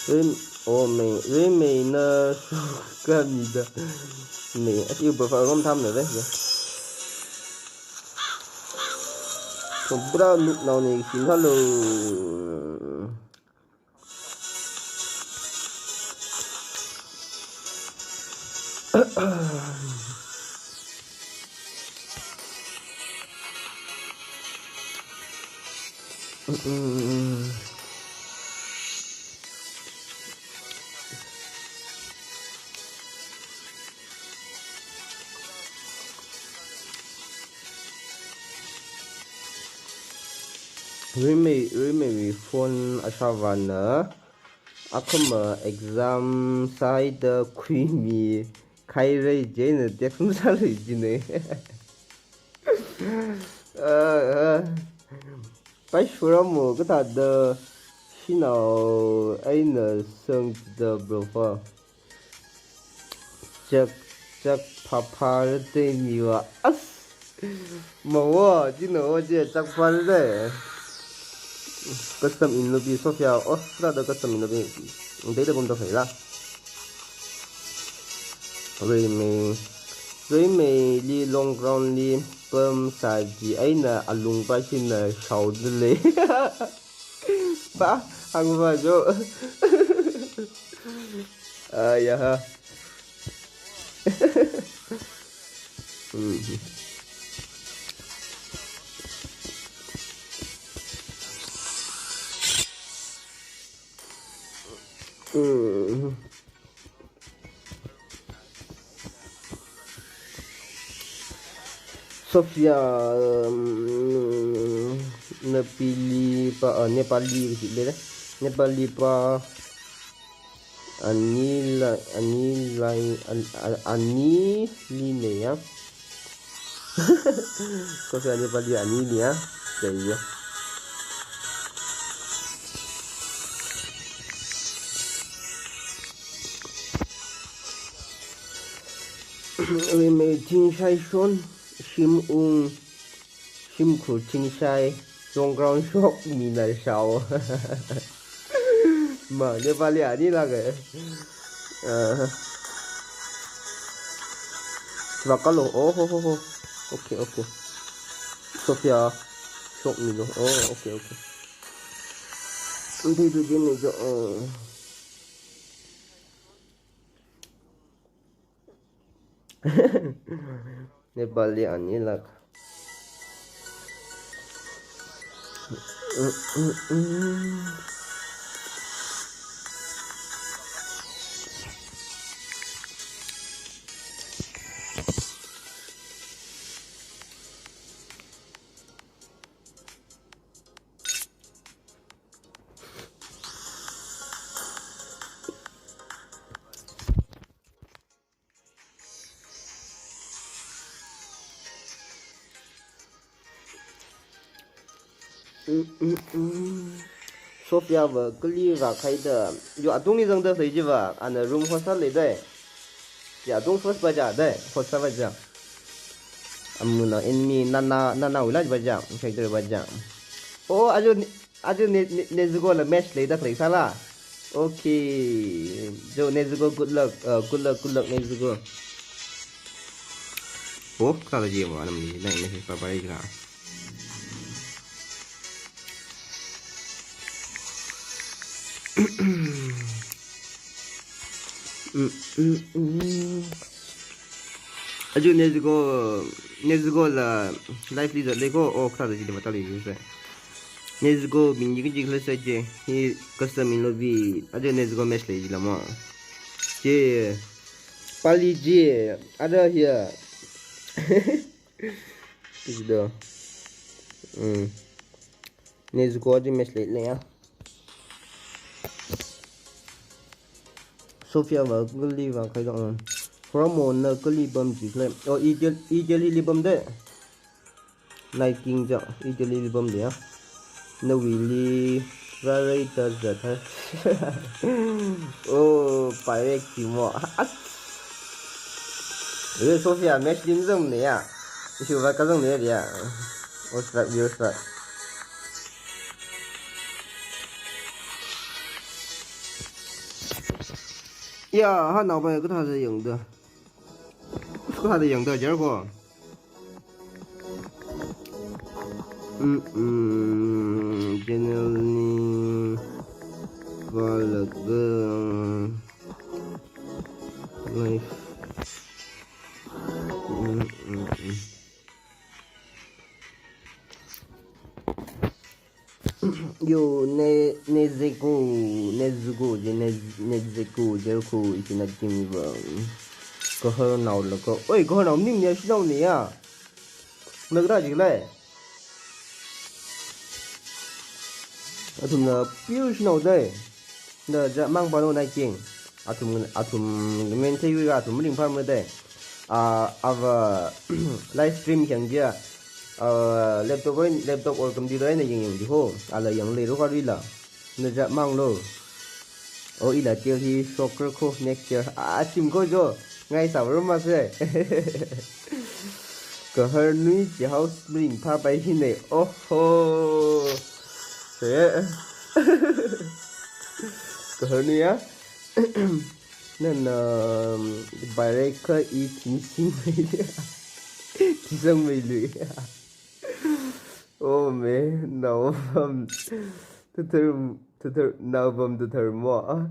Ren, oh, mei, Reimei na suka mida. Mei, as you prefer rom tham na ba. Ithum pura noob non ni sin halo. Reimei, Reimeiwui phone ashāvāna, akhama exam sāhaida khuimi khaira jina text masālui jina. Ah, ah. Paishuramo kathāda shanao eina sangda bro fa. Chak, chak phapha rate miwa. As! Mawa, china wa je chak pha rate. Custom in lobby Sophia. Oh, kathāda custom in lobby. Dei da bom da khaila. Reimei. Reimeili long ground li pam saji eina alung pa shina shaoda lei. Pa, hāngva jo. Ayaha. Mm. Mm. Sophia, um, Nepali pa, ah, Nepali kaji lei. Nepali pa. Anila, anila, an, an, anili ne ya. Sophia Nepali anili ya. There you go. Ui mei chingshai shon, shim ung, shim khur chingshai, long ground shok mina shao. Ma, Nepali ani lage. Ah. Vakalo. Oh, ho, ho, ho. Okay, okay. Sophia. Shok milo. Oh, okay, okay. Ante tu jin ne jo. Oh. Nepali ani lak. Sophia va kali va khaida. Yo, atungli zangda khalei jiva, ana room hosa leidai. Ya, atung first baja dai, hosa baja. Amuna enemy nana, nana ula baja, factor baja. Oh, ajo, ajo ne, ne, Nezuko la match leida khalei sala. Okay. Jo, Nezuko, good luck. Uh, good luck, good luck, Nezuko. Oh, kala ji mo, anam ni, nai, nai, pa, pa, ikra. Mm, mm, mm. Ajo Nezuko, Nezuko la live li zat lei ko, oh, kala ji de mata lei ji se. Nezuko min ji ji khala se je. Hi custom in lobby. Ajo Nezuko match lei ji la mo. Je. Pali ji. Ada here. Is the. Mm. Nezuko ji match lei lei ya. Sophia va kali va khai dong. From on na kali bam ji khala. Oh, Idel, Idel li bam de. Nai King ja, Idel li bam de ya. Nawuili, Rarei ta zat hai. Oh, Pirate ji mo. As. Eh, Sophia, match lim zong ne ya. Isu va ka zong ne ya. Oh, strike, view strike. Ya, ha, nao ba, ka tha zai yang da. Ka tha zai yang da, jar ko. Mm, mm, channel ni valaga live. Mm, mm, mm. Yo, ne, Nezuko, Nezuko, je ne, Nezuko, Jericho, ichina kimi ba. Kahar nao la ko. Oi, kahar nao ning ne, shi nao ne ya. Nagra ji lai. Athumna pure snow dai. Na ja mang pano Nai King. Athum, athum main thei wi athum ring phar ma dai. Ah, ava live stream yang dia. Ah, laptop oi, laptop or computer oi na yang yang di ho. Ala yang lei ro ka ri la. Na ja mang lo. Oh, ila tiel hi soccer ko next year. Ah, team ko jo. Ngai sa ro ma se. Kahar nui ji house ring pha pai hi ne. Oh ho. Se. Kahar nui ya. Nan, um, Pirate ka i tingsing mei. Tingsang mei lui. Oh, me, nao bam. Tutur, tutur, nao bam tutur mo.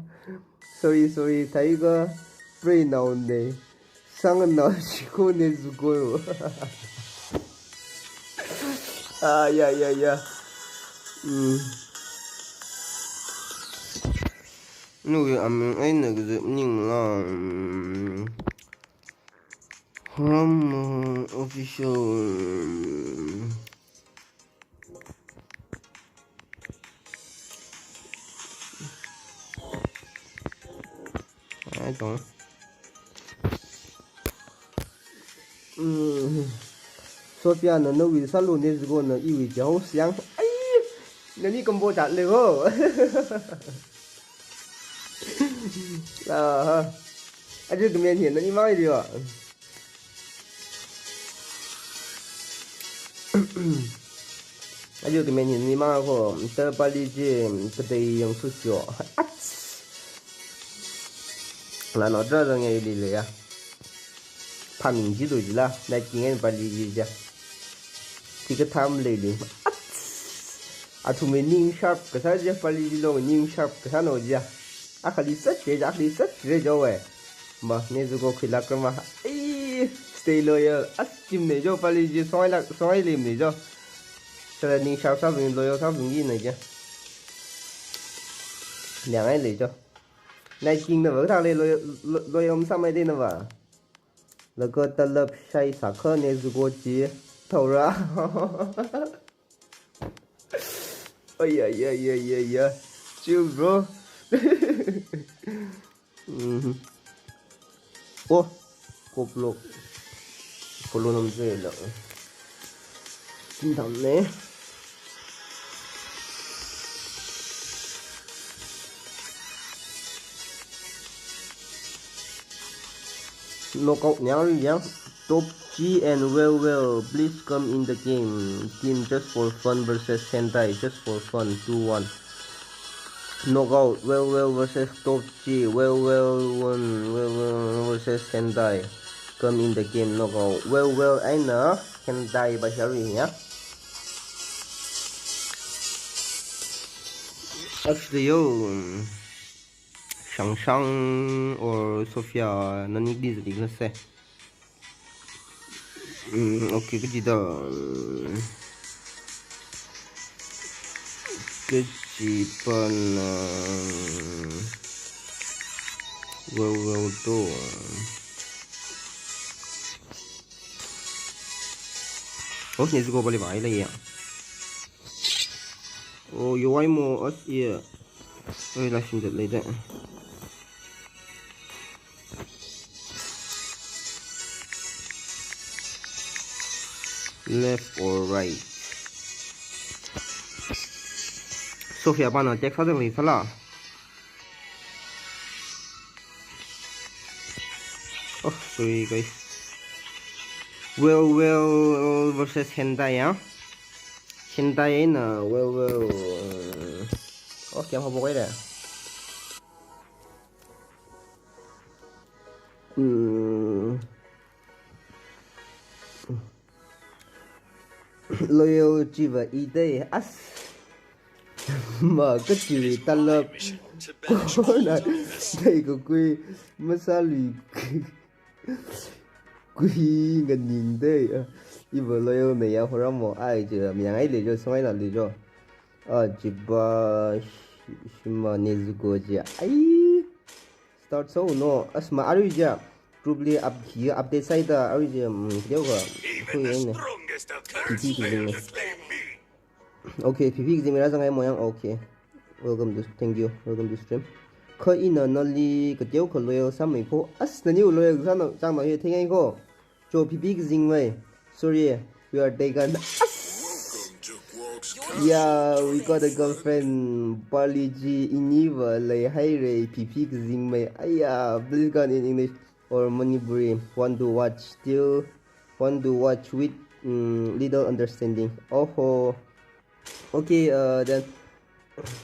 Sorry, sorry, Tiger. Pray nao ne. Sang nao shiko Nezuko. Ah, ya, ya, ya. Hmm. Nui aming ai na gazip ning la. From, uh, official. Ai tong. Mm. Sophia na nawui sālu, Nezuko na iwui jihaosa yang. Ai, nani combo chat le ho. Aha. Aja comment hi nani mai dio. Aja comment hi nani mai ko, ta pali ji, ta dai yang su sio. Ats. La no dra dang ye li le ya. Phaning ji do ji la, na king en pali ji ja. Ti ka tham le li. Ats. Athumwui ning sharp kasā ja, pali ji lo ning sharp kasā no ja. Akhali sat je ja, akhali sat je ja we. Ma, Nezuko khuilak rama. Ai, stay loyal. As chim ne jo, pali ji soi lak, soi lim ne jo. Sala ning sharp sābing, loyal sābing ji ne ja. Liang ai le jo. Night King na va thang le loyal, lo-, loyal sāmei de na va. Laga talab shai sākha Nezuko ji thaora. Ay, ay, ay, ay, ay, ay. Chill, bro. Mhm. Oh, koplok. Follow nam je la. Tingtam ne. Knockout nyari ya. Top G and Well Well, please come in the game. Team just for fun versus Hentai, just for fun, two one. Knockout, Well Well versus Top G, Well Well one, Well Well versus Hentai. Come in the game, knockout. Well Well eina Hentai ba shari ya. Actually, yo, Shang Shang or Sophia, nani di zadi na se. Mm, okay, kaji da. Kaji pan, uh, well, well, do. Oh, Nezuko bali bai la ya. Oh, yo ai mo as ya. Oi, la shim det lei de. Left or right? Sophia pana text sādalei sāla. Oh, sorry guys. Well Well versus Hentai ya. Hentai na Well Well. Oh, kya habo kai de. Hmm. Loyal chiva i dai as. Ma kachi talab. Kona dai kakui masālui. Kui nganing dai. Iva loyal me ya horam mo ai je, mi yang ai le jo, songai na le jo. Ah, jiba shi-, shima Nezuko je. Ai. Start so no, asma arui ja. Probably up here, update side da arui ja, mm, video ka. Even the strongest of currency fails to slay me. Okay, P P kazing mira zangai moyang, okay. Welcome to, thank you. Welcome to stream. Kha ina nali kateo ka loyal sāmei ko. As nani loyal sāna, sāna he thengai ko. Cho P P kazing mai. Sorry, you are taken. As. Yeah, we got a girlfriend. Pali ji ini va lei hai re P P kazing mai. Aya, please go in English or Manipuri. Want to watch still. Want to watch with, mm, little understanding. Oho. Okay, uh, then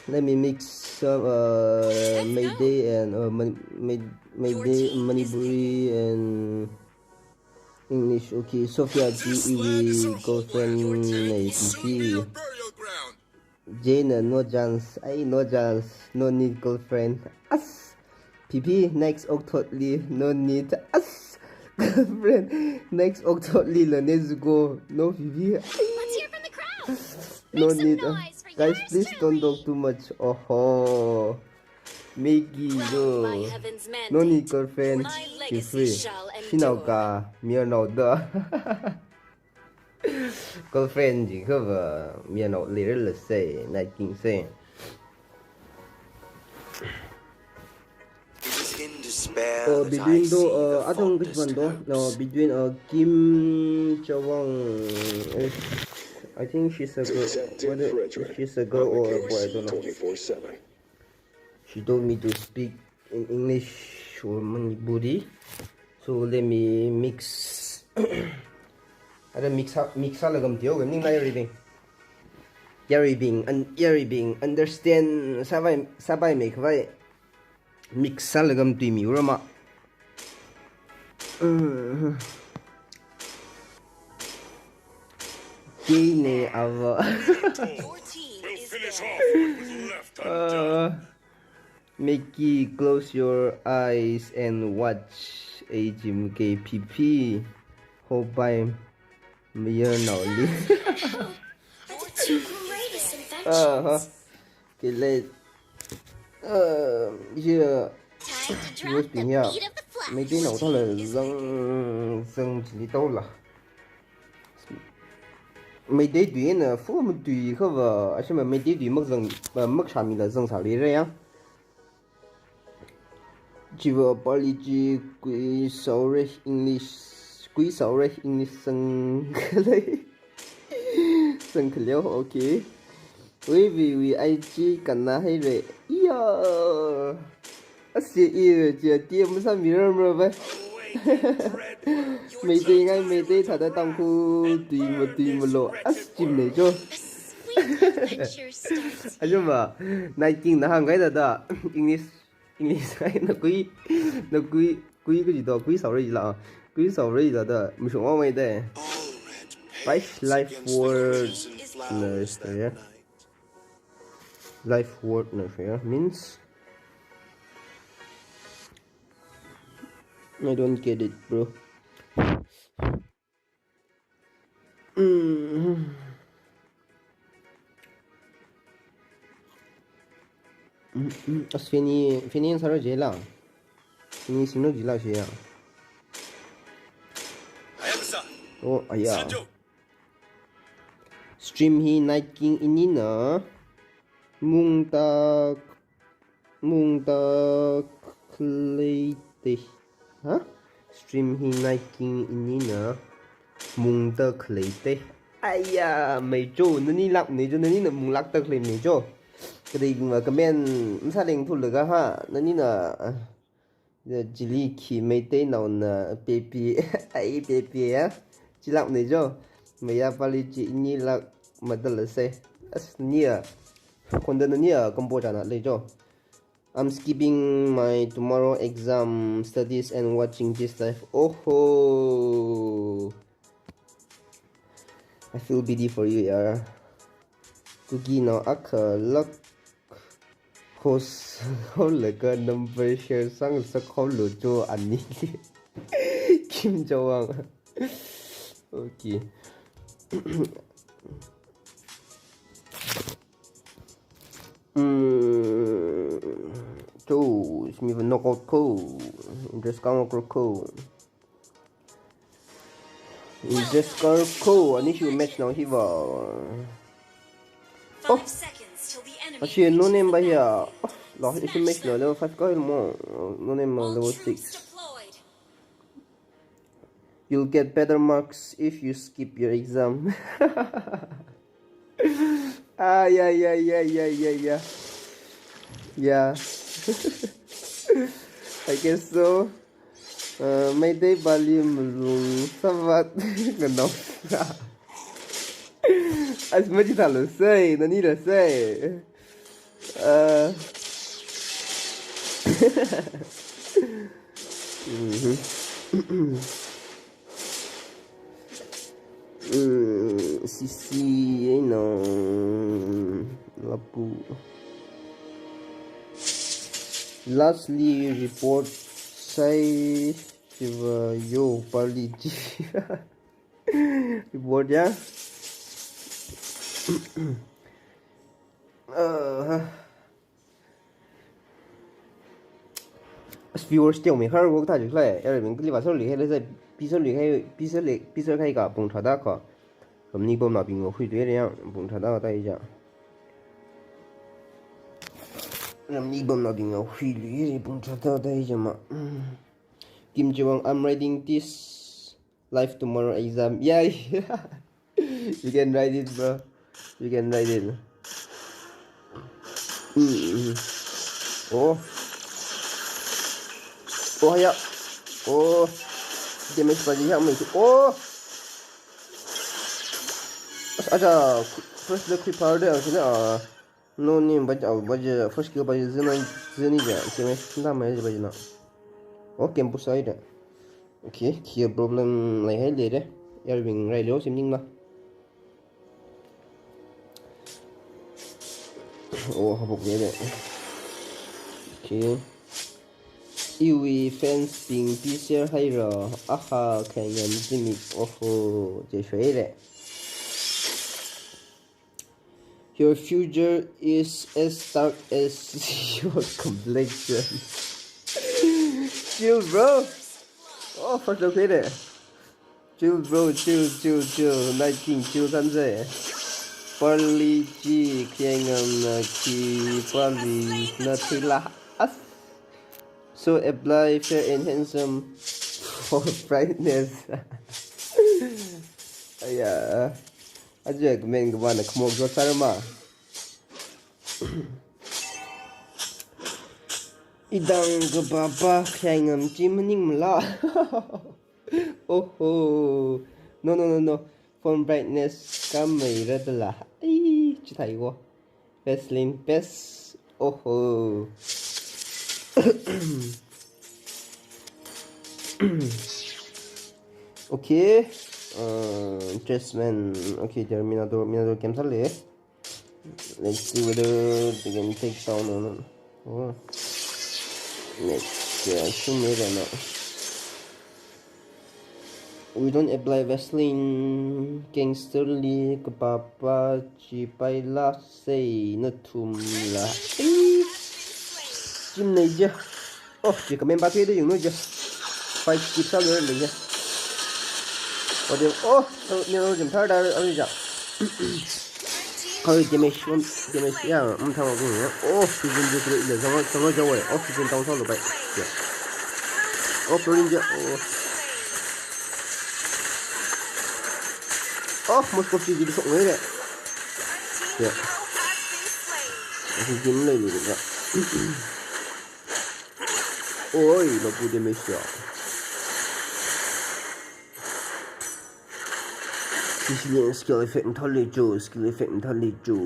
let me mix some, uh, Meitei and, uh, Mani-, Mei-, Meitei, Manipuri and English. Okay, Sophia ji iwui girlfriend nei P P. Jane, no chance. Ai, no chance. No need girlfriend. As. P P, next Oktoberli, no need. As. Girlfriend, next Oktoberli la Nezuko. No P P. Let's hear from the crowd. No need. Guys, please don't talk too much. Oho. Maggie, no. No need girlfriend. She's free. Shinao ka, mi are not the. Girlfriend ji khava, mi are not little, let's say, Night King say. Oh, between do, uh, atong kachibando, no, between, uh, Kim Chawang, eh, I think she's a girl, whether she's a girl or a boy, I don't know. She told me to speak in English or Manipuri. So let me mix. Ada mix up, mix up lagam tio, gaming na yaribing. Yaribing, and yaribing, understand, sabai, sabai make vai. Mix salagam tui mi urama. Mm. Kei ne ava. Your team is down. Uh, Mickey, close your eyes and watch A G M K P P. Hope by Mayor Naoli. Your two greatest inventions. Uh-huh. Okay, let, uh, yeah. Time to drop the beat of the flag. Meitei nao thāla zang, zang chili tao la. Meitei tui na fu mu tui kha va, ashima Meitei tui mak zang, mak shami la zang sa ri re ya. Chiva pali chi kui saure English, kui saure English sang khalei. Sang khaleo, okay. Ui, ui, ui, ai chi kanna hai re. Iya. Asi i re chi ti masa mirar mara ba. Meitei ngai Meitei thāda Tangkhul tui ma tui ma lo. As chim ne jo. Ajuma, Night King na hāngai da da. English, English ai na kui, na kui, kui kaji do, kui saure la. Kui saure la da, mushung wa mai de. Paish life word na share. Life word na share means, I don't get it, bro. Mm. Mm, mm. As Feni, Feni answer jela. Feni sino jela siya. Oh, aya. Stream hi Night King inina. Mungta Mungta khalei te. Ha? Stream hi Night King inina mungta khalei te. Aya, mei jo, nani lak ne jo, nani na mung lak ta khalei ne jo. Kadei ma comment masa leng thulaga ha, nani na, ah, ya, chili khi Meitei nao na pepi, ai pepi ya. Chilak ne jo. Maya pali chi ini lak madal se. As niya. Konda nani a computer na le jo. I'm skipping my tomorrow exam studies and watching this live. Oho. I feel pity for you, yaar. Kuki no akha lak host holaga number share sang sa kholo jo ani. Kim Jawang. Okay. Mm, so, it's me for knockout ko. Just come over ko. Just go ko. Ani shi match now hiva. Oh. Actually, no name ba hiya. Oh, lo, it's a match lo. Level five ko mo. No name, uh, level six. You'll get better marks if you skip your exam. Ah, yeah, yeah, yeah, yeah, yeah, yeah. Yeah. I guess so. Uh, Meitei pali malung savat nganok. As much as I say, nani la say. Uh. Mhm. Mm, C C, you know, lapu. Lastly, report sai chiva yo pali chi. Report ya. Uh, As viewers teo me har work ta jik lai, er bing kli ba sor li hai le sai, pi sor li hai, pi sor li, pi sor khai ka pung thada ka. Kam ni bom na bing wo hui de yang pung thada ta ija. Ramli bamna dinga huili pung chata dai jama. Mm. Kim Ji Wang, I'm writing this live tomorrow exam. Yeah, yeah. You can write it, bro. You can write it. Mm, mm. Oh. Oh, yeah. Oh. Damage pa ji ya mai. Oh. Acha, first the creeper de, acha, ah. No, ni, but, ah, but, uh, first kill, but, zina, zini ja, keme, na, mai, but, na. Okay, bu side. Okay, kia problem, like, hai, lere. Erwin, right, lo, sim, ning, na. Oh, habuk, lere. Okay. Iwui fans bing, please share, hai, ra. Aha, khaingan, zimik, oho, je, shwe, re. Your future is as dark as your complexion. Chill, bro. Oh, first look at it. Chill, bro. Chill, chill, chill. Night King, chill, sanse. Pali ji, kiangam na ki, pali na tila. As. So apply fair and handsome for brightness. Aya. Aja kmen kaba na khamok jo sarma. Idang kaba pa khyai ngam chi maning mala. Oho. No, no, no, no. Phone brightness kam mai ra dala. Ai, chithai wo. Vaseline best. Oho. Okay. Uh, Jasmine. Okay, there Minador, Minador game sale. Let's see whether they can take down or not. Oh. Let's, uh, shoot me right now. We don't apply Vaseline, gangster li, kapapa, chipai la, sei, na thum la. Eh, chim nei je. Oh, chi comment pa phe de yung no je. Five skip sa lo le je. Oh, de, oh, ne lo jim thar da, ari ja. Kawai damage, one damage, ya, um, thang wa gung ya. Oh, season je kule le, sama, sama jawa. Oh, season down sa lo bai. Ya. Oh, Florin je, oh. Oh, Moscow City sok ngai le. Ya. Aku game le le ya. Oi, lapu damage ya. Sicilian skill effect thali jo, skill effect thali jo.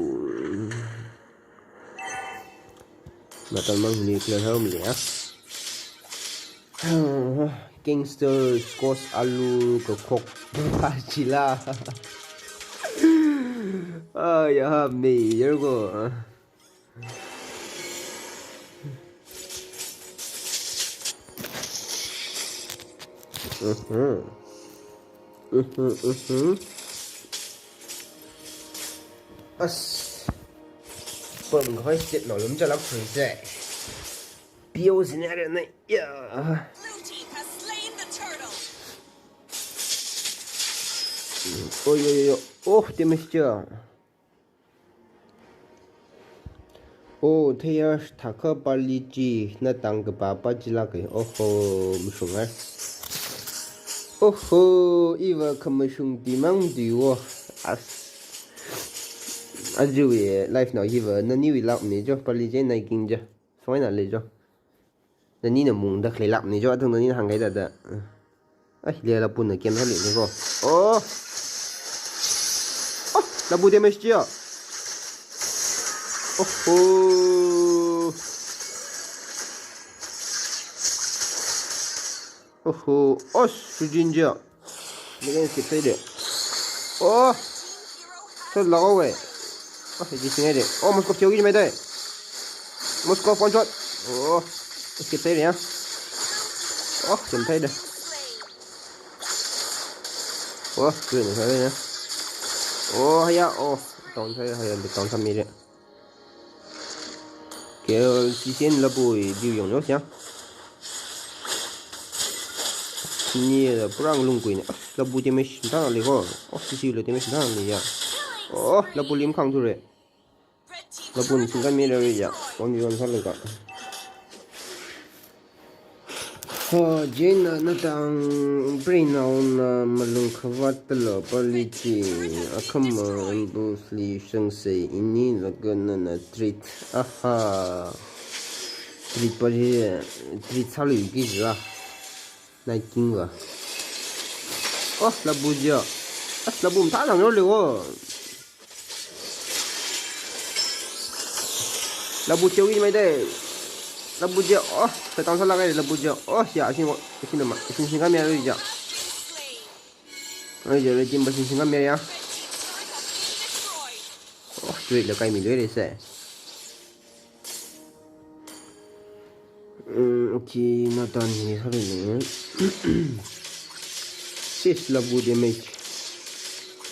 Matan mang nuclear home le ya. Gangster, Scotch alu, kakhok, pachila. Ah, ya, me, yergo. Mhm. Mhm, mhm. As. Pon khoi sit no lum chalak phui se. Pio scenario na ya. Blue team has slain the turtle. Oh, yo, yo, yo. Oh, damage ja. Oh, theiya thakha pali chi, na tang kapapa chi la kai. Oho, mashung ai. Oho, iva khamashung ti mang ti wo. As. Aja wui live na iva, nani wui lak ni jo, pali je, nai king je. Soi na le jo. Nani na mung da khlei lap ni jo, atung nani na hang kai da da. Ai, le la pun na kem sa le ni ko. Oh. Oh, lapu damage ja. Oho. Oho. Oh, Shujin ja. Legen skip sai de. Oh. Sa laga we. Oh, ji singai de. Oh, Moscow cheo ki mai de. Moscow one shot. Oh. Skip sai de ya. Oh, kem sai de. Oh, green sai de ya. Oh, haya. Oh, down sai de, haya, down sai mi de. Kei C C N lapu diu yong no siang. Ni la purang lungkui ni. Ah, lapu damage thang le ko. Oh, C C le damage thang le ya. Oh, lapu lim khang thu re. Red team Labu nisingkami rarija. One v one sālaga. Ho, Jane na natang Brain na malungkhavātla pali chi. Akhama ambush li shangsei ini laga nana treat. Aha. Treat pali, treat sāluiki jila. Night King va. Oh, labu ja. As labu mtha lang ro le wo. Labu chewi mai de. Labu ja. Oh, shutdown sālaga labu ja. Oh, ya, asin, asin nama. Asin singkami rarija. Rarija, red team va asin singkami ya. Oh, trade la kaimi loi re se. Mm, okay, natang hi sālei. Sis, labu damage.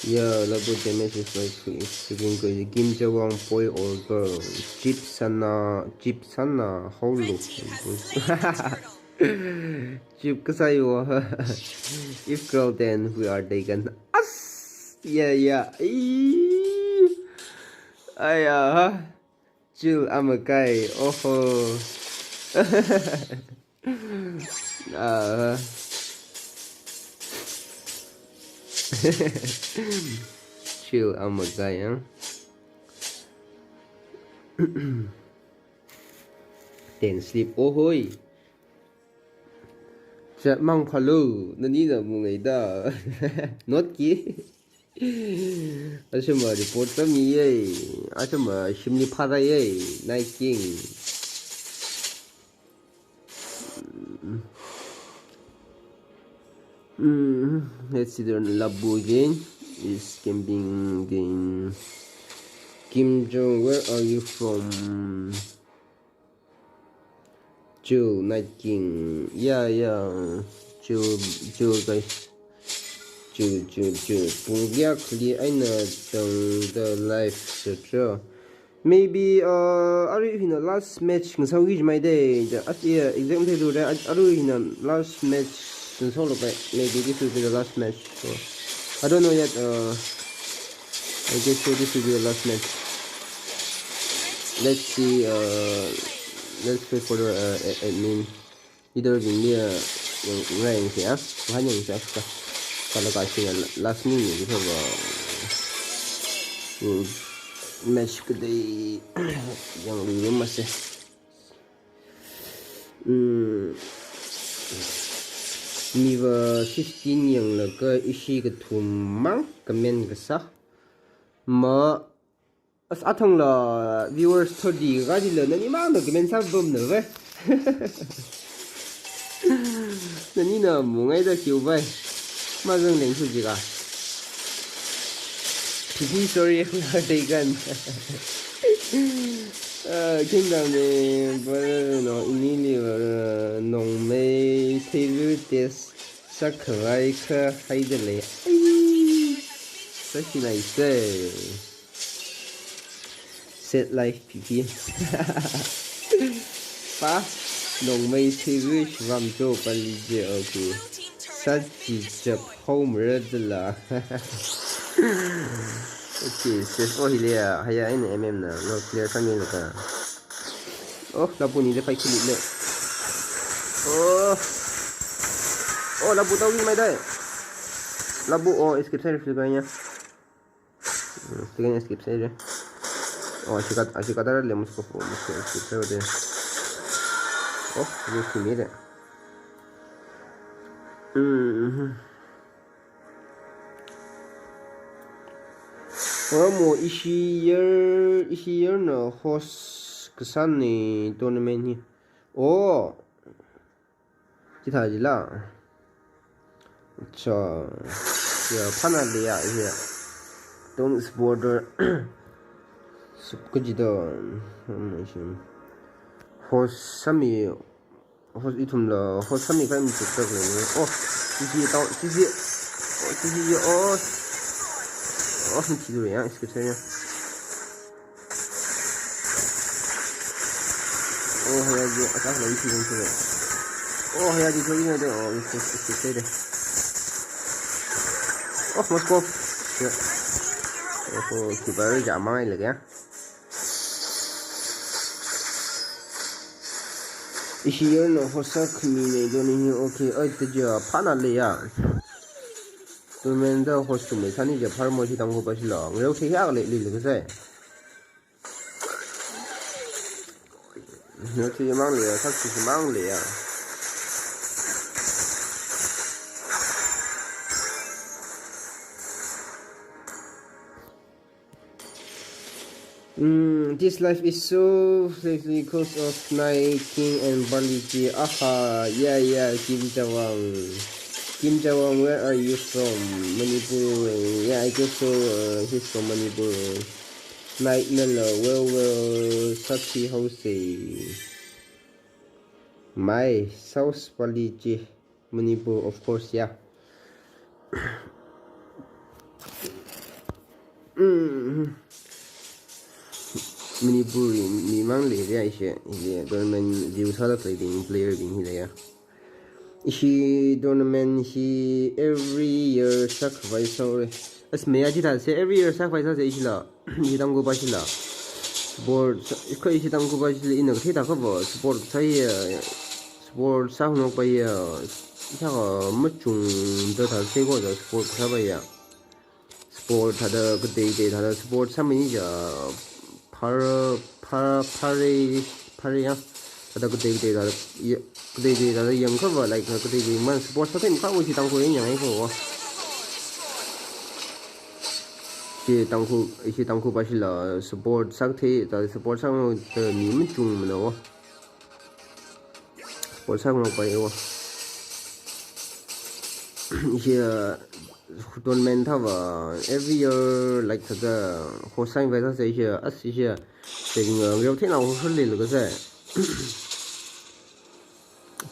Yeah, labu damage is like it's giving good. Kim Jawang boy or girl. Jeep Sana, Jeep Sana, how look. Jeep kasai wo. If girl, then we are taken. As, yeah, yeah. Ee. Aya. Chill, I'm a guy. Oho. Ah. Chill, I'm a guy, huh? Then sleep. Oh, hoi. Chat mang khalo, nani na mungai da. Not ki. Ashama report sāmi ye. Ashama shimli phara ye. Night King. Mm, let's see the labu again. Is camping again. Kim Jong, where are you from? Chill, Night King. Yeah, yeah. Chill, chill, guys. Chill, chill, chill. Pung kayākhali eina tangda live sāra. Maybe, uh, arui hina last match ngasāki jimai de. The, as, yeah, exact match lure. Arui hina last match ngasālo pai. Maybe this will be the last match. So, I don't know yet. Uh, I guess so. This will be the last match. Let's see. Uh, let's wait for the, uh, a- admin. Leader bingli, uh, yang ngai yang siya. Ngai yang siya. Ka- kala ka sing last minute ni ko ba. Hmm, match kadai yang lulu masih. Hmm. Miva fifteen yanglaga ishi kathum mang comment kasā. Ma, as athangla viewers thirty kajila nani mangna comment sāpamna vai. Nani na mungai da kiu vai. Mazang leng su jika. P P, sorry, we are taken. Uh, Kingdom ni, brother, no, inili, uh, nongmei, theilu test, sakhavai kha, haida lei. Ai, such a nice day. Set life P P. Pa, nongmei theilu, shvam jo, pali je, okay. Sachi chap home redla. Okay, safe. Oh, hile ya. Haya, ina M M na. No clear kami laka. Oh, labu ni de fight kili le. Oh. Oh, labu tau ni mai dai. Labu, oh, escape side refuse kanya. Hmm, second escape side. Oh, ashi kat, ashi kat le musko, musko escape side de. Oh, ni simi de. Hmm. Ora mo ishi year, ishi year na host kasāna tournament hi. Oh. Chithā jila. Acha. Ya, phana le ya, ya. Don't border. Sup kaji da. Hmm, ishi. Host sāmi. Host ithumla, host sāmi kai mi chuktak le. Oh, chichi tau, chichi. Oh, chichi, oh. Oh, mi chidu ya, escape side ya. Oh, haya ji, attack la ichi jang sure. Oh, haya ji, thoi na de, oh, escape, escape side de. Oh, Moskov. Ya. Oh, kibar ja mai lagi ya. Ishi yarna host sākhami ne doni hi, okay, ai, taja phāna leiya. Tournament da host tumei sāni ja phar mo ishi Tangkhul pashila. Ngareo thei hiya lei lei lei kasai. Ngareo thei mang leiya, sākhi mang leiya. Mm, this life is so crazy because of Night King and Barley G. Aha, yeah, yeah, Kim Jawang. Kim Jawang, where are you from? Manipur. Yeah, I guess so. Uh, he's from Manipur. Night nala, well, well, sākhi house. My, South Barley G. Manipur, of course, yeah. Mm. Manipur mi mang leiya ishi, ishi tournament view sāda trading player bing hi leiya. Ishi tournament hi every year sākhavai sāra. As meya jida se every year sākhavai sāsa ishila. Ishi Tangkhul pashila. Support, sa-, ishi Tangkhul pashila ina kathei ta kabo. Support sāya, support sāngarokhapaiya. Sākha machungda thāda seko da support sāpaiya. Support thāda katei katei thāda support sāmini ja. Phar, phar, phare, phare ya. Thāda katei katei thāda, ya, katei katei thāda yangkhava, like, katei katei man support sāthei makha ishi Tangkhul yang yangai kho. Ishi Tangkhul, ishi Tangkhul pashila support sāthei, thāda support sāngaroda mi machungmana wo. Support sāngarokhapaiya wo. Ishi, uh, tournament thāva every year, like, thāda host sāngai sāsa ishi, as ishi, trading, uh, ngareo theina host leilaga sa.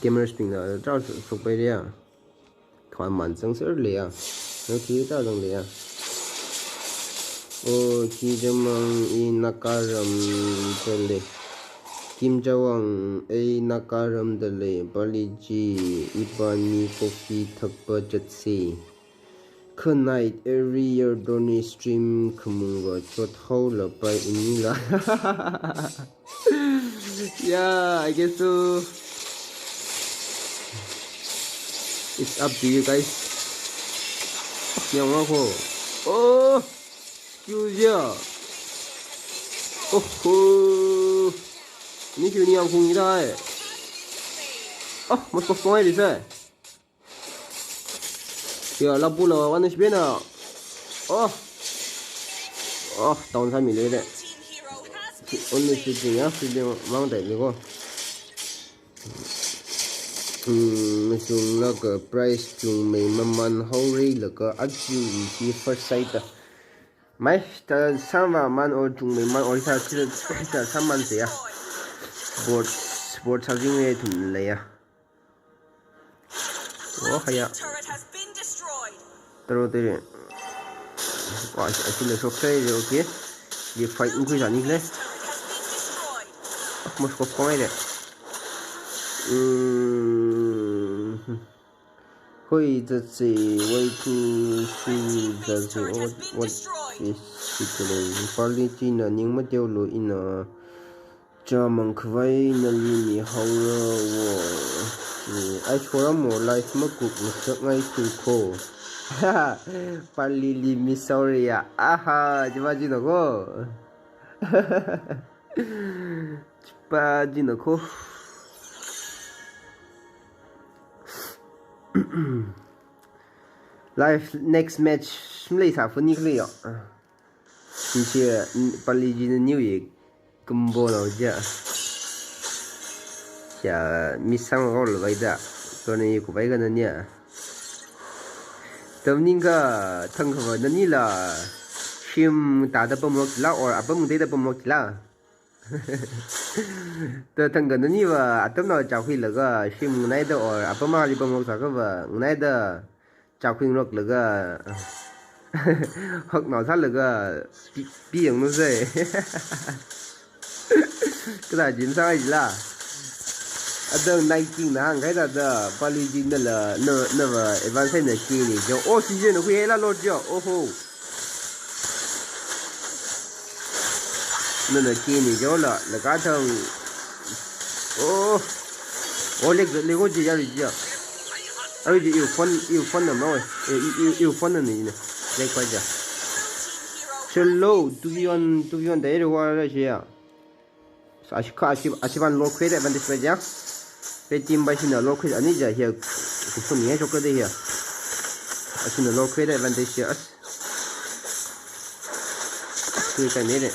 Gamers bingna tara shokpai leiya. Khaman zangser leiya. Ngareo thei tara zang leiya. O, Kim Jawang, i Nagaram da lei. Kim Jawang, i Nagaram da lei. Barley G, ibani coffee thakpa chatse. Khanai every year doni stream khamungva chothaolapai inila. Yeah, I guess so. It's up to you guys. Yang ako. Oh, excuse ya. Oh, oh. Ni kyu ni yang kung ni dai. Oh, mas kos kong ai di sai. Ya, labu la wan shibena. Oh. Oh, down sāmi lei de. Only shooting ya, shooting mang dai lei ko. Hmm, machunglaga price chungmei maman haoreilaga achiu ishi first sight da. Mai, ta sāma man or chungmei man or ta, ta, ta sāman se ya. Support, support charging rate leiya. Oh, haya. Taro tere. Wa, asila shoksai de, okay. Ye fight ngkhui sāni le. Mas kos kong ai de. Mm. Hoi, that's a way to see, that's a what, what is it today? Quality na ning mateolu ina. Cha mangkhavai nali mihaora wo. Ni, ai chora mo life makuk masak ngai tu ko. Pali li mi sorry ya. Aha, jiva jina ko. Jiva jina ko. Life next match mlei sa funi kli yo. Ishi, mm, Pali jina niu ye kumbo lo ja. Ya, misang rol bai da. Tone ye kubai kana nia. Tamning ka thang ka ba nani la. Shim ta da pamok la or apam de da pamok la. Ta thang ka nani ba atam na chakhui laga shim nai da or apam ma li pamok sa ka ba nai da. Chakhui ngarok laga, hak nao sālaga, pi, pi yang nu sai. Kada jin sa ai la. Adang nine king na hang kai da da, Pali jin na la, na, na va, advance na ki ni jo. Oh, si je na hui la lo jo. Oh ho. Na na ki ni jo la, la ka thang. Oh. Oh, lag, lag, lag, oh, ji, ya, ji, ya. Arui ji, iwui phone, iwui phone na, no, eh, i, i, iwui phone na ni, ne. Lag pa ja. Hello, two v one, two v one da ere wa ra ji ya. So, ashi kha, ashi, ashi ban lord khuida advantage pa ja. Red team pa shina lord khuida ani ja hiya. Kuphun ni ya chok da hiya. Ashina lord khuida advantage ya. As. Tui kai ni de.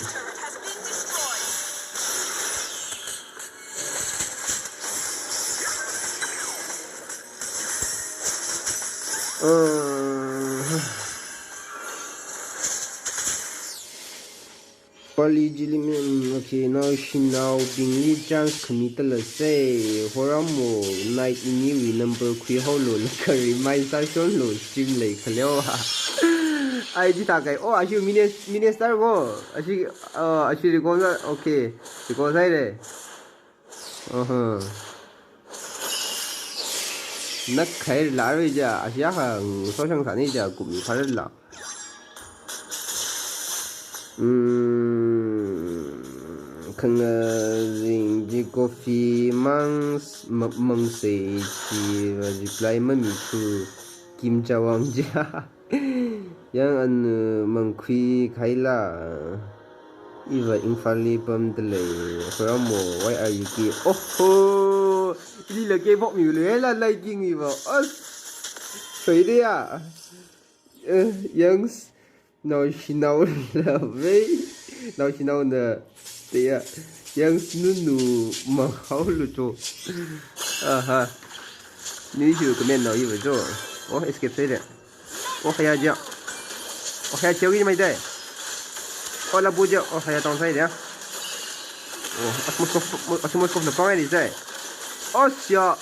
Uh, Pali Jilim, okay, naoshinaobingli chance khami tala se, horamo, night iniwui number khuihaolu, laga remind sāshonlu, stream leikhaleo ha. Ai, ji thākai, oh, ashi mini-, minister ko, ashi, uh, ashi recall, okay, recall sāhaire. Aha. Nak khair la re ja, ashi ya ha, so shang sani ja, kumi khair la. Hmm, khangazing ji coffee mang, ma-, mang sei ji reply mami thu kim chawang ja. Yang anu mangkhui khaila. Iva Imphal li pamda lei. Horamo, why are you gay? Oho! Ili la gay pok mi le la liking iva. As. Soi de ya. Eh, yang s-, naoshinao la wei. Naoshinao na. Te ya. Yang s-, nunu mahao lu cho. Aha. Ni shu comment nao iva cho. Oh, escape sāhaire. Oh, haya ja. Oh, haya cheu ni mai dai. Oh, la bu ja. Oh, haya tong sai dia. Oh, asmus kof, asmus kof na pangai ni sai. Oh, sia.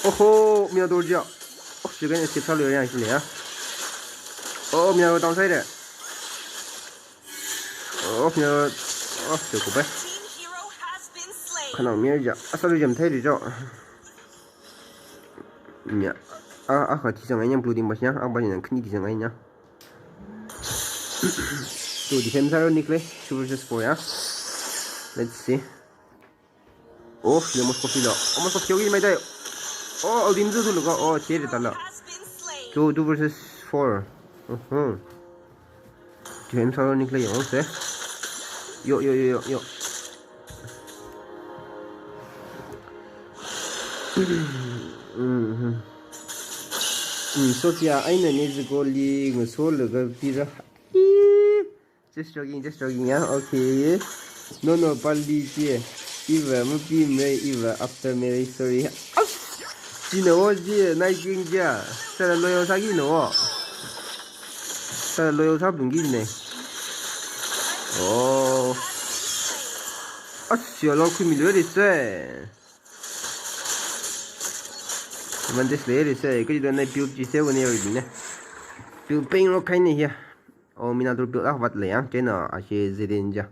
Oho, Minotaur ja. Oh, sia kan escape sālu ya sini ya. Oh, Minotaur tong sai dia. Oh, Minotaur. Oh, sia ko bai. Khanang mi ja. Asal jam thai di jo. Nya. Ah, ah, kha chi chang nya blue team pa nya, ah, pa nya khani chi chang nya. To defense aro nikle, two versus four ya. Let's see. Oh, le mos kofi lo. Oh, mos kofi yogi mai dai. Oh, Aldim zu zu lo ko. Oh, che de ta lo. Two, two versus four. Uh-huh. Defense aro nikle yo se. Yo, yo, yo, yo, yo. Mhm. Mm, Sophia, aina Nezuko li ngasolaga pira. Just joking, just joking, ya. Okay. No, no, Pali chi. Iva, mapimre, iva, after marriage, sorry. As! Chi no, chi, nai king chi. Sala loyal sāki no. Sala loyal sābungki ne. Oh. As, ya lo khui mi lo de se. Mantis le de se, kali do na piu chi se wani ri ne. Piu peng ro khai ne ya. Oh, Minotaur build akha vātda lei ya, chieina ashi Zeden ja.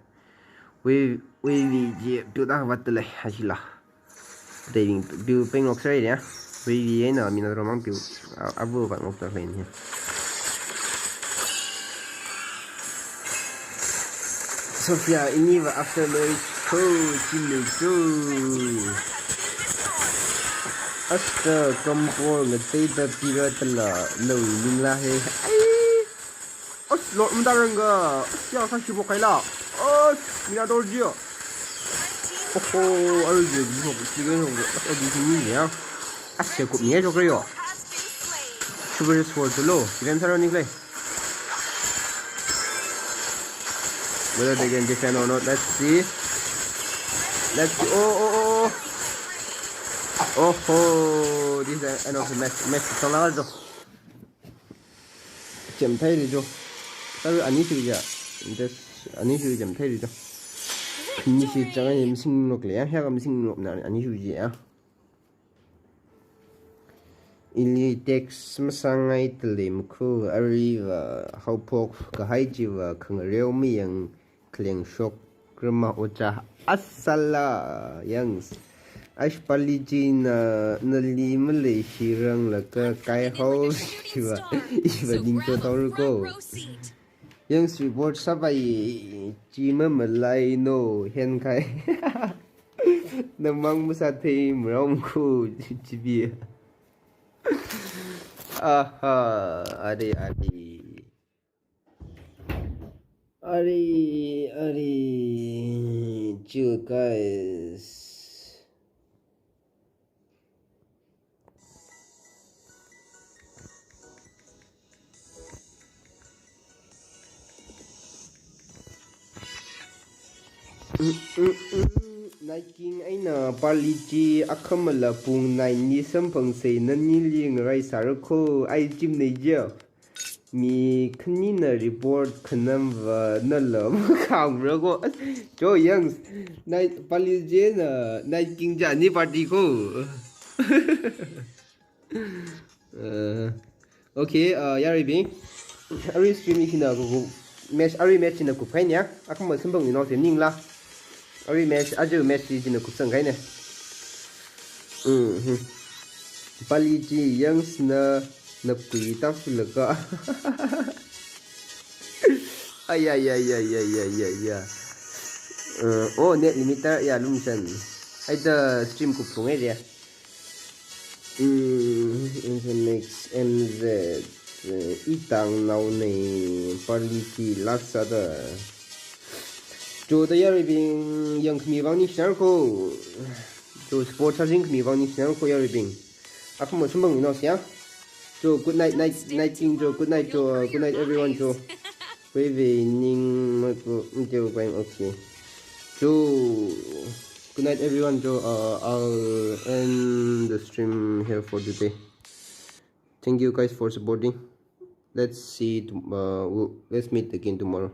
Wei, Wei Vi chi build akha vātda lei, ashila. Dai bing build peng ngok sārai ya. Wei Vi eina Minotaur mang build, a, abu vāt ngokda lei ya. Sophia, iniva after marriage ko, chimnei ko. Asta, kampor ngateida pira tala, no, ningla he. Ai! As, Lord Mdaranga. As, ya, sa shi bokai la. As, Minotaur ji. Oho, aru ji, ji, ji, ji, ji, as, aru ji, ji, ya. As, ya, kup ni, ya, jok yo. Super Sport lo. Event saro ni play. Whether they can defend or not, let's see. Let's see. Oh, oh, oh, oh. Oho, this is the end of the match. Match is over. Chemthei ri jo. Taru ani shu ja. Just ani shu chemthei ri jo. Ani shu chang ani missing nok le ya. Ya missing nok na ani shu ja. Ili text masāngai tali makhu ariva haophok kahai chiva khangareo mayang khaleng shok rama ocha asala yang. Ash Pali china nali malei shirang laka kai hao shiva iva ning to tauru ko. Yang report sabai chi mamalai no hen kai. Namang masāthei maraom ko chibi. Aha, are, are. Are, are. Chill, guys. Mm, mm, mm. Night King eina Pali chi akhamala pung nine li samphangsei, nanili ngarai sāra ko, ai chimnei je. Mi khanina report khanamva nala makhangra ko. As, jo yang, Night, Pali china Night King china party ko. Uh, okay, uh, yaruibing. Arui stream hi china kup, match, arui match china kupkahai nia. Akhama samphangmi naosei maningla. Arui match, aja match hi china kupsangkahai nia. Mm-hmm. Pali chi yang sna napkui taksulaga. Ay, ay, ay, ay. Uh, oh, net limiter ya lumshan. Ai da stream kupsung ai dia. Mm, Infinix M Z, eh, itang nao nei, Pali chi last ada. Jo da yaruibing, yangkhami vang ningshinar ko. Jo, support sāchingkhami vang ningshinar ko yaruibing. Akhama samphangmi naosei ya. Jo, good night, night, Night King jo, good night jo, good night everyone jo. Wei wei ning mai ko, mm, jo, going, okay. Jo, good night everyone jo. Uh, I'll end the stream here for today. Thank you guys for supporting. Let's see tom-, uh, we'll, let's meet again tomorrow.